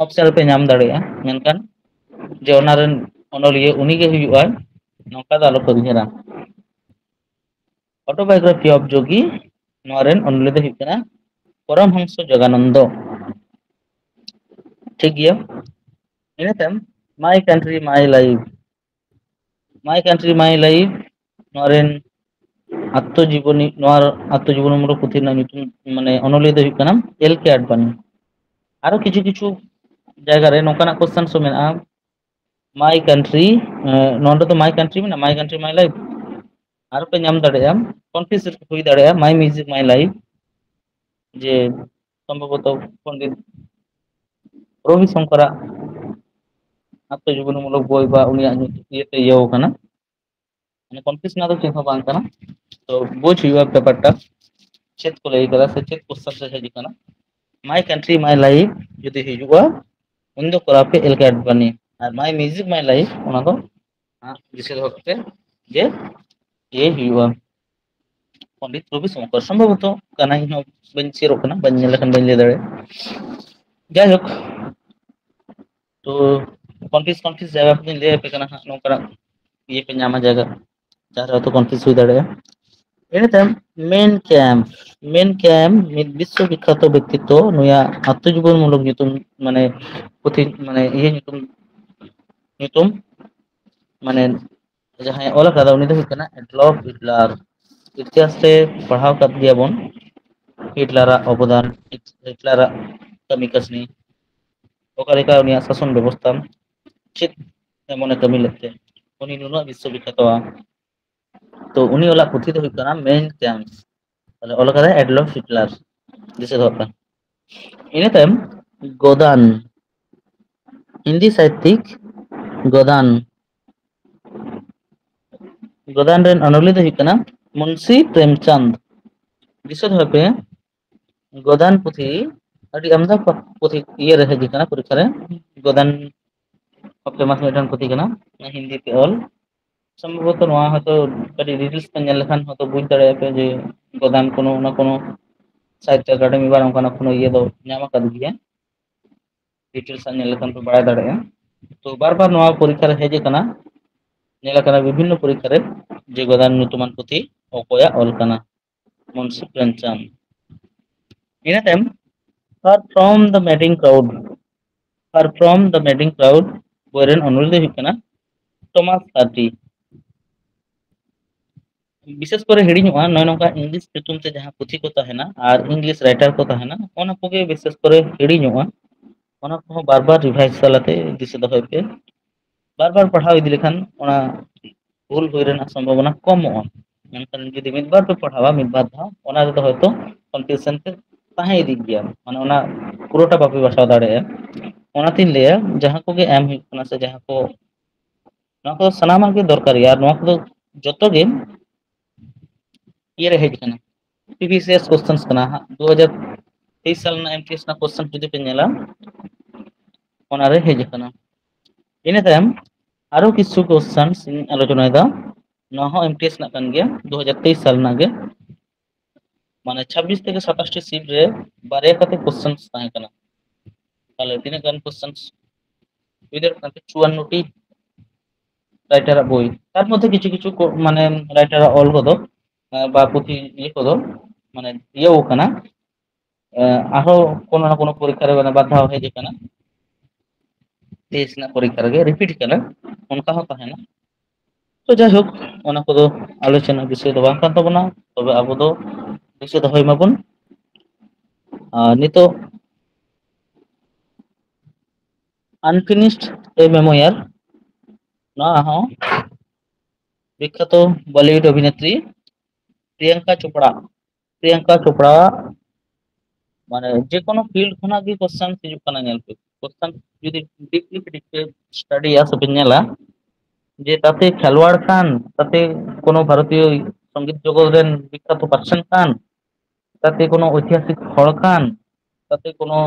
ᱚᱯᱥᱮᱱ ᱨᱮᱯᱮ ᱧᱟᱢ ᱫᱟᱲᱮᱭᱟᱜᱼᱟ, ᱢᱮᱱᱠᱷᱟᱱ ᱡᱮ ᱚᱱᱟ ᱨᱮᱱ ᱚᱱᱚᱞᱤᱭᱟᱹ ᱩᱱᱤ ᱜᱮ ᱦᱩᱭᱩᱜᱼᱟ, ᱱᱚᱝᱠᱟ ᱫᱚ ᱟᱞᱚ ᱯᱮ ᱩᱭᱦᱟᱹᱨᱟ᱾ Autobiography of Jogi, ᱱᱚᱣᱟ ᱨᱮᱱ ᱚᱱᱚᱞᱤᱭᱟᱹ ᱫᱚ ᱦᱩᱭᱩᱜ ᱠᱟᱱᱟ ᱯᱚᱨᱚᱢᱦᱚᱝᱥᱚ ᱡᱳᱜᱟᱱᱚᱱᱫᱚ᱾ ᱴᱷᱤᱠ ᱜᱮᱭᱟ᱾ ᱤᱱᱟᱹ ᱛᱟᱭᱚᱢ My Country My Life, My Country My Life, ᱱᱚᱣᱟ ᱨᱮᱱ ᱟᱛᱛᱚ ᱡᱤᱵᱚᱱᱤ, ᱱᱚᱣᱟ ᱟᱛᱛᱚ ᱡᱤᱵᱚᱱᱤ ᱢᱩᱞᱚᱠ ᱯᱩᱛᱷᱤ ᱨᱮᱱᱟᱜ ᱧᱩᱛᱩᱢ, ᱢᱟᱱᱮ ᱚᱱᱚᱞᱤᱭᱟᱹ ᱫᱚ ᱦᱩᱭᱩᱜ ᱠᱟᱱᱟ ᱮᱞ ᱠᱮ ᱟᱰᱵᱟᱱᱤ᱾ ᱟᱨᱚ ᱠᱤᱪᱷᱩ ᱠᱤᱪᱷᱩ ᱡᱟᱭᱜᱟ ᱨᱮ ᱱᱚᱝᱠᱟᱱᱟᱜ ᱠᱚᱥᱪᱮᱱ ᱦᱚᱸ ᱢᱮᱱᱟᱜᱼᱟ, My Country, ᱱᱚᱰᱮ ᱫᱚ My Country ᱢᱮᱱᱟᱜᱼᱟ, My Country My Life᱾ ᱟᱨᱚ ᱯᱮ ᱧᱟᱢ ᱫᱟᱲᱮᱭᱟᱜᱼᱟ, ᱠᱚᱱᱯᱷᱤᱭᱩᱡᱽ ᱦᱩᱭ ᱫᱟᱲᱮᱭᱟᱜᱼᱟ, My Music My Life, ᱡᱮ ᱥᱚᱢᱵᱷᱚᱵᱚᱛᱚ ᱯᱚᱱᱰᱤᱛ ᱨᱚᱵᱤ ᱥᱚᱝᱠᱚᱨᱟᱜ ᱟᱛᱛᱚ ᱡᱤᱵᱚᱱᱤ ᱢᱩᱞᱚᱠ ᱵᱳᱭ ᱵᱟ ᱩᱱᱤᱭᱟᱜ ᱧᱩᱛᱩᱢ ᱤᱭᱟᱹᱛᱮ ᱤᱭᱟᱹ ᱠᱟᱱᱟ᱾ ᱢᱟᱱᱮ ᱠᱚᱱᱯᱷᱤᱭᱩᱡᱽ ᱨᱮᱱᱟᱜ ᱫᱚ ᱪᱮᱫ ᱦᱚᱸ ᱵᱟᱝ ᱠᱟᱱᱟ᱾ ᱛᱚ ᱵᱩᱡᱽ ᱦᱩᱭᱩᱜᱼᱟ ᱵᱮᱯᱟᱨᱴᱟ, ᱪᱮᱫ ᱠᱚ ᱞᱟᱹᱭ ᱠᱟᱫᱟ ᱥᱮ ᱪᱮᱫ ᱠᱚᱥᱪᱮᱱ ᱨᱮ ᱦᱤᱡᱩᱜ ᱠᱟᱱᱟ᱾ My Country My Life ᱡᱩᱫᱤ ᱦᱤᱡᱩᱜᱼᱟ, ᱩᱱ ᱫᱚ ᱠᱚᱨᱟᱣ ᱯᱮ L K Advani. R My Music My Life, ᱚᱱᱟ ᱫᱚ ᱫᱤᱥᱟᱹ ᱫᱚᱦᱚ ᱠᱟᱛᱮ ᱡᱮ ᱤᱭᱟᱹ ᱦᱩᱭᱩᱜᱼᱟ, ᱯᱚᱱᱰᱤᱛ ᱨᱚᱵᱤ ᱥᱚᱝᱠᱚᱨ ᱥᱚᱢᱵᱷᱚᱵᱚᱛᱚ ᱠᱟᱱᱟ, ᱤᱧ ᱦᱚᱸ ᱵᱟᱹᱧ ᱥᱤᱭᱳᱨᱚᱜ ᱠᱟᱱᱟ, ᱵᱟᱹᱧ ᱧᱮᱞ ᱞᱮᱠᱷᱟᱱ ᱵᱟᱹᱧ ᱞᱟᱹᱭ ᱫᱟᱲᱮᱭᱟᱜᱼᱟ᱾ ᱡᱟᱭᱦᱳᱠ, ᱛᱚ ᱠᱚᱱᱯᱷᱤᱭᱩᱡᱽ ᱠᱚᱱᱯᱷᱤᱭᱩᱡᱽ ᱡᱟᱭᱜᱟ ᱠᱚᱫᱚᱧ ᱞᱟᱹᱭ ᱟᱯᱮ ᱠᱟᱱᱟ ᱦᱟᱸᱜ, ᱱᱚᱝᱠᱟᱱᱟᱜ ᱤᱭᱟᱹ ᱯᱮ ᱧᱟᱢᱟ ᱡᱟᱭᱜᱟ, ᱡᱟᱦᱟᱸ ᱨᱮ ᱦᱚᱭᱛᱳ ᱠᱚᱱᱯᱷᱤᱭᱩᱡᱽ ᱦᱩᱭ ᱫᱟᱲᱮᱭᱟᱜᱼᱟ᱾ ᱤᱱᱟᱹ ᱛᱟᱭᱚᱢ ᱢᱮᱱ ᱠᱮᱢᱯ, ᱢᱮᱱ ᱠᱮᱢᱯ ᱢᱤᱫ ᱵᱤᱥᱥᱚ ᱵᱤᱠᱠᱷᱟᱛᱚ ᱵᱮᱠᱛᱤᱛᱛᱚ, ᱱᱩᱭᱟᱜ ᱟᱛᱛᱚ ᱡᱤᱵᱚᱱ ᱢᱩᱞᱚᱠ ᱧᱩᱛᱩᱢ, ᱢᱟᱱᱮ ᱯᱩᱛᱷᱤ, ᱢᱟᱱᱮ ᱤᱭᱟᱹ ᱧᱩᱛᱩᱢ, ᱧᱩᱛᱩᱢ ᱢᱟᱱᱮ ᱡᱟᱦᱟᱸᱭ ᱚᱞ ᱟᱠᱟᱫᱟ ᱩᱱᱤ ᱫᱚ ᱦᱩᱭᱩᱜ ᱠᱟᱱᱟ ᱮᱰᱞᱚᱯ ᱦᱤᱴᱞᱟᱨ᱾ ᱤᱛᱤᱦᱟᱥ ᱨᱮ ᱯᱟᱲᱦᱟᱣ ᱠᱟᱫ ᱜᱮᱭᱟ ᱵᱚᱱ ᱦᱤᱴᱞᱟᱨᱟᱜ ᱚᱵᱚᱫᱟᱱ, ᱦᱤᱴᱞᱟᱨᱟᱜ ᱠᱟᱹᱢᱤ ᱠᱟᱹᱥᱱᱤ, ᱚᱠᱟ ᱞᱮᱠᱟ ᱩᱱᱤᱭᱟᱜ ᱥᱟᱥᱚᱱ ᱵᱮᱵᱚᱥᱛᱷᱟ, ᱪᱮᱫ ᱮᱢᱚᱱᱮ ᱠᱟᱹᱢᱤ ᱞᱮᱫ ᱛᱮ ᱩᱱᱤ ᱱᱩᱱᱟᱹᱜ ᱵᱤᱥᱥᱚ ᱵᱤᱠᱠᱷᱟᱛᱚᱣᱟ᱾ ᱛᱚ ᱩᱱᱤ ᱚᱞᱟᱜ ᱯᱩᱛᱷᱤ ᱫᱚ ᱦᱩᱭᱩᱜ ᱠᱟᱱᱟ ᱢᱮᱱ ᱠᱮᱢᱯ᱾ ᱛᱟᱦᱞᱮ ᱚᱞ ᱠᱟᱫᱟᱭ ᱮᱰᱞᱚᱯ ᱦᱤᱴᱞᱟᱨ, ᱫᱤᱥᱟᱹ ᱫᱚᱦᱚ ᱠᱟᱜ ᱯᱮ᱾ ᱤᱱᱟᱹ ᱛᱟᱭᱚᱢ ᱜᱚᱫᱟᱱ, ᱦᱤᱱᱫᱤ ᱥᱟᱦᱤᱛᱛᱤᱠ ᱜᱚᱫᱟᱱ᱾ ᱜᱚᱫᱟᱱ ᱨᱮᱱ ᱚᱱᱚᱞᱤᱭᱟᱹ ᱫᱚ ᱦᱩᱭᱩᱜ ᱠᱟᱱᱟ ᱢᱩᱱᱥᱤ ᱯᱨᱮᱢᱪᱟᱸᱫᱽ᱾ ᱫᱤᱥᱟᱹ ᱫᱚᱦᱚᱭ ᱯᱮ, ᱜᱚᱫᱟᱱ ᱯᱩᱛᱷᱤ ᱟᱹᱰᱤ ᱟᱢᱫᱟ ᱯᱩᱛᱷᱤ ᱤᱭᱟᱹ ᱨᱮ ᱦᱮᱡ ᱟᱠᱟᱱᱟ ᱯᱚᱨᱤᱠᱠᱷᱟ ᱨᱮ᱾ ᱜᱚᱫᱟᱱ ᱠᱷᱩᱵ ᱯᱷᱮᱢᱟᱥ ᱢᱤᱫᱴᱟᱝ ᱯᱩᱛᱷᱤ ᱠᱟᱱᱟ, ᱦᱤᱱᱫᱤ ᱛᱮ ᱚᱞ᱾ ᱥᱚᱢᱵᱷᱚᱵᱚᱛᱚ ᱱᱚᱣᱟ ᱦᱚᱭᱛᱳ ᱠᱟᱹᱴᱤᱡ ᱰᱤᱴᱮᱞᱥ ᱯᱮ ᱧᱮᱞ ᱞᱮᱠᱷᱟᱱ ᱦᱚᱭᱛᱳ ᱵᱩᱡᱽ ᱫᱟᱲᱮᱭᱟᱜᱼᱟ ᱯᱮ ᱡᱮ ᱜᱚᱫᱟᱱ ᱠᱳᱱᱳ ᱚᱱᱟ ᱠᱳᱱᱳ ᱥᱟᱦᱤᱛᱛᱚ ᱮᱠᱟᱰᱮᱢᱤ ᱵᱟ ᱚᱱᱠᱟᱱᱟᱜ ᱠᱳᱱᱳ ᱤᱭᱟᱹ ᱫᱚ ᱧᱟᱢ ᱟᱠᱟᱫ ᱜᱮᱭᱟ᱾ ᱰᱤᱴᱮᱞᱥ ᱟᱜ ᱧᱮᱞ ᱞᱮᱠᱷᱟᱱ ᱯᱮ ᱵᱟᱲᱟᱭ ᱫᱟᱲᱮᱭᱟᱜᱼᱟ᱾ ᱛᱚ ᱵᱟᱨ ᱵᱟᱨ ᱱᱚᱣᱟ ᱯᱚᱨᱤᱠᱠᱷᱟ ᱨᱮ ᱦᱮᱡ ᱟᱠᱟᱱᱟ, ᱧᱮᱞ ᱟᱠᱟᱱᱟ ᱵᱤᱵᱷᱤᱱᱱᱚ ᱯᱚᱨᱤᱠᱠᱷᱟ ᱨᱮ ᱡᱮ ᱜᱚᱫᱟᱱ ᱧᱩᱛᱩᱢᱟᱱ ᱯᱩᱛᱷᱤ ᱚᱠᱚᱭᱟᱜ ᱚᱞ ᱠᱟᱱᱟ? ᱢᱩᱱᱥᱤ ᱯᱨᱮᱢᱪᱟᱸᱫᱽ᱾ ᱤᱱᱟᱹ ᱛᱟᱭᱚᱢ Far From the Madding Crowd, Far From the Madding Crowd ᱵᱳᱭ ᱨᱮᱱ ᱚᱱᱚᱞᱤᱭᱟᱹ ᱫᱚᱭ ᱦᱩᱭᱩᱜ ᱠᱟᱱᱟ ᱴᱚᱢᱟᱥ ᱦᱟᱨᱰᱤ᱾ ᱵᱤᱥᱮᱥ ᱠᱚᱨᱮ ᱦᱤᱲᱤᱧᱚᱜᱼᱟ ᱱᱚᱜᱼᱚᱭ ᱱᱚᱝᱠᱟ ᱤᱝᱞᱤᱥ ᱧᱩᱛᱩᱢ ᱛᱮ ᱡᱟᱦᱟᱸ ᱯᱩᱛᱷᱤ ᱠᱚ ᱛᱟᱦᱮᱱᱟ ᱟᱨ ᱤᱝᱞᱤᱥ ᱨᱟᱭᱴᱟᱨ ᱠᱚ ᱛᱟᱦᱮᱱᱟ, ᱚᱱᱟ ᱠᱚᱜᱮ ᱵᱤᱥᱮᱥ ᱠᱚᱨᱮ ᱦᱤᱲᱤᱧᱚᱜᱼᱟ᱾ ᱚᱱᱟ ᱠᱚᱦᱚᱸ ᱵᱟᱨ ᱵᱟᱨ ᱨᱤᱵᱷᱟᱭᱤᱡᱽ ᱛᱟᱞᱟᱛᱮ ᱫᱤᱥᱟᱹ ᱫᱚᱦᱚᱭ ᱯᱮ᱾ ᱵᱟᱨ ᱵᱟᱨ ᱯᱟᱲᱦᱟᱣ ᱤᱫᱤ ᱞᱮᱠᱷᱟᱱ ᱚᱱᱟ ᱵᱷᱩᱞ ᱦᱩᱭ ᱨᱮᱱᱟᱜ ᱥᱚᱢᱵᱷᱚᱵᱚᱱᱟ ᱠᱚᱢᱚᱜᱼᱟ᱾ ᱢᱮᱱᱠᱷᱟᱱ ᱡᱩᱫᱤ ᱢᱤᱫ ᱵᱟᱨ ᱯᱮ ᱯᱟᱲᱦᱟᱣᱟ, ᱢᱤᱫ ᱵᱟᱨ ᱫᱷᱟᱣ, ᱚᱱᱟ ᱨᱮᱫᱚ ᱦᱚᱭᱛᱳ ᱠᱚᱱᱯᱷᱤᱭᱩᱥᱚᱱ ᱛᱮ ᱛᱟᱦᱮᱸ ᱤᱫᱤᱜ ᱜᱮᱭᱟ, ᱢᱟᱱᱮ ᱚᱱᱟ ᱯᱩᱨᱟᱹᱴᱟ ᱵᱟᱯᱮ ᱵᱟᱪᱷᱟᱣ ᱫᱟᱲᱮᱭᱟᱜᱼᱟ᱾ ᱚᱱᱟᱛᱤᱧ ᱞᱟᱹᱭᱟ ᱡᱟᱦᱟᱸ ᱠᱚᱜᱮ ᱮᱢ ᱦᱩᱭᱩᱜ ᱠᱟᱱᱟ ᱥᱮ ᱡᱟᱦᱟᱸ ᱠᱚ, ᱱᱚᱣᱟ ᱠᱚ ᱥᱟᱱᱟᱢᱟᱜ ᱜᱮ ᱫᱚᱨᱠᱟᱨ ᱜᱮᱭᱟ᱾ ᱟᱨ ᱱᱚᱣᱟ ᱠᱚᱫᱚ ᱡᱚᱛᱚ ᱜᱮ ᱤᱭᱟᱹ ᱨᱮ ᱦᱮᱡ ᱟᱠᱟᱱᱟ, ᱯᱨᱤᱵᱷᱤᱭᱟᱥ ᱤᱭᱟᱨ ᱠᱚᱥᱪᱮᱱᱥ ᱠᱟᱱᱟ ᱦᱟᱸᱜ᱾ ᱫᱩ ᱦᱟᱡᱟᱨ ᱛᱮᱭᱤᱥ ᱥᱟᱞ ᱨᱮᱱᱟᱜ ᱮᱢ ᱴᱤ ᱮᱥ ᱨᱮᱱᱟᱜ ᱠᱚᱥᱪᱮᱱ ᱡᱩᱫᱤ ᱯᱮ ᱧᱮᱞᱟ, ᱚᱱᱟᱨᱮ ᱦᱮᱡ ᱟᱠᱟᱱᱟ᱾ ᱤᱱᱟᱹ ᱛᱟᱭᱚᱢ ᱟᱨᱚ ᱠᱤᱪᱷᱩ ᱠᱚᱥᱪᱮᱱᱥ ᱤᱧ ᱟᱞᱳᱪᱚᱱᱟᱭᱮᱫᱟ, ᱱᱚᱣᱟ ᱦᱚᱸ ᱮᱢ ᱴᱤ ᱮᱥ ᱨᱮᱱᱟᱜ ᱠᱟᱱ ᱜᱮᱭᱟ, ᱫᱩ ᱦᱟᱡᱟᱨ ᱛᱮᱭᱤᱥ ᱥᱟᱞ ᱨᱮᱱᱟᱜ ᱜᱮ᱾ ᱢᱟᱱᱮ ᱪᱷᱟᱵᱵᱤᱥ ᱛᱷᱮᱠᱮ ᱥᱟᱛᱟᱥ ᱴᱤ ᱥᱤᱴ ᱨᱮ ᱵᱟᱨᱭᱟ ᱠᱟᱛᱮ ᱠᱚᱥᱪᱮᱱᱥ ᱛᱟᱦᱮᱸ ᱠᱟᱱᱟ᱾ ᱛᱟᱦᱞᱮ ᱛᱤᱱᱟᱹᱜ ᱜᱟᱱ ᱠᱚᱥᱪᱮᱱᱥ ᱦᱩᱭ ᱫᱟᱲᱮᱭᱟᱜ ᱠᱟᱱ ᱛᱟᱦᱮᱸ? ᱪᱩᱣᱟᱱᱱᱚ ᱴᱤ ᱨᱟᱭᱴᱟᱨᱟᱜ ᱵᱳᱭ, ᱛᱟᱨ ᱢᱚᱫᱽᱫᱷᱮ ᱠᱤᱪᱷᱩ ᱠᱤᱪᱷᱩ ᱠᱚ-, ᱢᱟᱱᱮ ᱨᱟᱭᱴᱟᱨᱟᱜ ᱚᱞ ᱠᱚᱫᱚ, ᱟᱸ, ᱵᱟ ᱯᱩᱛᱷᱤ ᱤᱭᱟᱹ ᱠᱚᱫᱚ, ᱢᱟᱱᱮ ᱤᱭᱟᱹᱣ ᱠᱟᱱᱟ, ᱟᱸ, ᱟᱨᱦᱚᱸ ᱠᱳᱱᱳ ᱱᱟ ᱠᱳᱱᱳ ᱯᱚᱨᱤᱠᱠᱷᱟ ᱨᱮ ᱢᱟᱱᱮ ᱵᱟᱨ ᱫᱷᱟᱣ ᱦᱮᱡ ᱟᱠᱟᱱᱟ, ᱛᱮᱭᱤᱥ ᱨᱮᱱᱟᱜ ᱯᱚᱨᱤᱠᱠᱷᱟ ᱨᱮᱜᱮ ᱨᱤᱯᱤᱴ ᱠᱟᱱᱟ, ᱚᱱᱠᱟ ᱦᱚᱸ ᱛᱟᱦᱮᱱᱟ᱾ ᱛᱚ ᱡᱟᱭᱦᱳᱠ, ᱚᱱᱟ ᱠᱚᱫᱚ ᱟᱞᱳᱪᱚᱱᱟ ᱵᱤᱥᱚᱭ ᱫᱚ ᱵᱟᱝ ᱠᱟᱱ ᱛᱟᱵᱚᱱᱟ, ᱛᱚᱵᱮ ᱟᱵᱚ ᱫᱚ ᱫᱤᱥᱟᱹ ᱫᱚᱦᱚᱭ ᱢᱟᱵᱚᱱ᱾ ᱟᱨ ᱱᱤᱛᱚᱜ Unfinished, a Memoir, ᱱᱚᱣᱟ ᱦᱚᱸ ᱵᱤᱠᱠᱷᱟᱛᱚ ᱵᱚᱞᱤᱣᱩᱰ ᱚᱵᱷᱤᱱᱮᱛᱨᱤ ᱯᱨᱤᱭᱟᱝᱠᱟ ᱪᱳᱯᱲᱟ, ᱯᱨᱤᱭᱟᱝᱠᱟ ᱪᱳᱯᱲᱟ ᱢᱟᱱᱮ ᱡᱮᱠᱳᱱᱳ ᱯᱷᱤᱞᱰ ᱠᱷᱚᱱᱟᱜ ᱜᱮ ᱠᱚᱥᱪᱮᱱ ᱦᱤᱡᱩᱜ ᱠᱟᱱᱟ᱾ ᱧᱮᱞ ᱯᱮ, ᱠᱚᱥᱪᱮᱱ ᱡᱩᱫᱤ ᱰᱤᱯᱞᱤ ᱯᱮ ᱥᱴᱟᱰᱤᱭᱟ ᱥᱮ ᱯᱮ ᱧᱮᱞᱟ, ᱡᱮ ᱛᱟᱛᱮ ᱠᱷᱮᱞᱣᱟᱲ ᱠᱟᱱ, ᱛᱟᱛᱮ ᱠᱳᱱᱳ ᱵᱷᱟᱨᱚᱛᱤᱭᱚ ᱥᱚᱝᱜᱤᱛ ᱡᱚᱜᱚᱛ ᱨᱮᱱ ᱵᱤᱠᱠᱷᱟᱛᱚ ᱯᱟᱨᱥᱚᱱ ᱠᱟᱱ, ᱛᱟᱛᱮ ᱠᱳᱱᱳ ᱳᱭᱛᱤᱦᱟᱥᱤᱠ ᱦᱚᱲ ᱠᱟᱱ, ᱛᱟᱛᱮ ᱠᱳᱱᱳ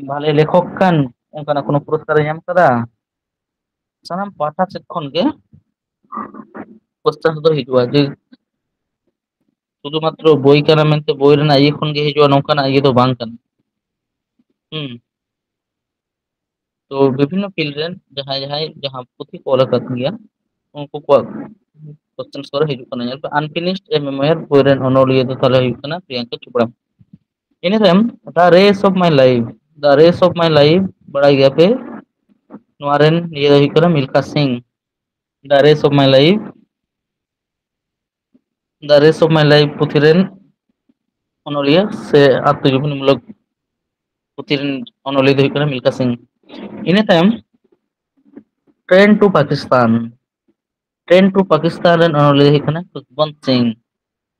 ᱵᱷᱟᱞᱮ ᱞᱮᱠᱷᱚᱠ ᱠᱟᱱ, ᱚᱱᱠᱟᱱᱟᱜ ᱠᱳᱱᱳ ᱯᱩᱨᱚᱥᱠᱟᱨ ᱮ ᱧᱟᱢ ᱠᱟᱫᱟ, ᱥᱟᱱᱟᱢ ᱯᱟᱦᱴᱟ ᱥᱮᱫ ᱠᱷᱚᱱ ᱜᱮ ᱠᱚᱥᱪᱮᱱ ᱫᱚ ᱦᱤᱡᱩᱜᱼᱟ ᱡᱮ ᱥᱩᱫᱷᱩ ᱢᱟᱛᱨᱚ ᱵᱳᱭ ᱠᱟᱱᱟ ᱢᱮᱱᱛᱮ ᱵᱳᱭ ᱨᱮᱱᱟᱜ ᱤᱭᱟᱹ ᱠᱷᱚᱱ ᱜᱮ ᱦᱤᱡᱩᱜᱼᱟ, ᱱᱚᱝᱠᱟᱱᱟᱜ ᱤᱭᱟᱹ ᱫᱚ ᱵᱟᱝ ᱠᱟᱱᱟ᱾ ᱦᱩᱸ᱾ ᱛᱚ ᱵᱤᱵᱷᱤᱱᱱᱚ ᱯᱷᱤᱞᱰ ᱨᱮᱱ ᱡᱟᱦᱟᱸᱭ ᱡᱟᱦᱟᱸᱭ ᱡᱟᱦᱟᱸ ᱯᱩᱛᱷᱤ ᱠᱚ ᱚᱞ ᱟᱠᱟᱫ ᱜᱮᱭᱟ, ᱩᱱᱠᱩ ᱠᱚᱣᱟᱜ ᱠᱚᱥᱪᱮᱱ ᱠᱚᱨᱮ ᱦᱤᱡᱩᱜ ᱠᱟᱱᱟ᱾ ᱧᱮᱞ ᱯᱮ, ᱟᱱᱯᱷᱤᱱᱤᱥᱰ ᱮ ᱢᱮᱢᱳᱭᱟᱨ ᱵᱳᱭ ᱨᱮᱱ ᱚᱱᱚᱞᱤᱭᱟᱹ ᱫᱚ ᱛᱟᱦᱚᱞᱮ ᱦᱩᱭᱩᱜ ᱠᱟᱱᱟ ᱯᱨᱤᱭᱟᱝᱠᱟ ᱪᱳᱯᱲᱟ᱾ ᱤᱱᱟᱹ ᱛᱟᱭᱚᱢ The Race of My Life, The Race of My Life ᱵᱟᱲᱟᱭ ᱜᱮᱭᱟ ᱯᱮ, ᱱᱚᱣᱟ ᱨᱮᱱ ᱤᱭᱟᱹ ᱫᱚ ᱦᱩᱭᱩᱜ ᱠᱟᱱᱟ ᱢᱤᱞᱠᱷᱟ ᱥᱤᱝ᱾ The Race of My Life, The Race of My Life ᱯᱩᱛᱷᱤ ᱨᱮᱱ ᱚᱱᱚᱞᱤᱭᱟᱹ ᱥᱮ ᱟᱛᱢᱚᱡᱤᱵᱚᱱᱤ ᱢᱩᱞᱚᱠ ᱯᱩᱛᱷᱤ ᱨᱮᱱ ᱚᱱᱚᱞᱤᱭᱟᱹ ᱫᱚ ᱦᱩᱭᱩᱜ ᱠᱟᱱᱟ ᱢᱤᱞᱠᱷᱟ ᱥᱤᱝ᱾ ᱤᱱᱟᱹ ᱛᱟᱭᱚᱢ Train to Pakistan, Train to Pakistan ᱨᱮᱱ ᱚᱱᱚᱞᱤᱭᱟᱹ ᱫᱚ ᱦᱩᱭᱩᱜ ᱠᱟᱱᱟ ᱠᱷᱩᱥᱵᱚᱱᱛ ᱥᱤᱝ᱾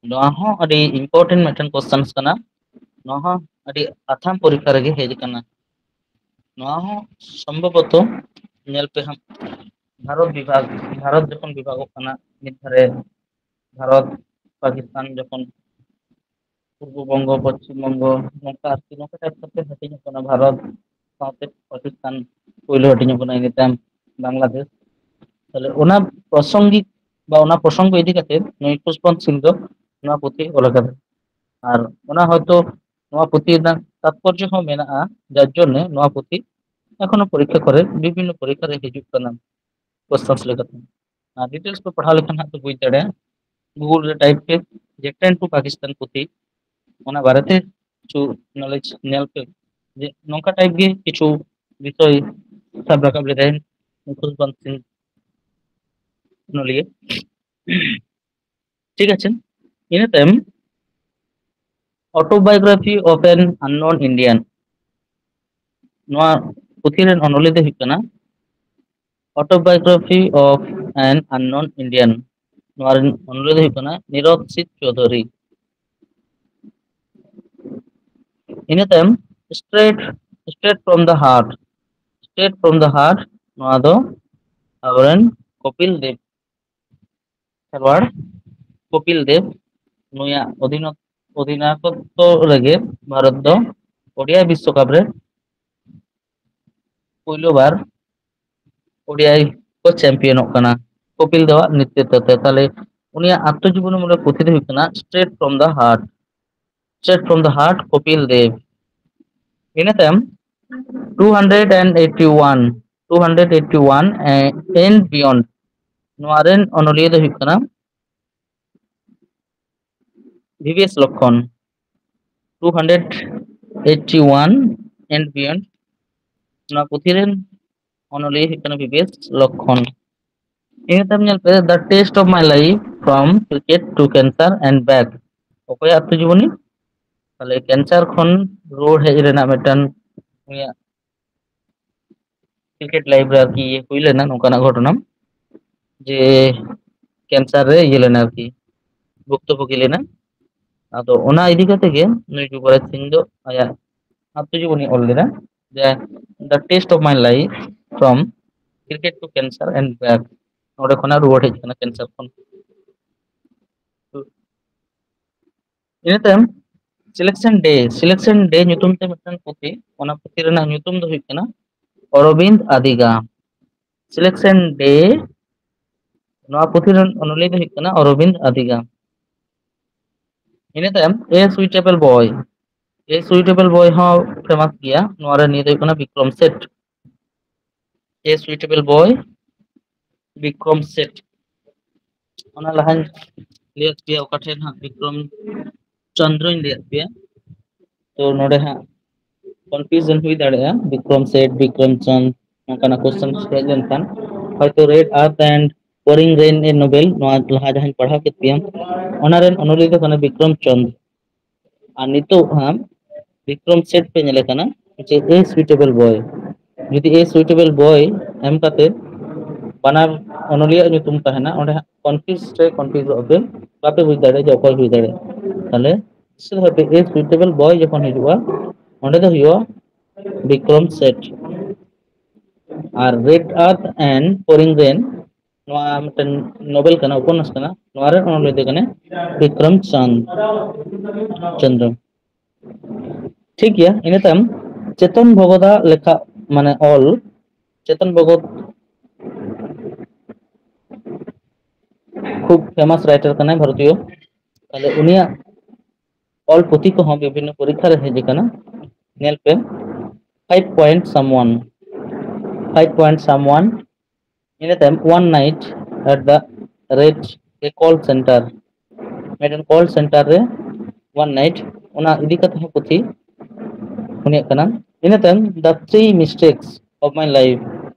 ᱱᱚᱣᱟ ᱦᱚᱸ ᱟᱹᱰᱤ ᱤᱢᱯᱚᱨᱴᱮᱱᱴ ᱢᱤᱫᱴᱮᱱ ᱠᱚᱥᱪᱮᱱᱥ ᱠᱟᱱᱟ᱾ ᱱᱚᱣᱟ ᱦᱚᱸ ᱟᱹᱰᱤ ᱟᱛᱷᱟᱢ ᱯᱚᱨᱤᱠᱠᱷᱟ ᱨᱮᱜᱮ ᱦᱮᱡ ᱟᱠᱟᱱᱟ᱾ ᱱᱚᱣᱟ ᱦᱚᱸ ᱥᱚᱢᱵᱷᱚᱵᱚᱛᱚ ᱧᱮᱞ ᱯᱮ ᱦᱟᱸᱜ, ᱵᱷᱟᱨᱚᱛ ᱵᱤᱵᱷᱟᱜᱽ, ᱵᱷᱟᱨᱚᱛ ᱡᱚᱠᱷᱚᱱ ᱵᱤᱵᱷᱟᱜᱚᱜ ᱠᱟᱱᱟ ᱢᱤᱫ ᱫᱷᱟᱨᱮ ᱵᱷᱟᱨᱚᱛ ᱯᱟᱠᱤᱥᱛᱟᱱ ᱡᱚᱠᱷᱚᱱ ᱯᱩᱨᱵᱚ ᱵᱚᱝᱜᱚ, ᱯᱚᱥᱪᱤᱢ ᱵᱚᱝᱜᱚ, ᱱᱚᱝᱠᱟ ᱟᱨᱠᱤ, ᱱᱚᱝᱠᱟ ᱴᱟᱭᱤᱯ ᱠᱟᱛᱮ ᱦᱟᱹᱴᱤᱧᱚᱜ ᱠᱟᱱᱟ ᱵᱷᱟᱨᱚᱛ ᱥᱟᱶᱛᱮ ᱯᱟᱠᱤᱥᱛᱟᱱ, ᱯᱳᱭᱞᱳ ᱦᱟᱹᱴᱤᱧᱚᱜ ᱠᱟᱱᱟ, ᱤᱱᱟᱹ ᱛᱟᱭᱚᱢ ᱵᱟᱝᱞᱟᱫᱮᱥ᱾ ᱛᱟᱦᱞᱮ ᱚᱱᱟ ᱯᱨᱚᱥᱚᱝᱜᱤᱠ ᱵᱟ ᱚᱱᱟ ᱯᱨᱚᱥᱚᱝᱜᱚ ᱤᱫᱤ ᱠᱟᱛᱮ ᱱᱩᱭ ᱠᱷᱩᱥᱵᱚᱱᱛ ᱥᱤᱝ ᱫᱚ ᱱᱚᱣᱟ ᱯᱩᱛᱷᱤ ᱚᱞ ᱟᱠᱟᱫᱟ᱾ ᱟᱨ ᱚᱱᱟ ᱦᱚᱭᱛᱳ ᱱᱚᱣᱟ ᱯᱩᱛᱷᱤ ᱨᱮᱱᱟᱜ ᱛᱟᱛᱯᱚᱨᱡᱚ ᱦᱚᱸ ᱢᱮᱱᱟᱜᱼᱟ, ᱡᱟᱨ ᱡᱚᱱᱱᱮ ᱱᱚᱣᱟ ᱯᱩᱛᱷᱤ ᱮᱠᱷᱚᱱᱳ ᱯᱚᱨᱤᱠᱠᱷᱟ ᱠᱚᱨᱮ, ᱵᱤᱵᱷᱤᱱᱱᱚ ᱯᱚᱨᱤᱠᱠᱷᱟ ᱨᱮ ᱦᱤᱡᱩᱜ ᱠᱟᱱᱟ ᱠᱚᱥᱪᱮᱱᱥ ᱞᱮᱠᱟᱛᱮ᱾ ᱟᱨ ᱰᱤᱴᱮᱞᱥ ᱯᱮ ᱯᱟᱲᱦᱟᱣ ᱞᱮᱠᱷᱟᱱ ᱦᱟᱸᱜ ᱯᱮ ᱵᱩᱡᱽ ᱫᱟᱲᱮᱭᱟᱜᱼᱟ᱾ ᱜᱩᱜᱩᱞ ᱨᱮ ᱴᱟᱭᱤᱯ ᱯᱮ ᱡᱮ ᱴᱨᱮᱱ ᱴᱩ ᱯᱟᱠᱤᱥᱛᱟᱱ ᱯᱩᱛᱷᱤ, ᱚᱱᱟ ᱵᱟᱨᱮᱛᱮ ᱠᱤᱪᱷᱩ ᱱᱚᱞᱮᱡᱽ ᱧᱮᱞ ᱯᱮ, ᱡᱮ ᱱᱚᱝᱠᱟ ᱴᱟᱭᱤᱯ ᱜᱮ ᱠᱤᱪᱷᱩ ᱵᱤᱥᱚᱭ ᱥᱟᱵ ᱨᱟᱠᱟᱵ ᱞᱮᱫᱟᱭ ᱠᱷᱩᱥᱵᱚᱱᱛ ᱥᱤᱝ ᱚᱱᱚᱞᱤᱭᱟᱹ᱾ ᱴᱷᱤᱠ ᱟᱪᱷᱮ, ᱤᱱᱟᱹ ᱛᱟᱭᱚᱢ Autobiography of an Unknown Indian, ᱱᱚᱣᱟ ᱯᱩᱛᱷᱤ ᱨᱮᱱ ᱚᱱᱚᱞᱤᱭᱟᱹ ᱫᱚ ᱦᱩᱭᱩᱜ ᱠᱟᱱᱟ Autobiography of an Unknown Indian, ᱱᱚᱣᱟ ᱨᱮᱱ ᱚᱱᱚᱞᱤᱭᱟᱹ ᱫᱚ ᱦᱩᱭᱩᱜ ᱠᱟᱱᱟ ᱱᱤᱨᱚᱡᱽ ᱥᱤᱝ ᱪᱳᱣᱫᱷᱩᱨᱤ᱾ ᱤᱱᱟᱹ ᱛᱟᱭᱚᱢ Straight, Straight from the Heart, Straight from the Heart, ᱱᱚᱣᱟ ᱫᱚ ᱟᱵᱚᱨᱮᱱ ᱠᱚᱯᱤᱞ ᱫᱮᱵ, ᱠᱷᱮᱞᱣᱟᱲ ᱠᱚᱯᱤᱞ ᱫᱮᱵ, ᱱᱩᱭᱟᱜ ᱚᱫᱷᱤᱱᱚ-, ᱚᱫᱷᱤᱱᱟᱭᱚᱠᱚᱛᱛᱚ ᱨᱮᱜᱮ ᱵᱷᱟᱨᱚᱛ ᱫᱚ ᱳᱰᱤᱭᱟ ᱵᱤᱥᱥᱚᱠᱟᱯ ᱨᱮ ᱯᱳᱭᱞᱳ ᱵᱟᱨ ᱳᱰᱤᱭᱟᱭ ᱠᱚ ᱪᱟᱢᱯᱤᱭᱚᱱᱚᱜ ᱠᱟᱱᱟ ᱠᱚᱯᱤᱞ ᱫᱮᱵᱟᱜ ᱱᱮᱛᱨᱤᱛᱵ ᱛᱮ᱾ ᱛᱟᱦᱞᱮ ᱩᱱᱤᱭᱟᱜ ᱟᱛᱢᱚᱡᱤᱵᱚᱱᱤ ᱢᱩᱞᱚᱠ ᱯᱩᱛᱷᱤ ᱫᱚ ᱦᱩᱭᱩᱜ ᱠᱟᱱᱟ Straight from the Heart, Straight from the Heart, ᱠᱚᱯᱤᱞ ᱫᱮᱵ᱾ ᱤᱱᱟᱹ ᱛᱟᱭᱚᱢ two hundred and eighty-one, two hundred eighty-one and Beyond, ᱱᱚᱣᱟ ᱨᱮᱱ ᱚᱱᱚᱞᱤᱭᱟᱹ ᱫᱚ ᱦᱩᱭᱩᱜ ᱠᱟᱱᱟ ᱵᱷᱤ B S Lakshman. Two hundred eighty-one and Beyond, ᱱᱚᱣᱟ ᱯᱩᱛᱷᱤ ᱨᱮᱱ ᱚᱱᱚᱞᱤᱭᱟᱹ ᱦᱩᱭᱩᱜ ᱠᱟᱱᱟ ᱵᱷᱤ ᱵᱷᱤ ᱮᱥ ᱞᱚᱠᱠᱷᱚᱱ᱾ ᱤᱱᱟᱹ ᱛᱟᱭᱚᱢ ᱧᱮᱞ ᱯᱮ, The Taste of My Life, From Cricket to Cancer and Back. ᱚᱠᱚᱭᱟᱜ ᱟᱛᱢᱚᱡᱤᱵᱚᱱᱤ? ᱛᱟᱦᱞᱮ ᱠᱮᱱᱥᱟᱨ ᱠᱷᱚᱱ ᱨᱩᱣᱟᱹᱲ ᱦᱮᱡ ᱨᱮᱱᱟᱜ ᱢᱤᱫᱴᱟᱝ ᱩᱱᱤᱭᱟᱜ ᱠᱨᱤᱠᱮᱴ ᱞᱟᱭᱤᱯᱷ ᱨᱮ ᱟᱨᱠᱤ ᱤᱭᱟᱹ ᱦᱩᱭ ᱞᱮᱱᱟ ᱱᱚᱝᱠᱟᱱᱟᱜ ᱜᱷᱚᱴᱚᱱᱟ, ᱡᱮ ᱠᱮᱱᱥᱟᱨ ᱨᱮ ᱤᱭᱟᱹ ᱞᱮᱱᱟ ᱟᱨᱠᱤ, ᱵᱷᱩᱠᱛᱚᱵᱷᱳᱜᱤ ᱞᱮᱱᱟ᱾ ᱟᱫᱚ ᱚᱱᱟ ᱤᱫᱤ ᱠᱟᱛᱮ ᱜᱮ ᱱᱩᱭ ᱡᱩᱵᱚᱨᱟᱡᱽ ᱥᱤᱝ ᱫᱚ ᱟᱭᱟᱜ ᱟᱛᱢᱚᱡᱤᱵᱚᱱᱤ ᱚᱞ ᱞᱮᱫᱟ, ᱡᱮ The Taste of My Life, From Cricket to Cancer and Back, ᱱᱚᱰᱮ ᱠᱷᱚᱱᱟᱜ ᱨᱩᱣᱟᱹᱲ ᱦᱮᱡ ᱠᱟᱱᱟ ᱠᱮᱱᱥᱟᱨ ᱠᱷᱚᱱ᱾ ᱤᱱᱟᱹ ᱛᱟᱭᱚᱢ Selection Day, Selection Day ᱧᱩᱛᱩᱢ ᱛᱮ ᱢᱤᱫᱴᱟᱝ ᱯᱩᱛᱷᱤ, ᱚᱱᱟ ᱯᱩᱛᱷᱤ ᱨᱮᱱᱟᱜ ᱧᱩᱛᱩᱢ ᱫᱚ ᱦᱩᱭᱩᱜ ᱠᱟᱱᱟ ᱚᱨᱚᱵᱤᱱᱫ ᱟᱫᱤᱜᱟ᱾ Selection Day, ᱱᱚᱣᱟ ᱯᱩᱛᱷᱤ ᱨᱮᱱ ᱚᱱᱚᱞᱤᱭᱟᱹ ᱫᱚ ᱦᱩᱭᱩᱜ ᱠᱟᱱᱟ ᱚᱨᱚᱵᱤᱱᱫ ᱟᱫᱤᱜᱟ᱾ ᱤᱱᱟᱹ ᱛᱟᱭᱚᱢ A Suitable Boy, A Suitable Boy ᱦᱚᱸ ᱯᱷᱮᱢᱟᱥ ᱜᱮᱭᱟ, ᱱᱚᱣᱟ ᱨᱮ ᱱᱤᱭᱟᱹ ᱫᱚ ᱦᱩᱭᱩᱜ ᱠᱟᱱᱟ Bikram set. A Suitable Boy, Bikram set. ᱚᱱᱟ ᱞᱟᱦᱟᱧ ᱞᱟᱹᱭᱟᱫ ᱯᱮᱭᱟ ᱚᱠᱟ ᱴᱷᱮᱱ ᱦᱟᱸᱜ ᱵᱤᱠᱨᱚᱢ ᱪᱚᱱᱫᱨᱚᱧ ᱞᱟᱹᱭᱟᱫ ᱯᱮᱭᱟ᱾ ᱛᱚ ᱱᱚᱰᱮ ᱦᱟᱸᱜ ᱠᱚᱱᱯᱷᱤᱭᱩᱡᱚᱱ ᱦᱩᱭ ᱫᱟᱲᱮᱭᱟᱜᱼᱟ, ᱵᱤᱠᱨᱚᱢ ᱥᱮᱴ, ᱵᱤᱠᱨᱚᱢ ᱪᱟᱸᱫᱽ, ᱱᱚᱝᱠᱟᱱᱟᱜ ᱠᱚᱥᱪᱮᱱ ᱦᱮᱡ ᱞᱮᱱᱠᱷᱟᱱ᱾ ᱦᱚᱭᱛᱳ Red Earth and Pouring Rain, a novel, ᱱᱚᱣᱟ ᱞᱟᱦᱟ ᱡᱟᱦᱟᱸᱧ ᱯᱟᱲᱦᱟᱣ ᱠᱮᱫ ᱯᱮᱭᱟ, ᱚᱱᱟ ᱨᱮᱱ ᱚᱱᱚᱞᱤᱭᱟᱹ ᱫᱚ ᱠᱟᱱᱟ ᱵᱤᱠᱨᱚᱢ ᱪᱟᱸᱫᱽ᱾ ᱟᱨ ᱱᱤᱛᱚᱜ ᱦᱟᱸᱜ ᱵᱤᱠᱨᱚᱢ ᱥᱮᱴ ᱯᱮ ᱧᱮᱞᱮ ᱠᱟᱱᱟ ᱡᱮ A Suitable Boy᱾ ᱡᱩᱫᱤ A Suitable Boy ᱮᱢ ᱠᱟᱛᱮ ᱵᱟᱱᱟᱨ ᱚᱱᱚᱞᱤᱭᱟᱹ ᱧᱩᱛᱩᱢ ᱛᱟᱦᱮᱱᱟ, ᱚᱸᱰᱮ ᱦᱟᱸᱜ ᱠᱚᱱᱯᱷᱤᱭᱩᱡᱽ ᱨᱮ ᱠᱚᱱᱯᱷᱤᱭᱩᱡᱚᱜ ᱟᱯᱮ, ᱵᱟᱯᱮ ᱵᱩᱡᱽ ᱫᱟᱲᱮᱭᱟᱜᱼᱟ ᱡᱮ ᱚᱠᱚᱭ ᱦᱩᱭ ᱫᱟᱲᱮᱭᱟᱜᱼᱟ᱾ ᱛᱟᱦᱞᱮ ᱱᱤᱥᱪᱤᱛ ᱵᱷᱟᱵᱮ A Suitable Boy ᱡᱚᱠᱷᱚᱱ ᱦᱤᱡᱩᱜᱼᱟ, ᱚᱸᱰᱮ ᱫᱚ ᱦᱩᱭᱩᱜᱼᱟ Bikram set. R Red Earth and Pouring Rain, ᱱᱚᱣᱟ ᱢᱤᱫᱴᱮᱱ ᱱᱚᱵᱮᱞ ᱠᱟᱱᱟ, ᱩᱯᱚᱱᱱᱟᱥ ᱠᱟᱱᱟ, ᱱᱚᱣᱟ ᱨᱮᱱ ᱚᱱᱚᱞᱤᱭᱟᱹ ᱫᱚ ᱠᱟᱱᱟᱭ ᱵᱤᱠᱨᱚᱢ ᱪᱟᱸᱫᱽ ᱪᱚᱸᱫᱽᱨᱚ᱾ ᱴᱷᱤᱠ ᱜᱮᱭᱟ, ᱤᱱᱟᱹ ᱛᱟᱭᱚᱢ ᱪᱮᱛᱚᱱ ᱵᱷᱚᱜᱚᱛᱟᱜ ᱞᱮᱠᱷᱟ, ᱢᱟᱱᱮ ᱚᱞ, ᱪᱮᱛᱚᱱ ᱵᱷᱚᱜᱚᱛ ᱠᱷᱩᱵ ᱯᱷᱮᱢᱟᱥ ᱨᱟᱭᱴᱟᱨ ᱠᱟᱱᱟᱭ ᱵᱷᱟᱨᱚᱛᱤᱭᱚ᱾ ᱛᱟᱦᱞᱮ ᱩᱱᱤᱭᱟᱜ ᱚᱞ ᱯᱩᱛᱷᱤ ᱠᱚᱦᱚᱸ ᱵᱤᱵᱷᱤᱱᱱᱚ ᱯᱚᱨᱤᱠᱷᱟ ᱨᱮ ᱦᱮᱡ ᱟᱠᱟᱱᱟ᱾ ᱧᱮᱞ ᱯᱮ, Five Point Someone, Five Point Someone, ᱤᱱᱟᱹ ᱛᱟᱭᱚᱢ One Night at the Red, a Call Center, ᱢᱤᱫᱴᱮᱱ ᱠᱚᱞ ᱥᱮᱱᱴᱟᱨ ᱨᱮ One Night, ᱚᱱᱟ ᱤᱫᱤ ᱠᱟᱛᱮ ᱦᱚᱸ ᱯᱩᱛᱷᱤ ᱩᱱᱤᱭᱟᱜ ᱠᱟᱱᱟ᱾ ᱤᱱᱟᱹ ᱛᱟᱭᱚᱢ The Three Mistakes of My Life,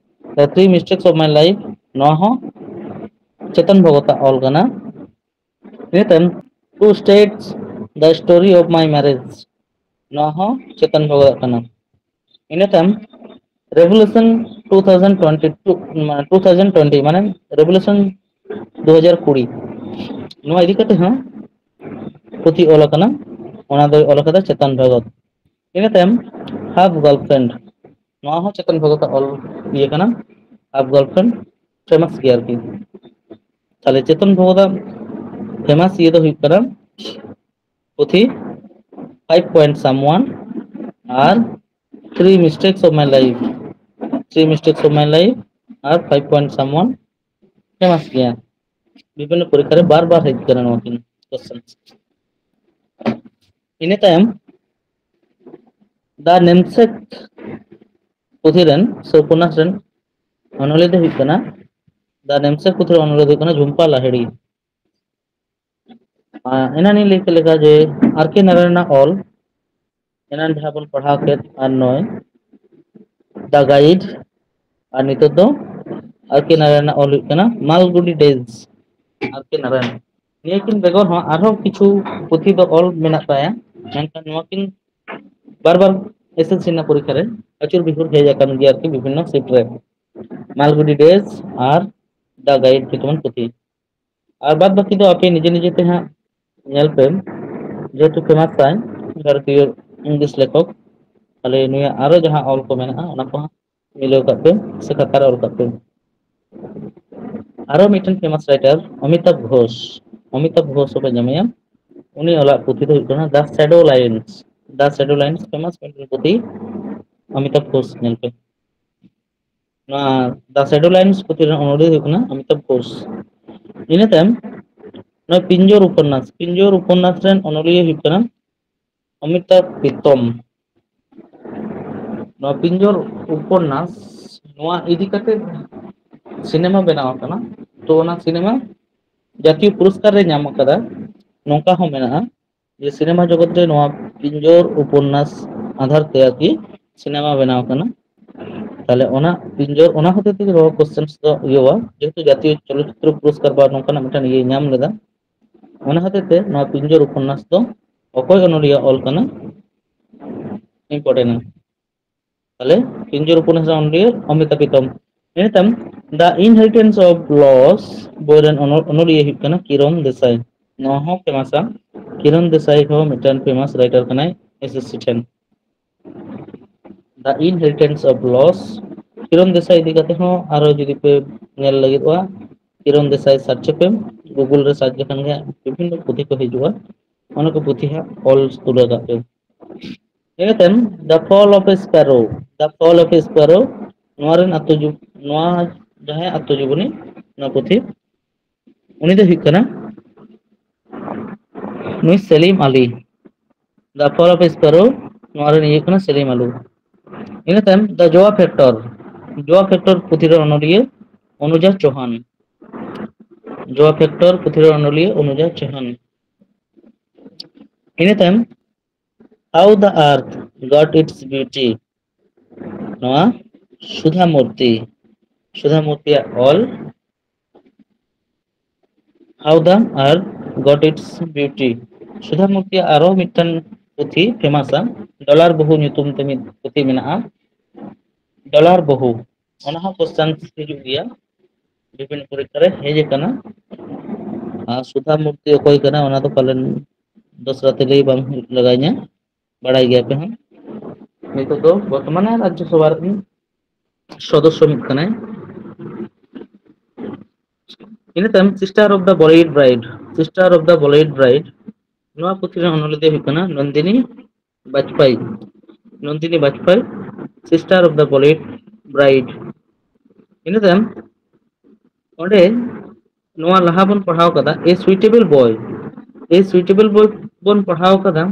The Three Mistakes of My Life, ᱱᱚᱣᱟ ᱦᱚᱸ ᱪᱮᱛᱚᱱ ᱵᱷᱚᱜᱚᱛᱟᱜ ᱚᱞ ᱠᱟᱱᱟ᱾ ᱤᱱᱟᱹ ᱛᱟᱭᱚᱢ Two States, The Story of My Marriage, ᱱᱚᱣᱟ ᱦᱚᱸ ᱪᱮᱛᱚᱱ ᱵᱷᱚᱜᱚᱛᱟᱜ ᱠᱟᱱᱟ᱾ ᱤᱱᱟᱹ ᱛᱟᱭᱚᱢ Revolution two thousand twenty two, ᱢᱟᱱᱮ two thousand twenty, ᱢᱟᱱᱮ Revolution ᱫᱩ ᱦᱟᱡᱟᱨ ᱠᱩᱲᱤ, ᱱᱚᱣᱟ ᱤᱫᱤ ᱠᱟᱛᱮ ᱦᱚᱸ ᱯᱩᱛᱷᱤ ᱚᱞ ᱟᱠᱟᱱᱟ᱾ ᱚᱱᱟ ᱫᱚᱭ ᱚᱞ ᱟᱠᱟᱫᱟ ᱪᱮᱛᱚᱱ ᱵᱷᱚᱜᱚᱛ᱾ ᱤᱱᱟᱹ ᱛᱟᱭᱚᱢ Half Girlfriend, ᱱᱚᱣᱟ ᱦᱚᱸ ᱪᱮᱛᱚᱱ ᱵᱷᱚᱜᱚᱛᱟᱜ ᱚᱞ ᱤᱭᱟᱹ ᱠᱟᱱᱟ᱾ Half Girlfriend ᱯᱷᱮᱢᱟᱥ ᱜᱮᱭᱟ ᱟᱨᱠᱤ᱾ ᱛᱟᱦᱞᱮ ᱪᱮᱛᱚᱱ ᱵᱷᱚᱜᱚᱛᱟᱜ ᱯᱷᱮᱢᱟᱥ ᱤᱭᱟᱹ ᱫᱚ ᱦᱩᱭᱩᱜ ᱠᱟᱱᱟ ᱯᱩᱛᱷᱤ Five Point Someone R Three Mistakes of My Life, Three Mistakes of My Life R Five Point Someone famous ᱜᱮᱭᱟ᱾ ᱵᱤᱵᱷᱤᱱᱱᱚ ᱯᱚᱨᱤᱠᱷᱟ ᱨᱮ ᱵᱟᱨ ᱵᱟᱨ ᱦᱮᱡ ᱠᱟᱱᱟ ᱱᱚᱣᱟ ᱠᱤᱱ ᱠᱚᱥᱪᱮᱱ᱾ ᱤᱱᱟᱹ ᱛᱟᱭᱚᱢ The Namesake ᱯᱩᱛᱷᱤ ᱨᱮᱱ ᱥᱮ ᱩᱯᱚᱱᱱᱟᱥ ᱨᱮᱱ ᱚᱱᱚᱞᱤᱭᱟᱹ ᱫᱚ ᱦᱩᱭᱩᱜ ᱠᱟᱱᱟ, The Namesake ᱯᱩᱛᱷᱤ ᱨᱮᱱ ᱚᱱᱚᱞᱤᱭᱟᱹ ᱫᱚ ᱦᱩᱭᱩᱜ ᱠᱟᱱᱟ ᱡᱷᱩᱢᱯᱟ ᱞᱟᱦᱤᱲᱤ᱾ ᱟᱨ ᱮᱱᱟᱱᱤᱧ ᱞᱟᱹᱭ ᱠᱮᱫ ᱞᱮᱠᱟ ᱡᱮ ᱟᱨ ᱠᱮ ᱱᱟᱨᱟᱭᱚᱱᱟᱜ ᱚᱞ, ᱮᱱᱟᱱ ᱡᱟᱦᱟᱸ ᱵᱚᱱ ᱯᱟᱲᱦᱟᱣ ᱠᱮᱫ ᱟᱨ ᱱᱚᱭ The Guide, ᱟᱨ ᱱᱤᱛᱚᱜ ᱫᱚ ᱟᱨ ᱠᱮ ᱱᱟᱨᱟᱭᱚᱱᱟᱜ ᱚᱞ ᱦᱩᱭᱩᱜ ᱠᱟᱱᱟ ᱢᱟᱞᱜᱩᱰᱤ ᱰᱮᱡᱽ, ᱟᱨ ᱠᱮ ᱱᱟᱨᱟᱭᱚᱱ᱾ ᱱᱤᱭᱟᱹ ᱠᱤᱱ ᱵᱮᱜᱚᱨ ᱦᱚᱸ ᱟᱨᱦᱚᱸ ᱠᱤᱪᱷᱩ ᱯᱩᱛᱷᱤ ᱫᱚ ᱚᱞ ᱢᱮᱱᱟᱜ ᱛᱟᱭᱟ, ᱢᱮᱱᱠᱷᱟᱱ ᱱᱚᱣᱟ ᱠᱤᱱ ᱵᱟᱨ ᱵᱟᱨ ᱮᱥ ᱮᱥ ᱥᱤ ᱨᱮᱱᱟᱜ ᱯᱚᱨᱤᱠᱷᱟ ᱨᱮ ᱟᱹᱪᱩᱨ ᱵᱤᱦᱩᱨ ᱦᱮᱡ ᱟᱠᱟᱱ ᱜᱮᱭᱟ ᱟᱨᱠᱤ ᱵᱤᱵᱷᱤᱱᱱᱚ ᱥᱤᱴ ᱨᱮ᱾ ᱢᱟᱞᱜᱩᱰᱤ ᱰᱮᱡᱽ ᱟᱨ The Guide ᱧᱩᱛᱩᱢᱟᱱ ᱯᱩᱛᱷᱤ᱾ ᱟᱨ ᱵᱟᱫ ᱵᱟᱹᱠᱤ ᱫᱚ ᱟᱯᱮ ᱱᱤᱡᱮ ᱱᱤᱡᱮ ᱛᱮ ᱦᱟᱸᱜ ᱧᱮᱞ ᱯᱮ, ᱡᱮᱦᱮᱛᱩ ᱯᱷᱮᱢᱟᱥ ᱛᱟᱭ ᱵᱷᱟᱨᱚᱛᱤᱭᱚ ᱤᱝᱞᱤᱥ ᱞᱮᱠᱷᱚᱠ, ᱛᱟᱦᱞᱮ ᱱᱩᱭᱟᱜ ᱟᱨᱚ ᱡᱟᱦᱟᱸ ᱚᱞ ᱠᱚ ᱢᱮᱱᱟᱜᱼᱟ ᱚᱱᱟ ᱠᱚ ᱦᱟᱸᱜ ᱢᱤᱞᱟᱹᱣ ᱠᱟᱜ ᱯᱮ ᱥᱮ ᱠᱷᱟᱛᱟ ᱨᱮ ᱚᱞ ᱠᱟᱜ ᱯᱮ᱾ ᱟᱨᱚ ᱢᱤᱫᱴᱮᱱ ᱯᱷᱮᱢᱟᱥ ᱨᱟᱭᱴᱟᱨ ᱚᱢᱤᱛᱟᱵᱷ ᱜᱷᱳᱥ, ᱚᱢᱤᱛᱟᱵᱷ ᱜᱷᱳᱥ ᱦᱚᱸᱯᱮ ᱧᱟᱢᱮᱭᱟ᱾ ᱩᱱᱤ ᱚᱞᱟᱜ ᱯᱩᱛᱷᱤ ᱫᱚ ᱦᱩᱭᱩᱜ ᱠᱟᱱᱟ The Shadow Lines, The Shadow Lines, famous ᱢᱤᱫᱴᱮᱱ ᱯᱩᱛᱷᱤ ᱚᱢᱤᱛᱟᱵᱷ ᱜᱷᱳᱥ, ᱧᱮᱞ ᱯᱮ᱾ ᱱᱚᱣᱟ The Shadow Lines ᱯᱩᱛᱷᱤ ᱨᱮᱱᱟᱜ ᱚᱱᱚᱞᱤᱭᱟᱹ ᱦᱩᱭᱩᱜ ᱠᱟᱱᱟ ᱚᱢᱤᱛᱟᱵᱷ ᱜᱷᱳᱥ᱾ ᱤᱱᱟᱹ ᱛᱟᱭᱚᱢ ᱱᱚᱣᱟ ᱯᱤᱧᱡᱚᱨ ᱩᱯᱚᱱᱱᱟᱥ, ᱯᱤᱧᱡᱚᱨ ᱩᱯᱚᱱᱱᱟᱥ ᱨᱮᱱ ᱚᱱᱚᱞᱤᱭᱟᱹ ᱦᱩᱭᱩᱜ ᱠᱟᱱᱟ ᱚᱢᱤᱛᱟᱵᱷ ᱯᱨᱤᱛᱚᱢ᱾ ᱱᱚᱣᱟ ᱯᱤᱧᱡᱚᱨ ᱩᱯᱚᱱᱱᱟᱥ, ᱱᱚᱣᱟ ᱤᱫᱤ ᱠᱟᱛᱮ ᱥᱤᱱᱮᱢᱟ ᱵᱮᱱᱟᱣ ᱟᱠᱟᱱᱟ᱾ ᱛᱚ, ᱚᱱᱟ ᱥᱤᱱᱮᱢᱟ ᱡᱟᱛᱤᱭᱚ ᱯᱩᱨᱚᱥᱠᱟᱨ ᱨᱮ ᱧᱟᱢ ᱟᱠᱟᱫᱟ᱾ ᱱᱚᱝᱠᱟ ᱦᱚᱸ ᱢᱮᱱᱟᱜᱼᱟ ᱡᱮ ᱥᱤᱱᱮᱢᱟ ᱡᱚᱜᱚᱛ ᱨᱮ ᱱᱚᱣᱟ ᱯᱤᱧᱡᱚᱨ ᱩᱯᱚᱱᱱᱟᱥ ᱟᱫᱷᱟᱨ ᱛᱮ ᱟᱨᱠᱤ ᱥᱤᱱᱮᱢᱟ ᱵᱮᱱᱟᱣ ᱟᱠᱟᱱᱟ᱾ ᱛᱟᱦᱞᱮ ᱚᱱᱟ ᱯᱤᱧᱡᱚᱨ, ᱚᱱᱟ ᱦᱚᱛᱮ ᱛᱮᱜᱮ ᱱᱚᱣᱟ ᱠᱚᱥᱪᱮᱱᱥ ᱫᱚ ᱤᱭᱟᱹᱣᱟ, ᱡᱮᱦᱮᱛᱩ ᱡᱟᱛᱤᱭᱚ ᱪᱚᱞᱚᱛᱪᱤᱛᱨᱚ ᱯᱩᱨᱚᱥᱠᱟᱨ ᱵᱟ ᱱᱚᱝᱠᱟᱱᱟᱜ ᱢᱤᱫᱴᱟᱝ ᱤᱭᱟᱹ ᱧᱟᱢ ᱞᱮᱫᱟ᱾ ᱚᱱᱟ ᱦᱚᱛᱮ ᱛᱮ ᱱᱚᱣᱟ ᱯᱤᱧᱡᱚᱨ ᱩᱯᱚᱱᱱᱟᱥ ᱫᱚ ᱚᱠᱚᱭ ᱚᱱᱚᱞᱤᱭᱟᱹ ᱚᱞ ᱠᱟᱱᱟ, ᱤᱢᱯᱚᱨᱴᱮᱱᱴ᱾ ᱛᱟᱦᱞᱮ ᱯᱤᱧᱡᱚᱨ ᱩᱯᱚᱱᱱᱟᱥ ᱨᱮᱱ ᱚᱱᱚᱞᱤᱭᱟᱹ ᱚᱢᱤᱛᱟᱵᱷ ᱯᱨᱤᱛᱚᱢ᱾ ᱤᱱᱟᱹ ᱛᱟᱭᱚᱢ The Inheritance of Loss ᱵᱳᱭ ᱨᱮᱱ ᱚᱱᱚ-, ᱚᱱᱚᱞᱤᱭᱟᱹ ᱦᱩᱭᱩᱜ ᱠᱟᱱᱟ ᱠᱤᱨᱚᱱ ᱫᱮᱥᱟᱭ᱾ ᱱᱚᱣᱟ ᱦᱚᱸ ᱯᱷᱮᱢᱟᱥᱟ᱾ ᱠᱤᱨᱚᱱ ᱫᱮᱥᱟᱭ ᱦᱚᱸ ᱢᱤᱫᱴᱟᱝ ᱯᱷᱮᱢᱟᱥ ᱨᱟᱭᱴᱟᱨ ᱠᱟᱱᱟᱭ ᱮᱥ ᱮᱥ ᱥᱤ ᱴᱷᱮᱱ᱾ The Inheritance of Loss, ᱠᱤᱨᱚᱱ ᱫᱮᱥᱟᱭ ᱤᱫᱤ ᱠᱟᱛᱮ ᱦᱚᱸ ᱟᱨᱚ ᱡᱩᱫᱤ ᱯᱮ ᱧᱮᱞ ᱞᱟᱹᱜᱤᱫᱚᱜᱼᱟ, ᱠᱤᱨᱚᱱ ᱫᱮᱥᱟᱭ ᱥᱟᱨᱪ ᱯᱮ, ᱜᱩᱜᱩᱞ ᱨᱮ ᱥᱟᱨᱪ ᱞᱮᱠᱷᱟᱱ ᱜᱮ ᱵᱤᱵᱷᱤᱱᱱᱚ ᱯᱩᱛᱷᱤ ᱠᱚ ᱦᱤᱡᱩᱜᱼᱟ᱾ ᱚᱱᱟ ᱠᱚ ᱯᱩᱛᱷᱤ ᱦᱟᱸᱜ ᱚᱞ ᱛᱩᱞᱟᱹᱣ ᱠᱟᱜ ᱯᱮ᱾ ᱤᱱᱟᱹ ᱛᱟᱭᱚᱢ The Fall of a Sparrow, The Fall of a Sparrow, ᱱᱚᱣᱟ ᱨᱮᱱ ᱟᱛᱳ ᱡᱩ-, ᱱᱚᱣᱟ ᱡᱟᱦᱟᱸᱭ ᱟᱛᱳ ᱡᱩᱵᱩᱱᱤ, ᱱᱚᱣᱟ ᱯᱩᱛᱷᱤ, ᱩᱱᱤ ᱫᱚ ᱦᱩᱭᱩᱜ ᱠᱟᱱᱟ ᱱᱩᱭ ᱥᱮᱞᱤᱢ ᱟᱞᱤ᱾ The Fall of a Sparrow, ᱱᱚᱣᱟ ᱨᱮᱱ ᱦᱩᱭᱩᱜ ᱠᱟᱱᱟ ᱥᱮᱞᱤᱢ ᱟᱞᱤ᱾ ᱤᱱᱟᱹ ᱛᱟᱭᱚᱢ The Joa Factor, Joa Factor ᱯᱩᱛᱷᱤ ᱨᱮᱱ ᱚᱱᱚᱞᱤᱭᱟᱹ ᱚᱱᱩᱡᱟ ᱪᱳᱦᱟᱱ᱾ Joa Factor ᱯᱩᱛᱷᱤ ᱨᱮᱱ ᱚᱱᱚᱞᱤᱭᱟᱹ ᱚᱱᱩᱡᱟ ᱪᱳᱦᱟᱱ᱾ ᱤᱱᱟᱹ ᱛᱟᱭᱚᱢ How the Earth Got Its Beauty, ᱱᱚᱣᱟ ᱥᱩᱫᱷᱟ ᱢᱩᱨᱛᱤ, ᱥᱩᱫᱷᱟ ᱢᱩᱨᱛᱤᱭᱟᱜ ᱚᱞ How the Earth Got Its Beauty᱾ ᱥᱩᱫᱷᱟ ᱢᱩᱨᱛᱤᱭᱟᱜ ᱟᱨᱚ ᱢᱤᱫᱴᱟᱝ ᱯᱩᱛᱷᱤ ᱯᱷᱮᱢᱟᱥᱟ, ᱰᱚᱞᱟᱨ ᱵᱟᱹᱦᱩ ᱧᱩᱛᱩᱢ ᱛᱮ ᱢᱤᱫ ᱯᱩᱛᱷᱤ ᱢᱮᱱᱟᱜᱼᱟ, ᱰᱚᱞᱟᱨ ᱵᱟᱹᱦᱩ᱾ ᱚᱱᱟ ᱦᱚᱸ ᱠᱚᱥᱪᱟᱱ ᱦᱤᱡᱩᱜ ᱜᱮᱭᱟ, ᱵᱤᱵᱷᱤᱱᱱᱚ ᱯᱚᱨᱤᱠᱠᱷᱟ ᱨᱮ ᱦᱮᱡ ᱟᱠᱟᱱᱟ᱾ ᱟᱨ ᱥᱩᱫᱷᱟ ᱢᱩᱨᱛᱤ ᱚᱠᱚᱭ ᱠᱟᱱᱟ, ᱚᱱᱟ ᱫᱚ ᱯᱟᱞᱮᱱ ᱫᱚᱥᱨᱟ ᱛᱮ ᱞᱟᱹᱭ ᱵᱟᱝ ᱦᱩᱭᱩᱜ ᱞᱟᱜᱟᱣᱤᱧᱟ, ᱵᱟᱲᱟᱭ ᱜᱮᱭᱟ ᱯᱮ ᱦᱟᱸᱜ᱾ ᱱᱤᱛᱚᱜ ᱫᱚ ᱵᱚᱨᱛᱚᱢᱟᱱ ᱨᱟᱡᱽᱡᱚ ᱥᱚᱵᱷᱟ ᱨᱮᱱ ᱥᱚᱫᱚᱥᱥᱚ ᱢᱤᱫ ᱠᱟᱱᱟᱭ᱾ ᱤᱱᱟᱹ ᱛᱟᱭᱚᱢ Sister of the Bollywood Bride, Sister of the Bollywood Bride, ᱱᱚᱣᱟ ᱯᱩᱛᱷᱤ ᱨᱮᱱ ᱚᱱᱚᱞᱤᱭᱟᱹ ᱫᱚᱭ ᱦᱩᱭᱩᱜ ᱠᱟᱱᱟ ᱱᱚᱱᱫᱤᱱᱤ ᱵᱟᱡᱽᱯᱟᱭ, ᱱᱚᱱᱫᱤᱱᱤ ᱵᱟᱡᱽᱯᱟᱭ, Sister of the Bollywood Bride᱾ ᱤᱱᱟᱹ ᱛᱟᱭᱚᱢ ᱚᱸᱰᱮ ᱱᱚᱣᱟ ᱞᱟᱦᱟ ᱵᱚᱱ ᱯᱟᱲᱦᱟᱣ ᱠᱟᱫᱟ, A Suitable Boy, A Suitable Boy ᱵᱚᱱ ᱯᱟᱲᱦᱟᱣ ᱠᱟᱫᱟ,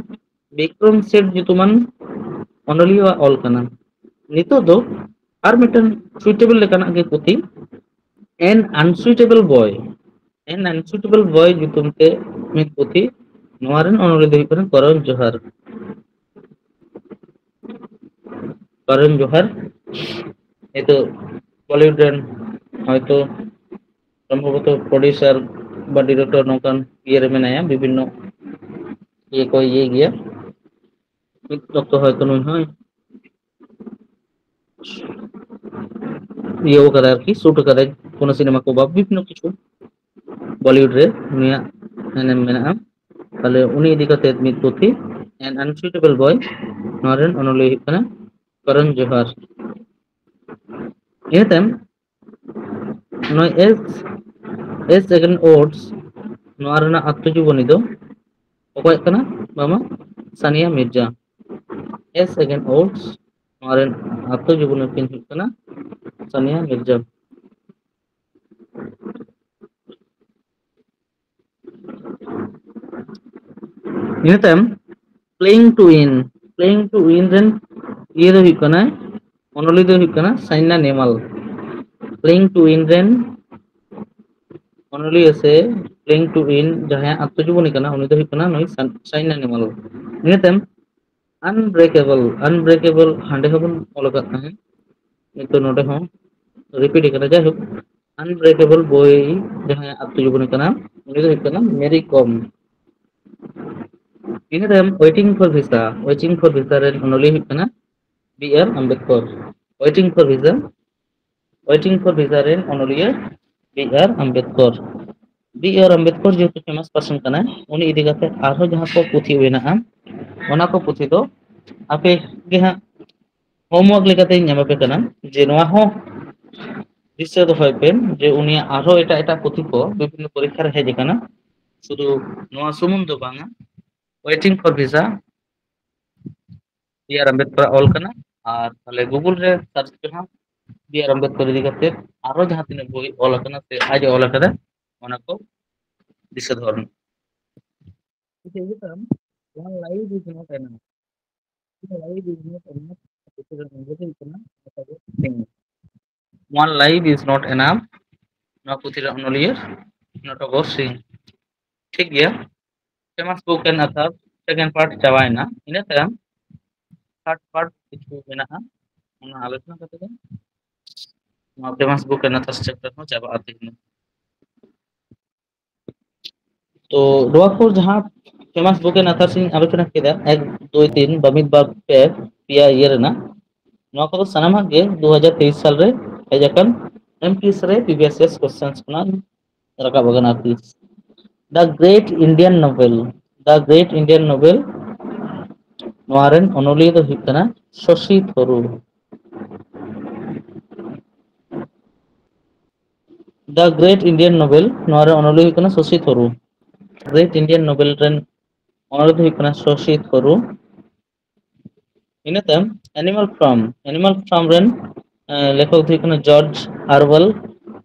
ᱵᱤᱠᱨᱚᱢ ᱥᱮᱴ ᱧᱩᱛᱩᱢᱟᱱ ᱚᱱᱚᱞᱤᱭᱟᱹᱣᱟᱜ ᱚᱞ ᱠᱟᱱᱟ᱾ ᱱᱤᱛᱚᱜ ᱫᱚ ᱟᱨ ᱢᱤᱫᱴᱟᱝ ᱥᱩᱭᱴᱮᱵᱚᱞ ᱞᱮᱠᱟᱱᱟᱜ ᱜᱮ ᱯᱩᱛᱷᱤ, An Unsuitable Boy, An Unsuitable Boy ᱧᱩᱛᱩᱢ ᱛᱮ ᱢᱤᱫ ᱯᱩᱛᱷᱤ᱾ ᱱᱚᱣᱟ ᱨᱮᱱ ᱚᱱᱚᱞᱤᱭᱟᱹ ᱫᱚ ᱦᱩᱭᱩᱜ ᱠᱟᱱᱟ ᱠᱚᱨᱚᱱ ᱡᱚᱦᱟᱨ᱾ ᱠᱚᱨᱚᱱ ᱡᱚᱦᱟᱨ ᱱᱤᱛᱚᱜ ᱵᱚᱞᱤᱣᱩᱰ ᱨᱮᱱ ᱦᱚᱭᱛᱚ ᱥᱚᱢᱵᱷᱚᱵᱚᱛᱚ ᱯᱨᱚᱰᱭᱩᱥᱟᱨ ᱵᱟ ᱰᱤᱨᱮᱠᱴᱚᱨ ᱱᱚᱝᱠᱟᱱ ᱤᱭᱟᱹ ᱨᱮ ᱢᱮᱱᱟᱭᱟ, ᱵᱤᱵᱷᱤᱱᱱᱚ ᱤᱭᱟᱹ ᱠᱚᱭ ᱤᱭᱟᱹᱭ ᱜᱮᱭᱟ᱾ ᱢᱤᱫ ᱚᱠᱛᱚ ᱦᱚᱭᱛᱚ ᱱᱩᱭ ᱦᱚᱸᱭ ᱤᱭᱟᱹ ᱠᱟᱫᱟᱭ ᱟᱨᱠᱤ, ᱥᱩᱴ ᱠᱟᱫᱟᱭ ᱠᱳᱱᱳ ᱥᱤᱱᱮᱢᱟ ᱠᱚ ᱵᱟ ᱵᱤᱵᱷᱤᱱᱱᱚ ᱠᱤᱪᱷᱩ ᱵᱚᱞᱤᱣᱩᱰ ᱨᱮ ᱩᱱᱤᱭᱟᱜ ᱮᱱᱮᱢ ᱢᱮᱱᱟᱜᱼᱟ᱾ ᱛᱟᱦᱞᱮ ᱩᱱᱤ ᱤᱫᱤ ᱠᱟᱛᱮ ᱢᱤᱫ ᱯᱩᱛᱷᱤ, An Unsuitable Boy, ᱱᱚᱣᱟ ᱨᱮᱱ ᱚᱱᱚᱞᱤᱭᱟᱹ ᱦᱩᱭᱩᱜ ᱠᱟᱱᱟ ᱠᱚᱨᱚᱱ ᱡᱚᱦᱟᱨ᱾ ᱤᱱᱟᱹ ᱛᱟᱭᱚᱢ ᱱᱚᱜᱼᱚᱭ ᱮᱥ ᱮᱥ ᱮᱜᱮᱱ ᱳᱰᱥ, ᱱᱚᱣᱟ ᱨᱮᱱᱟᱜ ᱟᱛᱢᱚᱡᱤᱵᱚᱱᱤ ᱫᱚ ᱚᱠᱚᱭᱟᱜ ᱠᱟᱱᱟ? ᱵᱟᱝᱢᱟ ᱥᱟᱱᱤᱭᱟ ᱢᱤᱨᱡᱟ᱾ ᱮᱥ ᱮᱜᱮᱱ ᱳᱰᱥ, ᱱᱚᱣᱟ ᱨᱮᱱ ᱟᱛᱢᱚᱡᱤᱵᱚᱱᱤ ᱠᱤᱱ ᱦᱩᱭᱩᱜ ᱠᱟᱱᱟ ᱥᱟᱱᱤᱭᱟ ᱢᱤᱨᱡᱟ᱾ ᱤᱱᱟᱹ ᱛᱟᱭᱚᱢ Playing to Win, Playing to Win ᱨᱮᱱ ᱤᱭᱟᱹ ᱫᱚ ᱦᱩᱭᱩᱜ ᱠᱟᱱᱟ, ᱚᱱᱚᱞᱤᱭᱟᱹ ᱫᱚ ᱦᱩᱭᱩᱜ ᱠᱟᱱᱟ ᱥᱟᱭᱱᱟ ᱱᱮᱢᱟᱞ᱾ Playing to Win ᱨᱮᱱ ᱚᱱᱚᱞᱤᱭᱟᱹ ᱥᱮ Playing to Win ᱡᱟᱦᱟᱸᱭᱟᱜ ᱟᱛᱢᱚᱡᱤᱵᱚᱱᱤ ᱠᱟᱱᱟ, ᱩᱱᱤ ᱫᱚ ᱦᱩᱭᱩᱜ ᱠᱟᱱᱟ ᱱᱩᱭ ᱥᱟᱭᱱᱟ ᱱᱮᱢᱟᱞ᱾ ᱤᱱᱟᱹ ᱛᱟᱭᱚᱢ Unbreakable, Unbreakable ᱦᱟᱸᱰᱮ ᱦᱚᱸᱵᱚᱱ ᱚᱞ ᱟᱠᱟᱫ ᱛᱟᱦᱮᱸᱫ, ᱱᱤᱛᱚᱜ ᱱᱚᱰᱮ ᱦᱚᱸ ᱨᱤᱯᱤᱴ ᱠᱟᱱᱟ᱾ ᱡᱟᱭᱦᱳᱠ, Unbreakable Boy ᱡᱟᱦᱟᱸᱭᱟᱜ ᱟᱛᱢᱚᱡᱤᱵᱚᱱᱤ ᱠᱟᱱᱟ, ᱩᱱᱤ ᱫᱚ ᱦᱩᱭᱩᱜ ᱠᱟᱱᱟ ᱢᱮᱨᱤ ᱠᱚᱢ᱾ ᱤᱱᱟᱹ ᱛᱟᱭᱚᱢ Waiting for Visa, Waiting for Visa ᱨᱮᱱ ᱚᱱᱚᱞᱤᱭᱟᱹ ᱦᱩᱭᱩᱜ ᱠᱟᱱᱟ B R Ambedkar. Waiting for Visa, Waiting for Visa ᱨᱮᱱ ᱚᱱᱚᱞᱤᱭᱟᱹ B R Ambedkar. B R Ambedkar ᱡᱮᱦᱮᱛᱩ ᱯᱷᱮᱢᱟᱥ ᱯᱟᱨᱥᱚᱱ ᱠᱟᱱᱟᱭ, ᱩᱱᱤ ᱤᱫᱤ ᱠᱟᱛᱮ ᱟᱨᱦᱚᱸ ᱡᱟᱦᱟᱸ ᱠᱚ ᱯᱩᱛᱷᱤ ᱢᱮᱱᱟᱜᱼᱟ, ᱚᱱᱟ ᱠᱚ ᱯᱩᱛᱷᱤ ᱫᱚ ᱟᱯᱮ ᱜᱮ ᱦᱟᱸᱜ ᱦᱳᱢᱣᱟᱨᱠ ᱞᱮᱠᱟᱛᱮᱧ ᱮᱢᱟ ᱯᱮ ᱠᱟᱱᱟ, ᱡᱮ ᱱᱚᱣᱟ ᱦᱚᱸ ᱫᱤᱥᱟᱹ ᱫᱚᱦᱚᱭ ᱯᱮ ᱡᱮ ᱩᱱᱤᱭᱟᱜ ᱟᱨᱦᱚᱸ ᱮᱴᱟᱜ ᱮᱴᱟᱜ ᱯᱩᱛᱷᱤ ᱠᱚ ᱵᱤᱵᱷᱤᱱᱱᱚ ᱯᱚᱨᱤᱠᱠᱷᱟ ᱨᱮ ᱦᱮᱡ ᱟᱠᱟᱱᱟ᱾ ᱥᱩᱫᱷᱩ ᱱᱚᱣᱟ ᱥᱩᱢᱩᱝ ᱫᱚ ᱵᱟᱝᱟ, Waiting for Visa B R ᱟᱢᱵᱮᱫᱠᱚᱨᱟᱜ ᱚᱞ ᱠᱟᱱᱟ᱾ ᱟᱨ ᱛᱟᱦᱞᱮ Google ᱨᱮ ᱥᱟᱨᱪ ᱯᱮ ᱦᱟᱸᱜ ᱵᱤ ᱟᱨ ᱟᱢᱵᱮᱫᱠᱚᱨ ᱤᱫᱤ ᱠᱟᱛᱮ ᱟᱨᱦᱚᱸ ᱡᱟᱦᱟᱸ ᱛᱤᱱᱟᱹᱜ ᱵᱳᱭ ᱚᱞ ᱟᱠᱟᱱᱟ ᱥᱮ ᱟᱡ ᱮ ᱚᱞ ᱟᱠᱟᱫᱟ, ᱚᱱᱟ ᱠᱚ ᱫᱤᱥᱟᱹ ᱫᱚᱦᱚ ᱨᱮᱱᱟᱜ᱾ ᱴᱷᱤᱠ ᱜᱮᱭᱟ, ᱤᱭᱟᱹ ᱛᱟᱭᱚᱢ, one life is not enough. One life is not enough. ᱯᱩᱛᱷᱤ ᱨᱮᱱᱟᱜ ᱚᱱᱚᱞᱤᱭᱟᱹ ᱫᱚ ᱦᱩᱭᱩᱜ ᱠᱟᱱᱟ ᱱᱚᱴᱚᱜᱚᱨ ᱥᱤᱝ᱾ One life is not enough. ᱱᱚᱣᱟ ᱯᱩᱛᱷᱤ ᱨᱮᱱᱟᱜ ᱚᱱᱚᱞᱤᱭᱟᱹ ᱱᱚᱴᱚᱜᱚᱨ ᱥᱤᱝ᱾ ᱴᱷᱤᱠ ᱜᱮᱭᱟ, famous book and author second part ᱪᱟᱵᱟᱭᱮᱱᱟ᱾ ᱤᱱᱟᱹ ᱛᱟᱭᱚᱢ third part ᱠᱤᱪᱷᱩ ᱢᱮᱱᱟᱜᱼᱟ, ᱚᱱᱟ ᱟᱞᱳᱪᱚᱱᱟ ᱠᱟᱛᱮ ᱜᱮ ᱱᱚᱣᱟ famous book and author chapter ᱦᱚᱸ ᱪᱟᱵᱟᱜᱼᱟ ᱛᱮᱦᱮᱧ᱾ ᱛᱚ ᱱᱚᱣᱟ ᱠᱚ ᱡᱟᱦᱟᱸ famous book and authors ᱤᱧ ᱟᱞᱳᱪᱚᱱᱟ ᱠᱮᱫᱟ, ᱮᱠ, ᱫᱩᱭ, ᱛᱤᱱ, ᱵᱟ ᱢᱤᱫ, ᱵᱟ ᱯᱮ, ᱯᱮᱭᱟ ᱤᱭᱟᱹ ᱨᱮᱱᱟᱜ, ᱱᱚᱣᱟ ᱠᱚᱫᱚ ᱥᱟᱱᱟᱢᱟᱜ ᱜᱮ ᱫᱩ ᱦᱟᱡᱟᱨ ᱛᱮᱭᱤᱥ ᱥᱟᱞ ᱨᱮ ᱦᱮᱡ ᱟᱠᱟᱱ M P S ᱨᱮ P B S S questions ᱠᱷᱚᱱᱟᱜ ᱨᱟᱠᱟᱵ ᱟᱠᱟᱱᱟ ᱟᱨᱠᱤ᱾ The Great Indian Novel, The Great Indian Novel, ᱱᱚᱣᱟ ᱨᱮᱱ ᱚᱱᱚᱞᱤᱭᱟᱹ ᱫᱚ ᱦᱩᱭᱩᱜ ᱠᱟᱱᱟ ᱥᱚᱥᱤ ᱛᱷᱚᱨᱩᱨ᱾ The Great Indian Novel, ᱱᱚᱣᱟ ᱨᱮ ᱚᱱᱚᱞᱤᱭᱟᱹ ᱦᱩᱭᱩᱜ ᱠᱟᱱᱟ ᱥᱚᱥᱤ ᱛᱷᱚᱨᱩᱨ᱾ Great Indian Novel ᱨᱮᱱ ᱚᱱᱚᱞᱤᱭᱟᱹ ᱫᱚ ᱦᱩᱭᱩᱜ ᱠᱟᱱᱟ ᱥᱚᱥᱤ ᱛᱷᱚᱨᱩᱨ᱾ ᱤᱱᱟᱹ ᱛᱟᱭᱚᱢ Animal Farm, Animal Farm ᱨᱮᱱ, ᱮ, ᱞᱮᱠᱷᱚᱠ ᱫᱚ ᱦᱩᱭᱩᱜ ᱠᱟᱱᱟ George Orwell,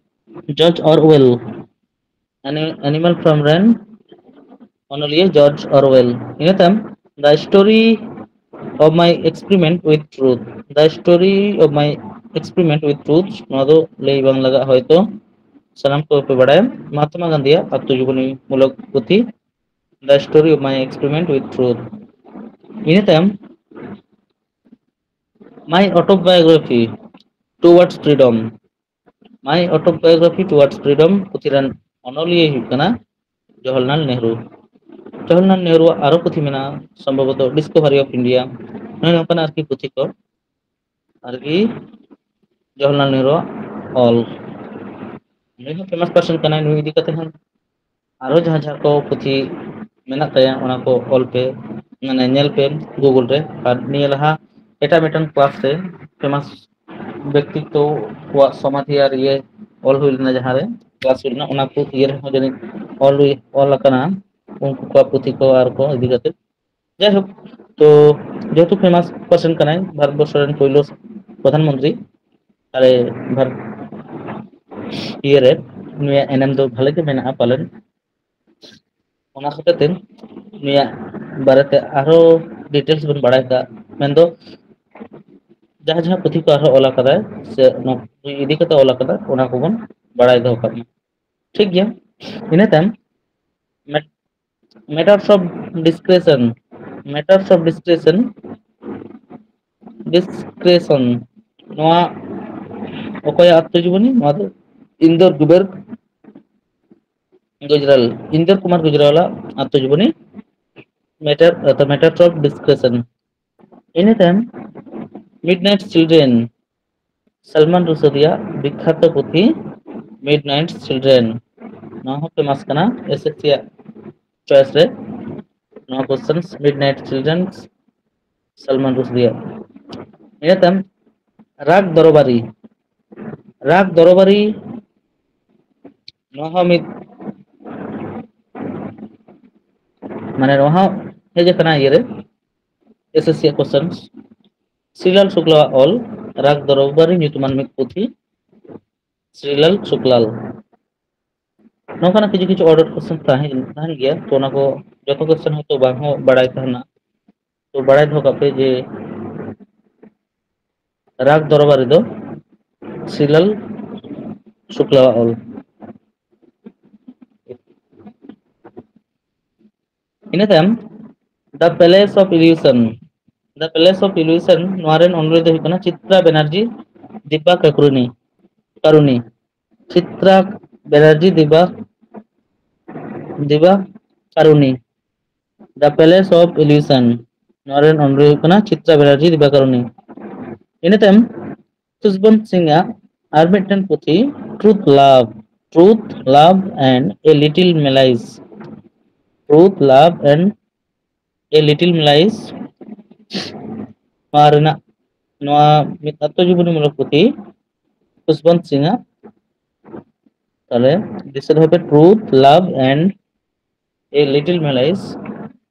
George Orwell. Ani-, Animal Farm ᱨᱮᱱ ᱚᱱᱚᱞᱤᱭᱟᱹ ᱡᱚᱨᱡᱽ ᱚᱨᱣᱮᱞ᱾ ᱤᱱᱟᱹ ᱛᱟᱭᱚᱢ The Story of My Experiment with Truth, The Story of My Experiment with Truth, ᱱᱚᱣᱟ ᱫᱚ ᱞᱟᱹᱭ ᱵᱟᱝ ᱞᱟᱜᱟᱜ ᱦᱚᱭᱛᱚ, ᱥᱟᱱᱟᱢ ᱠᱚᱯᱮ ᱵᱟᱲᱟᱭᱟ, ᱢᱟᱦᱟᱛᱢᱟ ᱜᱟᱱᱫᱷᱤᱭᱟᱜ ᱟᱛᱛᱚᱡᱤᱵᱚᱱᱤ ᱢᱩᱞᱚᱠ ᱯᱩᱛᱷᱤ, The Story of My Experiment with Truth᱾ ᱤᱱᱟᱹ ᱛᱟᱭᱚᱢ My Autobiography Towards Freedom, My Autobiography Towards Freedom ᱯᱩᱛᱷᱤ ᱨᱮᱱ ᱚᱱᱚᱞᱤᱭᱟᱹ ᱦᱩᱭᱩᱜ ᱠᱟᱱᱟ ᱡᱚᱣᱟᱦᱚᱨᱞᱟᱞ ᱱᱮᱦᱨᱩ᱾ ᱡᱚᱣᱟᱦᱚᱨᱞᱟᱞ ᱱᱮᱦᱨᱩᱣᱟᱜ ᱟᱨᱚ ᱯᱩᱛᱷᱤ ᱢᱮᱱᱟᱜᱼᱟ, ᱥᱚᱢᱵᱷᱚᱵᱚᱛᱚ Discovery of India, ᱱᱚᱜᱼᱚᱭ ᱱᱚᱝᱠᱟᱱᱟᱜ ᱟᱨᱠᱤ ᱯᱩᱛᱷᱤ ᱠᱚ, ᱟᱨᱠᱤ ᱡᱚᱣᱟᱦᱚᱨᱞᱟᱞ ᱱᱮᱦᱨᱩᱣᱟᱜ ᱚᱞ᱾ ᱱᱩᱭ ᱦᱚᱸ famous person ᱠᱟᱱᱟᱭ, ᱱᱩᱭ ᱤᱫᱤ ᱠᱟᱛᱮ ᱦᱚᱸ ᱟᱨᱚ ᱡᱟᱦᱟᱸ ᱡᱟᱦᱟᱸ ᱠᱚ ᱯᱩᱛᱷᱤ ᱢᱮᱱᱟᱜ ᱛᱟᱭᱟ, ᱚᱱᱟ ᱠᱚ ᱚᱞ ᱯᱮ, ᱢᱟᱱᱮ ᱧᱮᱞ ᱯᱮ Google ᱨᱮ᱾ ᱟᱨ ᱱᱤᱭᱟᱹ ᱞᱟᱦᱟ ᱮᱴᱟᱜ ᱢᱤᱫᱴᱟᱝ class ᱨᱮ famous ᱵᱮᱠᱛᱤᱛᱛᱚ ᱠᱚᱣᱟᱜ ᱥᱚᱢᱟᱫᱷᱤ ᱟᱨ ᱤᱭᱟᱹ ᱚᱞ ᱦᱩᱭ ᱞᱮᱱᱟ, ᱡᱟᱦᱟᱸ ᱨᱮ class ᱦᱩᱭ ᱞᱮᱱᱟ, ᱚᱱᱟ ᱠᱚ ᱤᱭᱟᱹ ᱨᱮᱦᱚᱸ ᱡᱟᱹᱱᱤᱡ ᱚᱞ ᱦᱩᱭ, ᱚᱞ ᱟᱠᱟᱱᱟ ᱩᱱᱠᱩ ᱠᱚᱣᱟᱜ ᱯᱩᱛᱷᱤ ᱠᱚ ᱟᱨ ᱠᱚ ᱤᱫᱤ ᱠᱟᱛᱮ᱾ ᱡᱟᱭᱦᱳᱠ, ᱛᱚ ᱡᱮᱦᱮᱛᱩ famous person ᱠᱟᱱᱟᱭ, ᱵᱷᱟᱨᱚᱛ ᱵᱚᱨᱥᱚ ᱨᱮᱱ ᱯᱳᱭᱞᱳ ᱯᱨᱚᱫᱷᱟᱱ ᱢᱚᱱᱛᱨᱤ, ᱟᱞᱮ ᱵᱷᱟᱨᱚᱛ ᱤᱭᱟᱹ ᱨᱮ, ᱱᱩᱭᱟᱜ ᱮᱱᱮᱢ ᱫᱚ ᱵᱷᱟᱞᱮ ᱜᱮ ᱢᱮᱱᱟᱜᱼᱟ ᱯᱟᱞᱮᱱ᱾ ᱚᱱᱟ ᱦᱚᱛᱮᱛᱮ ᱱᱩᱭᱟᱜ ᱵᱟᱨᱮᱛᱮ ᱟᱨᱦᱚᱸ ᱰᱤᱴᱮᱞᱥ ᱵᱚᱱ ᱵᱟᱲᱟᱭ ᱠᱟᱜᱼᱟ, ᱢᱮᱱᱫᱚ ᱡᱟᱦᱟᱸ ᱡᱟᱦᱟᱸ ᱯᱩᱛᱷᱤ ᱠᱚ ᱟᱨᱦᱚᱸ ᱚᱞ ᱟᱠᱟᱫᱟᱭ ᱥᱮ ᱱᱚᱣᱟ ᱯᱩᱛᱷᱤ ᱤᱫᱤ ᱠᱟᱛᱮ ᱚᱞ ᱟᱠᱟᱫᱟ, ᱚᱱᱟ ᱠᱚᱵᱚᱱ ᱵᱟᱲᱟᱭ ᱫᱚᱦᱚ ᱠᱟᱜ ᱢᱟ᱾ ᱴᱷᱤᱠ ᱜᱮᱭᱟ᱾ ᱤᱱᱟᱹ ᱛᱟᱭᱚᱢ mat-, matters of discretion, matters of discretion, discretion, ᱱᱚᱣᱟ ᱚᱠᱚᱭᱟᱜ ᱟᱛᱢᱚᱡᱤᱵᱚᱱᱤ? ᱱᱚᱣᱟ ᱫᱚ ᱤᱱᱫᱚᱨ ᱠᱩᱵᱮᱨ ᱜᱩᱡᱽᱨᱟᱞ, Indore Kumar ᱜᱩᱡᱽᱨᱟᱞᱟᱜ ᱟᱛᱢᱚᱡᱤᱵᱚᱱᱤ, matter, the matters of discretion. ᱤᱱᱟᱹ ᱛᱟᱭᱚᱢ Midnight Children, ᱥᱟᱞᱢᱟᱱ ᱨᱩᱥᱫᱤᱭᱟᱜ ᱵᱤᱠᱠᱷᱟᱛᱚ ᱯᱩᱛᱷᱤ Midnight Children, ᱱᱚᱣᱟ ᱦᱚᱸ ᱯᱷᱮᱢᱟᱥ ᱠᱟᱱᱟ ᱮᱥᱮᱥᱥᱤ ᱟᱜ ᱪᱚᱭᱮᱥ ᱨᱮ᱾ ᱱᱚᱣᱟ ᱠᱚᱥᱪᱮᱱ, Midnight Children, ᱥᱟᱞᱢᱟᱱ ᱨᱩᱥᱫᱤᱭᱟᱜ᱾ ᱤᱱᱟᱹ ᱛᱟᱭᱚᱢ ᱨᱟᱜᱽ ᱫᱚᱨᱵᱟᱨᱤ, ᱨᱟᱜᱽ ᱫᱚᱨᱵᱟᱨᱤ, ᱱᱚᱣᱟ ᱦᱚᱸ ᱢᱤᱫ, ᱢᱟᱱᱮ ᱱᱚᱣᱟ ᱦᱚᱸ ᱦᱮᱡ ᱟᱠᱟᱱᱟ ᱤᱭᱟᱹᱨᱮ, ᱮᱥᱮᱥᱥᱤ ᱠᱚᱥᱪᱮᱱ᱾ ᱥᱨᱤᱞᱟᱞ ᱥᱩᱠᱞᱟᱣᱟᱜ ᱚᱞ ᱨᱟᱜᱽ ᱫᱚᱨᱵᱟᱨᱤ ᱧᱩᱛᱩᱢᱟᱱ ᱢᱤᱫ ᱯᱩᱛᱷᱤ, ᱥᱨᱤᱞᱟᱞ ᱥᱩᱠᱞᱟᱞ᱾ ᱱᱚᱝᱠᱟᱱᱟᱜ ᱠᱤᱪᱷᱩ ᱠᱤᱪᱷᱩ ᱚᱨᱰᱟᱨ ᱠᱚᱥᱪᱮᱱ ᱛᱟᱦᱮᱸ, ᱛᱟᱦᱮᱱ ᱜᱮᱭᱟ, ᱛᱚ ᱚᱱᱟ ᱠᱚ ᱡᱚᱛᱚ ᱠᱚᱥᱪᱮᱱ ᱦᱚᱭᱛᱳ ᱵᱟᱝ ᱦᱚᱸ ᱵᱟᱲᱟᱭ ᱛᱟᱦᱮᱱᱟ᱾ ᱛᱚ ᱵᱟᱲᱟᱭ ᱫᱚᱦᱚ ᱠᱟᱜ ᱯᱮ ᱡᱮ ᱨᱟᱜᱽ ᱫᱚᱨᱵᱟᱨᱤ ᱫᱚ ᱥᱨᱤᱞᱟᱞ ᱥᱩᱠᱞᱟᱣᱟᱜ ᱚᱞ᱾ ᱤᱱᱟᱹ ᱛᱟᱭᱚᱢ The Palace of Illusion, The Palace of Illusion, ᱱᱚᱣᱟ ᱨᱮᱱ ᱚᱱᱚᱞᱤᱭᱟᱹ ᱫᱚ ᱦᱩᱭᱩᱜ ᱠᱟᱱᱟ Chitra Banerjee ᱫᱤᱵᱟ ᱠᱟᱠᱨᱩᱱᱤ, ᱠᱟᱨᱩᱱᱤ, Chitra Banerjee ᱫᱤᱵᱟ, ᱫᱤᱵᱟ ᱠᱟᱨᱩᱱᱤ᱾ The Palace of Illusion, ᱱᱚᱣᱟ ᱨᱮᱱ ᱚᱱᱚᱞᱤᱭᱟᱹ ᱦᱩᱭᱩᱜ ᱠᱟᱱᱟ ᱪᱤᱛᱨᱟ ᱵᱮᱱᱟᱨᱡᱤ ᱫᱤᱵᱟ ᱠᱟᱨᱩᱱᱤ᱾ ᱤᱱᱟᱹ ᱛᱟᱭᱚᱢ ᱠᱷᱩᱥᱵᱚᱱᱛ ᱥᱤᱝ ᱟᱜ ᱟᱨ ᱢᱤᱫᱴᱮᱱ ᱯᱩᱛᱷᱤ, Truth Love, Truth, Love and a Little Malice, Truth, Love and a Little Malice, ᱱᱚᱣᱟ ᱨᱮᱱᱟᱜ, ᱱᱚᱣᱟ ᱢᱤᱫ ᱟᱛᱢᱚᱡᱤᱵᱚᱱᱤ ᱢᱩᱞᱚᱠ ᱯᱩᱛᱷᱤ ᱠᱷᱩᱥᱵᱚᱱᱛ ᱥᱤᱝ ᱟᱜ᱾ ᱛᱟᱦᱞᱮ ᱫᱤᱥᱟᱹ ᱫᱚᱦᱚᱭ ᱯᱮ, Truth, Love and a Little Malice,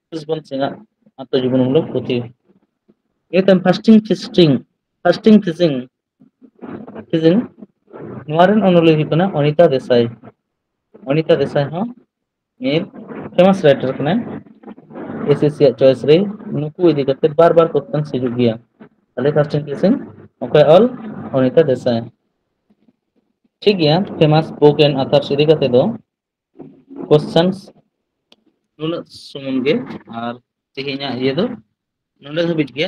ᱠᱷᱩᱥᱵᱚᱱᱛ ᱥᱤᱝ ᱟᱜ ᱟᱛᱢᱚᱡᱤᱵᱚᱱᱤ ᱢᱩᱞᱚᱠ ᱯᱩᱛᱷᱤ᱾ ᱤᱱᱟᱹ ᱛᱟᱭᱚᱢ Fasting Feasting, Fasting Feasting, Feasting, ᱱᱚᱣᱟ ᱨᱮᱱ ᱚᱱᱚᱞᱤᱭᱟᱹ ᱦᱩᱭᱩᱜ ᱠᱟᱱᱟ ᱚᱱᱤᱛᱟ ᱫᱮᱥᱟᱭ᱾ ᱚᱱᱤᱛᱟ ᱫᱮᱥᱟᱭ ᱦᱚᱸ ᱢᱤᱫ ᱯᱷᱮᱢᱟᱥ ᱨᱟᱭᱴᱟᱨ ᱠᱟᱱᱟᱭ᱾ ᱮᱥᱮᱥᱥᱤ ᱟᱜ ᱪᱚᱭᱮᱥ ᱨᱮ ᱱᱩᱠᱩ ᱤᱫᱤ ᱠᱟᱛᱮ ᱵᱟᱨ ᱵᱟᱨ ᱠᱚᱥᱪᱮᱱ ᱦᱤᱡᱩᱜ ᱜᱮᱭᱟ᱾ ᱛᱟᱦᱞᱮ ᱯᱷᱟᱨᱥᱴ ᱠᱚᱥᱪᱮᱱ ᱚᱠᱚᱭ ᱚᱞ? ᱚᱱᱤᱛᱟ ᱫᱮᱥᱟᱭ᱾ ᱴᱷᱤᱠ ᱜᱮᱭᱟ, ᱯᱷᱮᱢᱟᱥ ᱵᱩᱠ ᱮᱱᱰ ᱟᱛᱷᱟᱨᱥ ᱤᱫᱤ ᱠᱟᱛᱮ ᱫᱚ ᱠᱚᱥᱪᱮᱱᱥ ᱱᱩᱱᱟᱹᱜ ᱥᱩᱢᱩᱝ ᱜᱮ᱾ ᱟᱨ ᱛᱮᱦᱮᱧᱟᱜ ᱤᱭᱟᱹ ᱫᱚ ᱱᱚᱰᱮ ᱫᱷᱟᱹᱵᱤᱡ ᱜᱮ᱾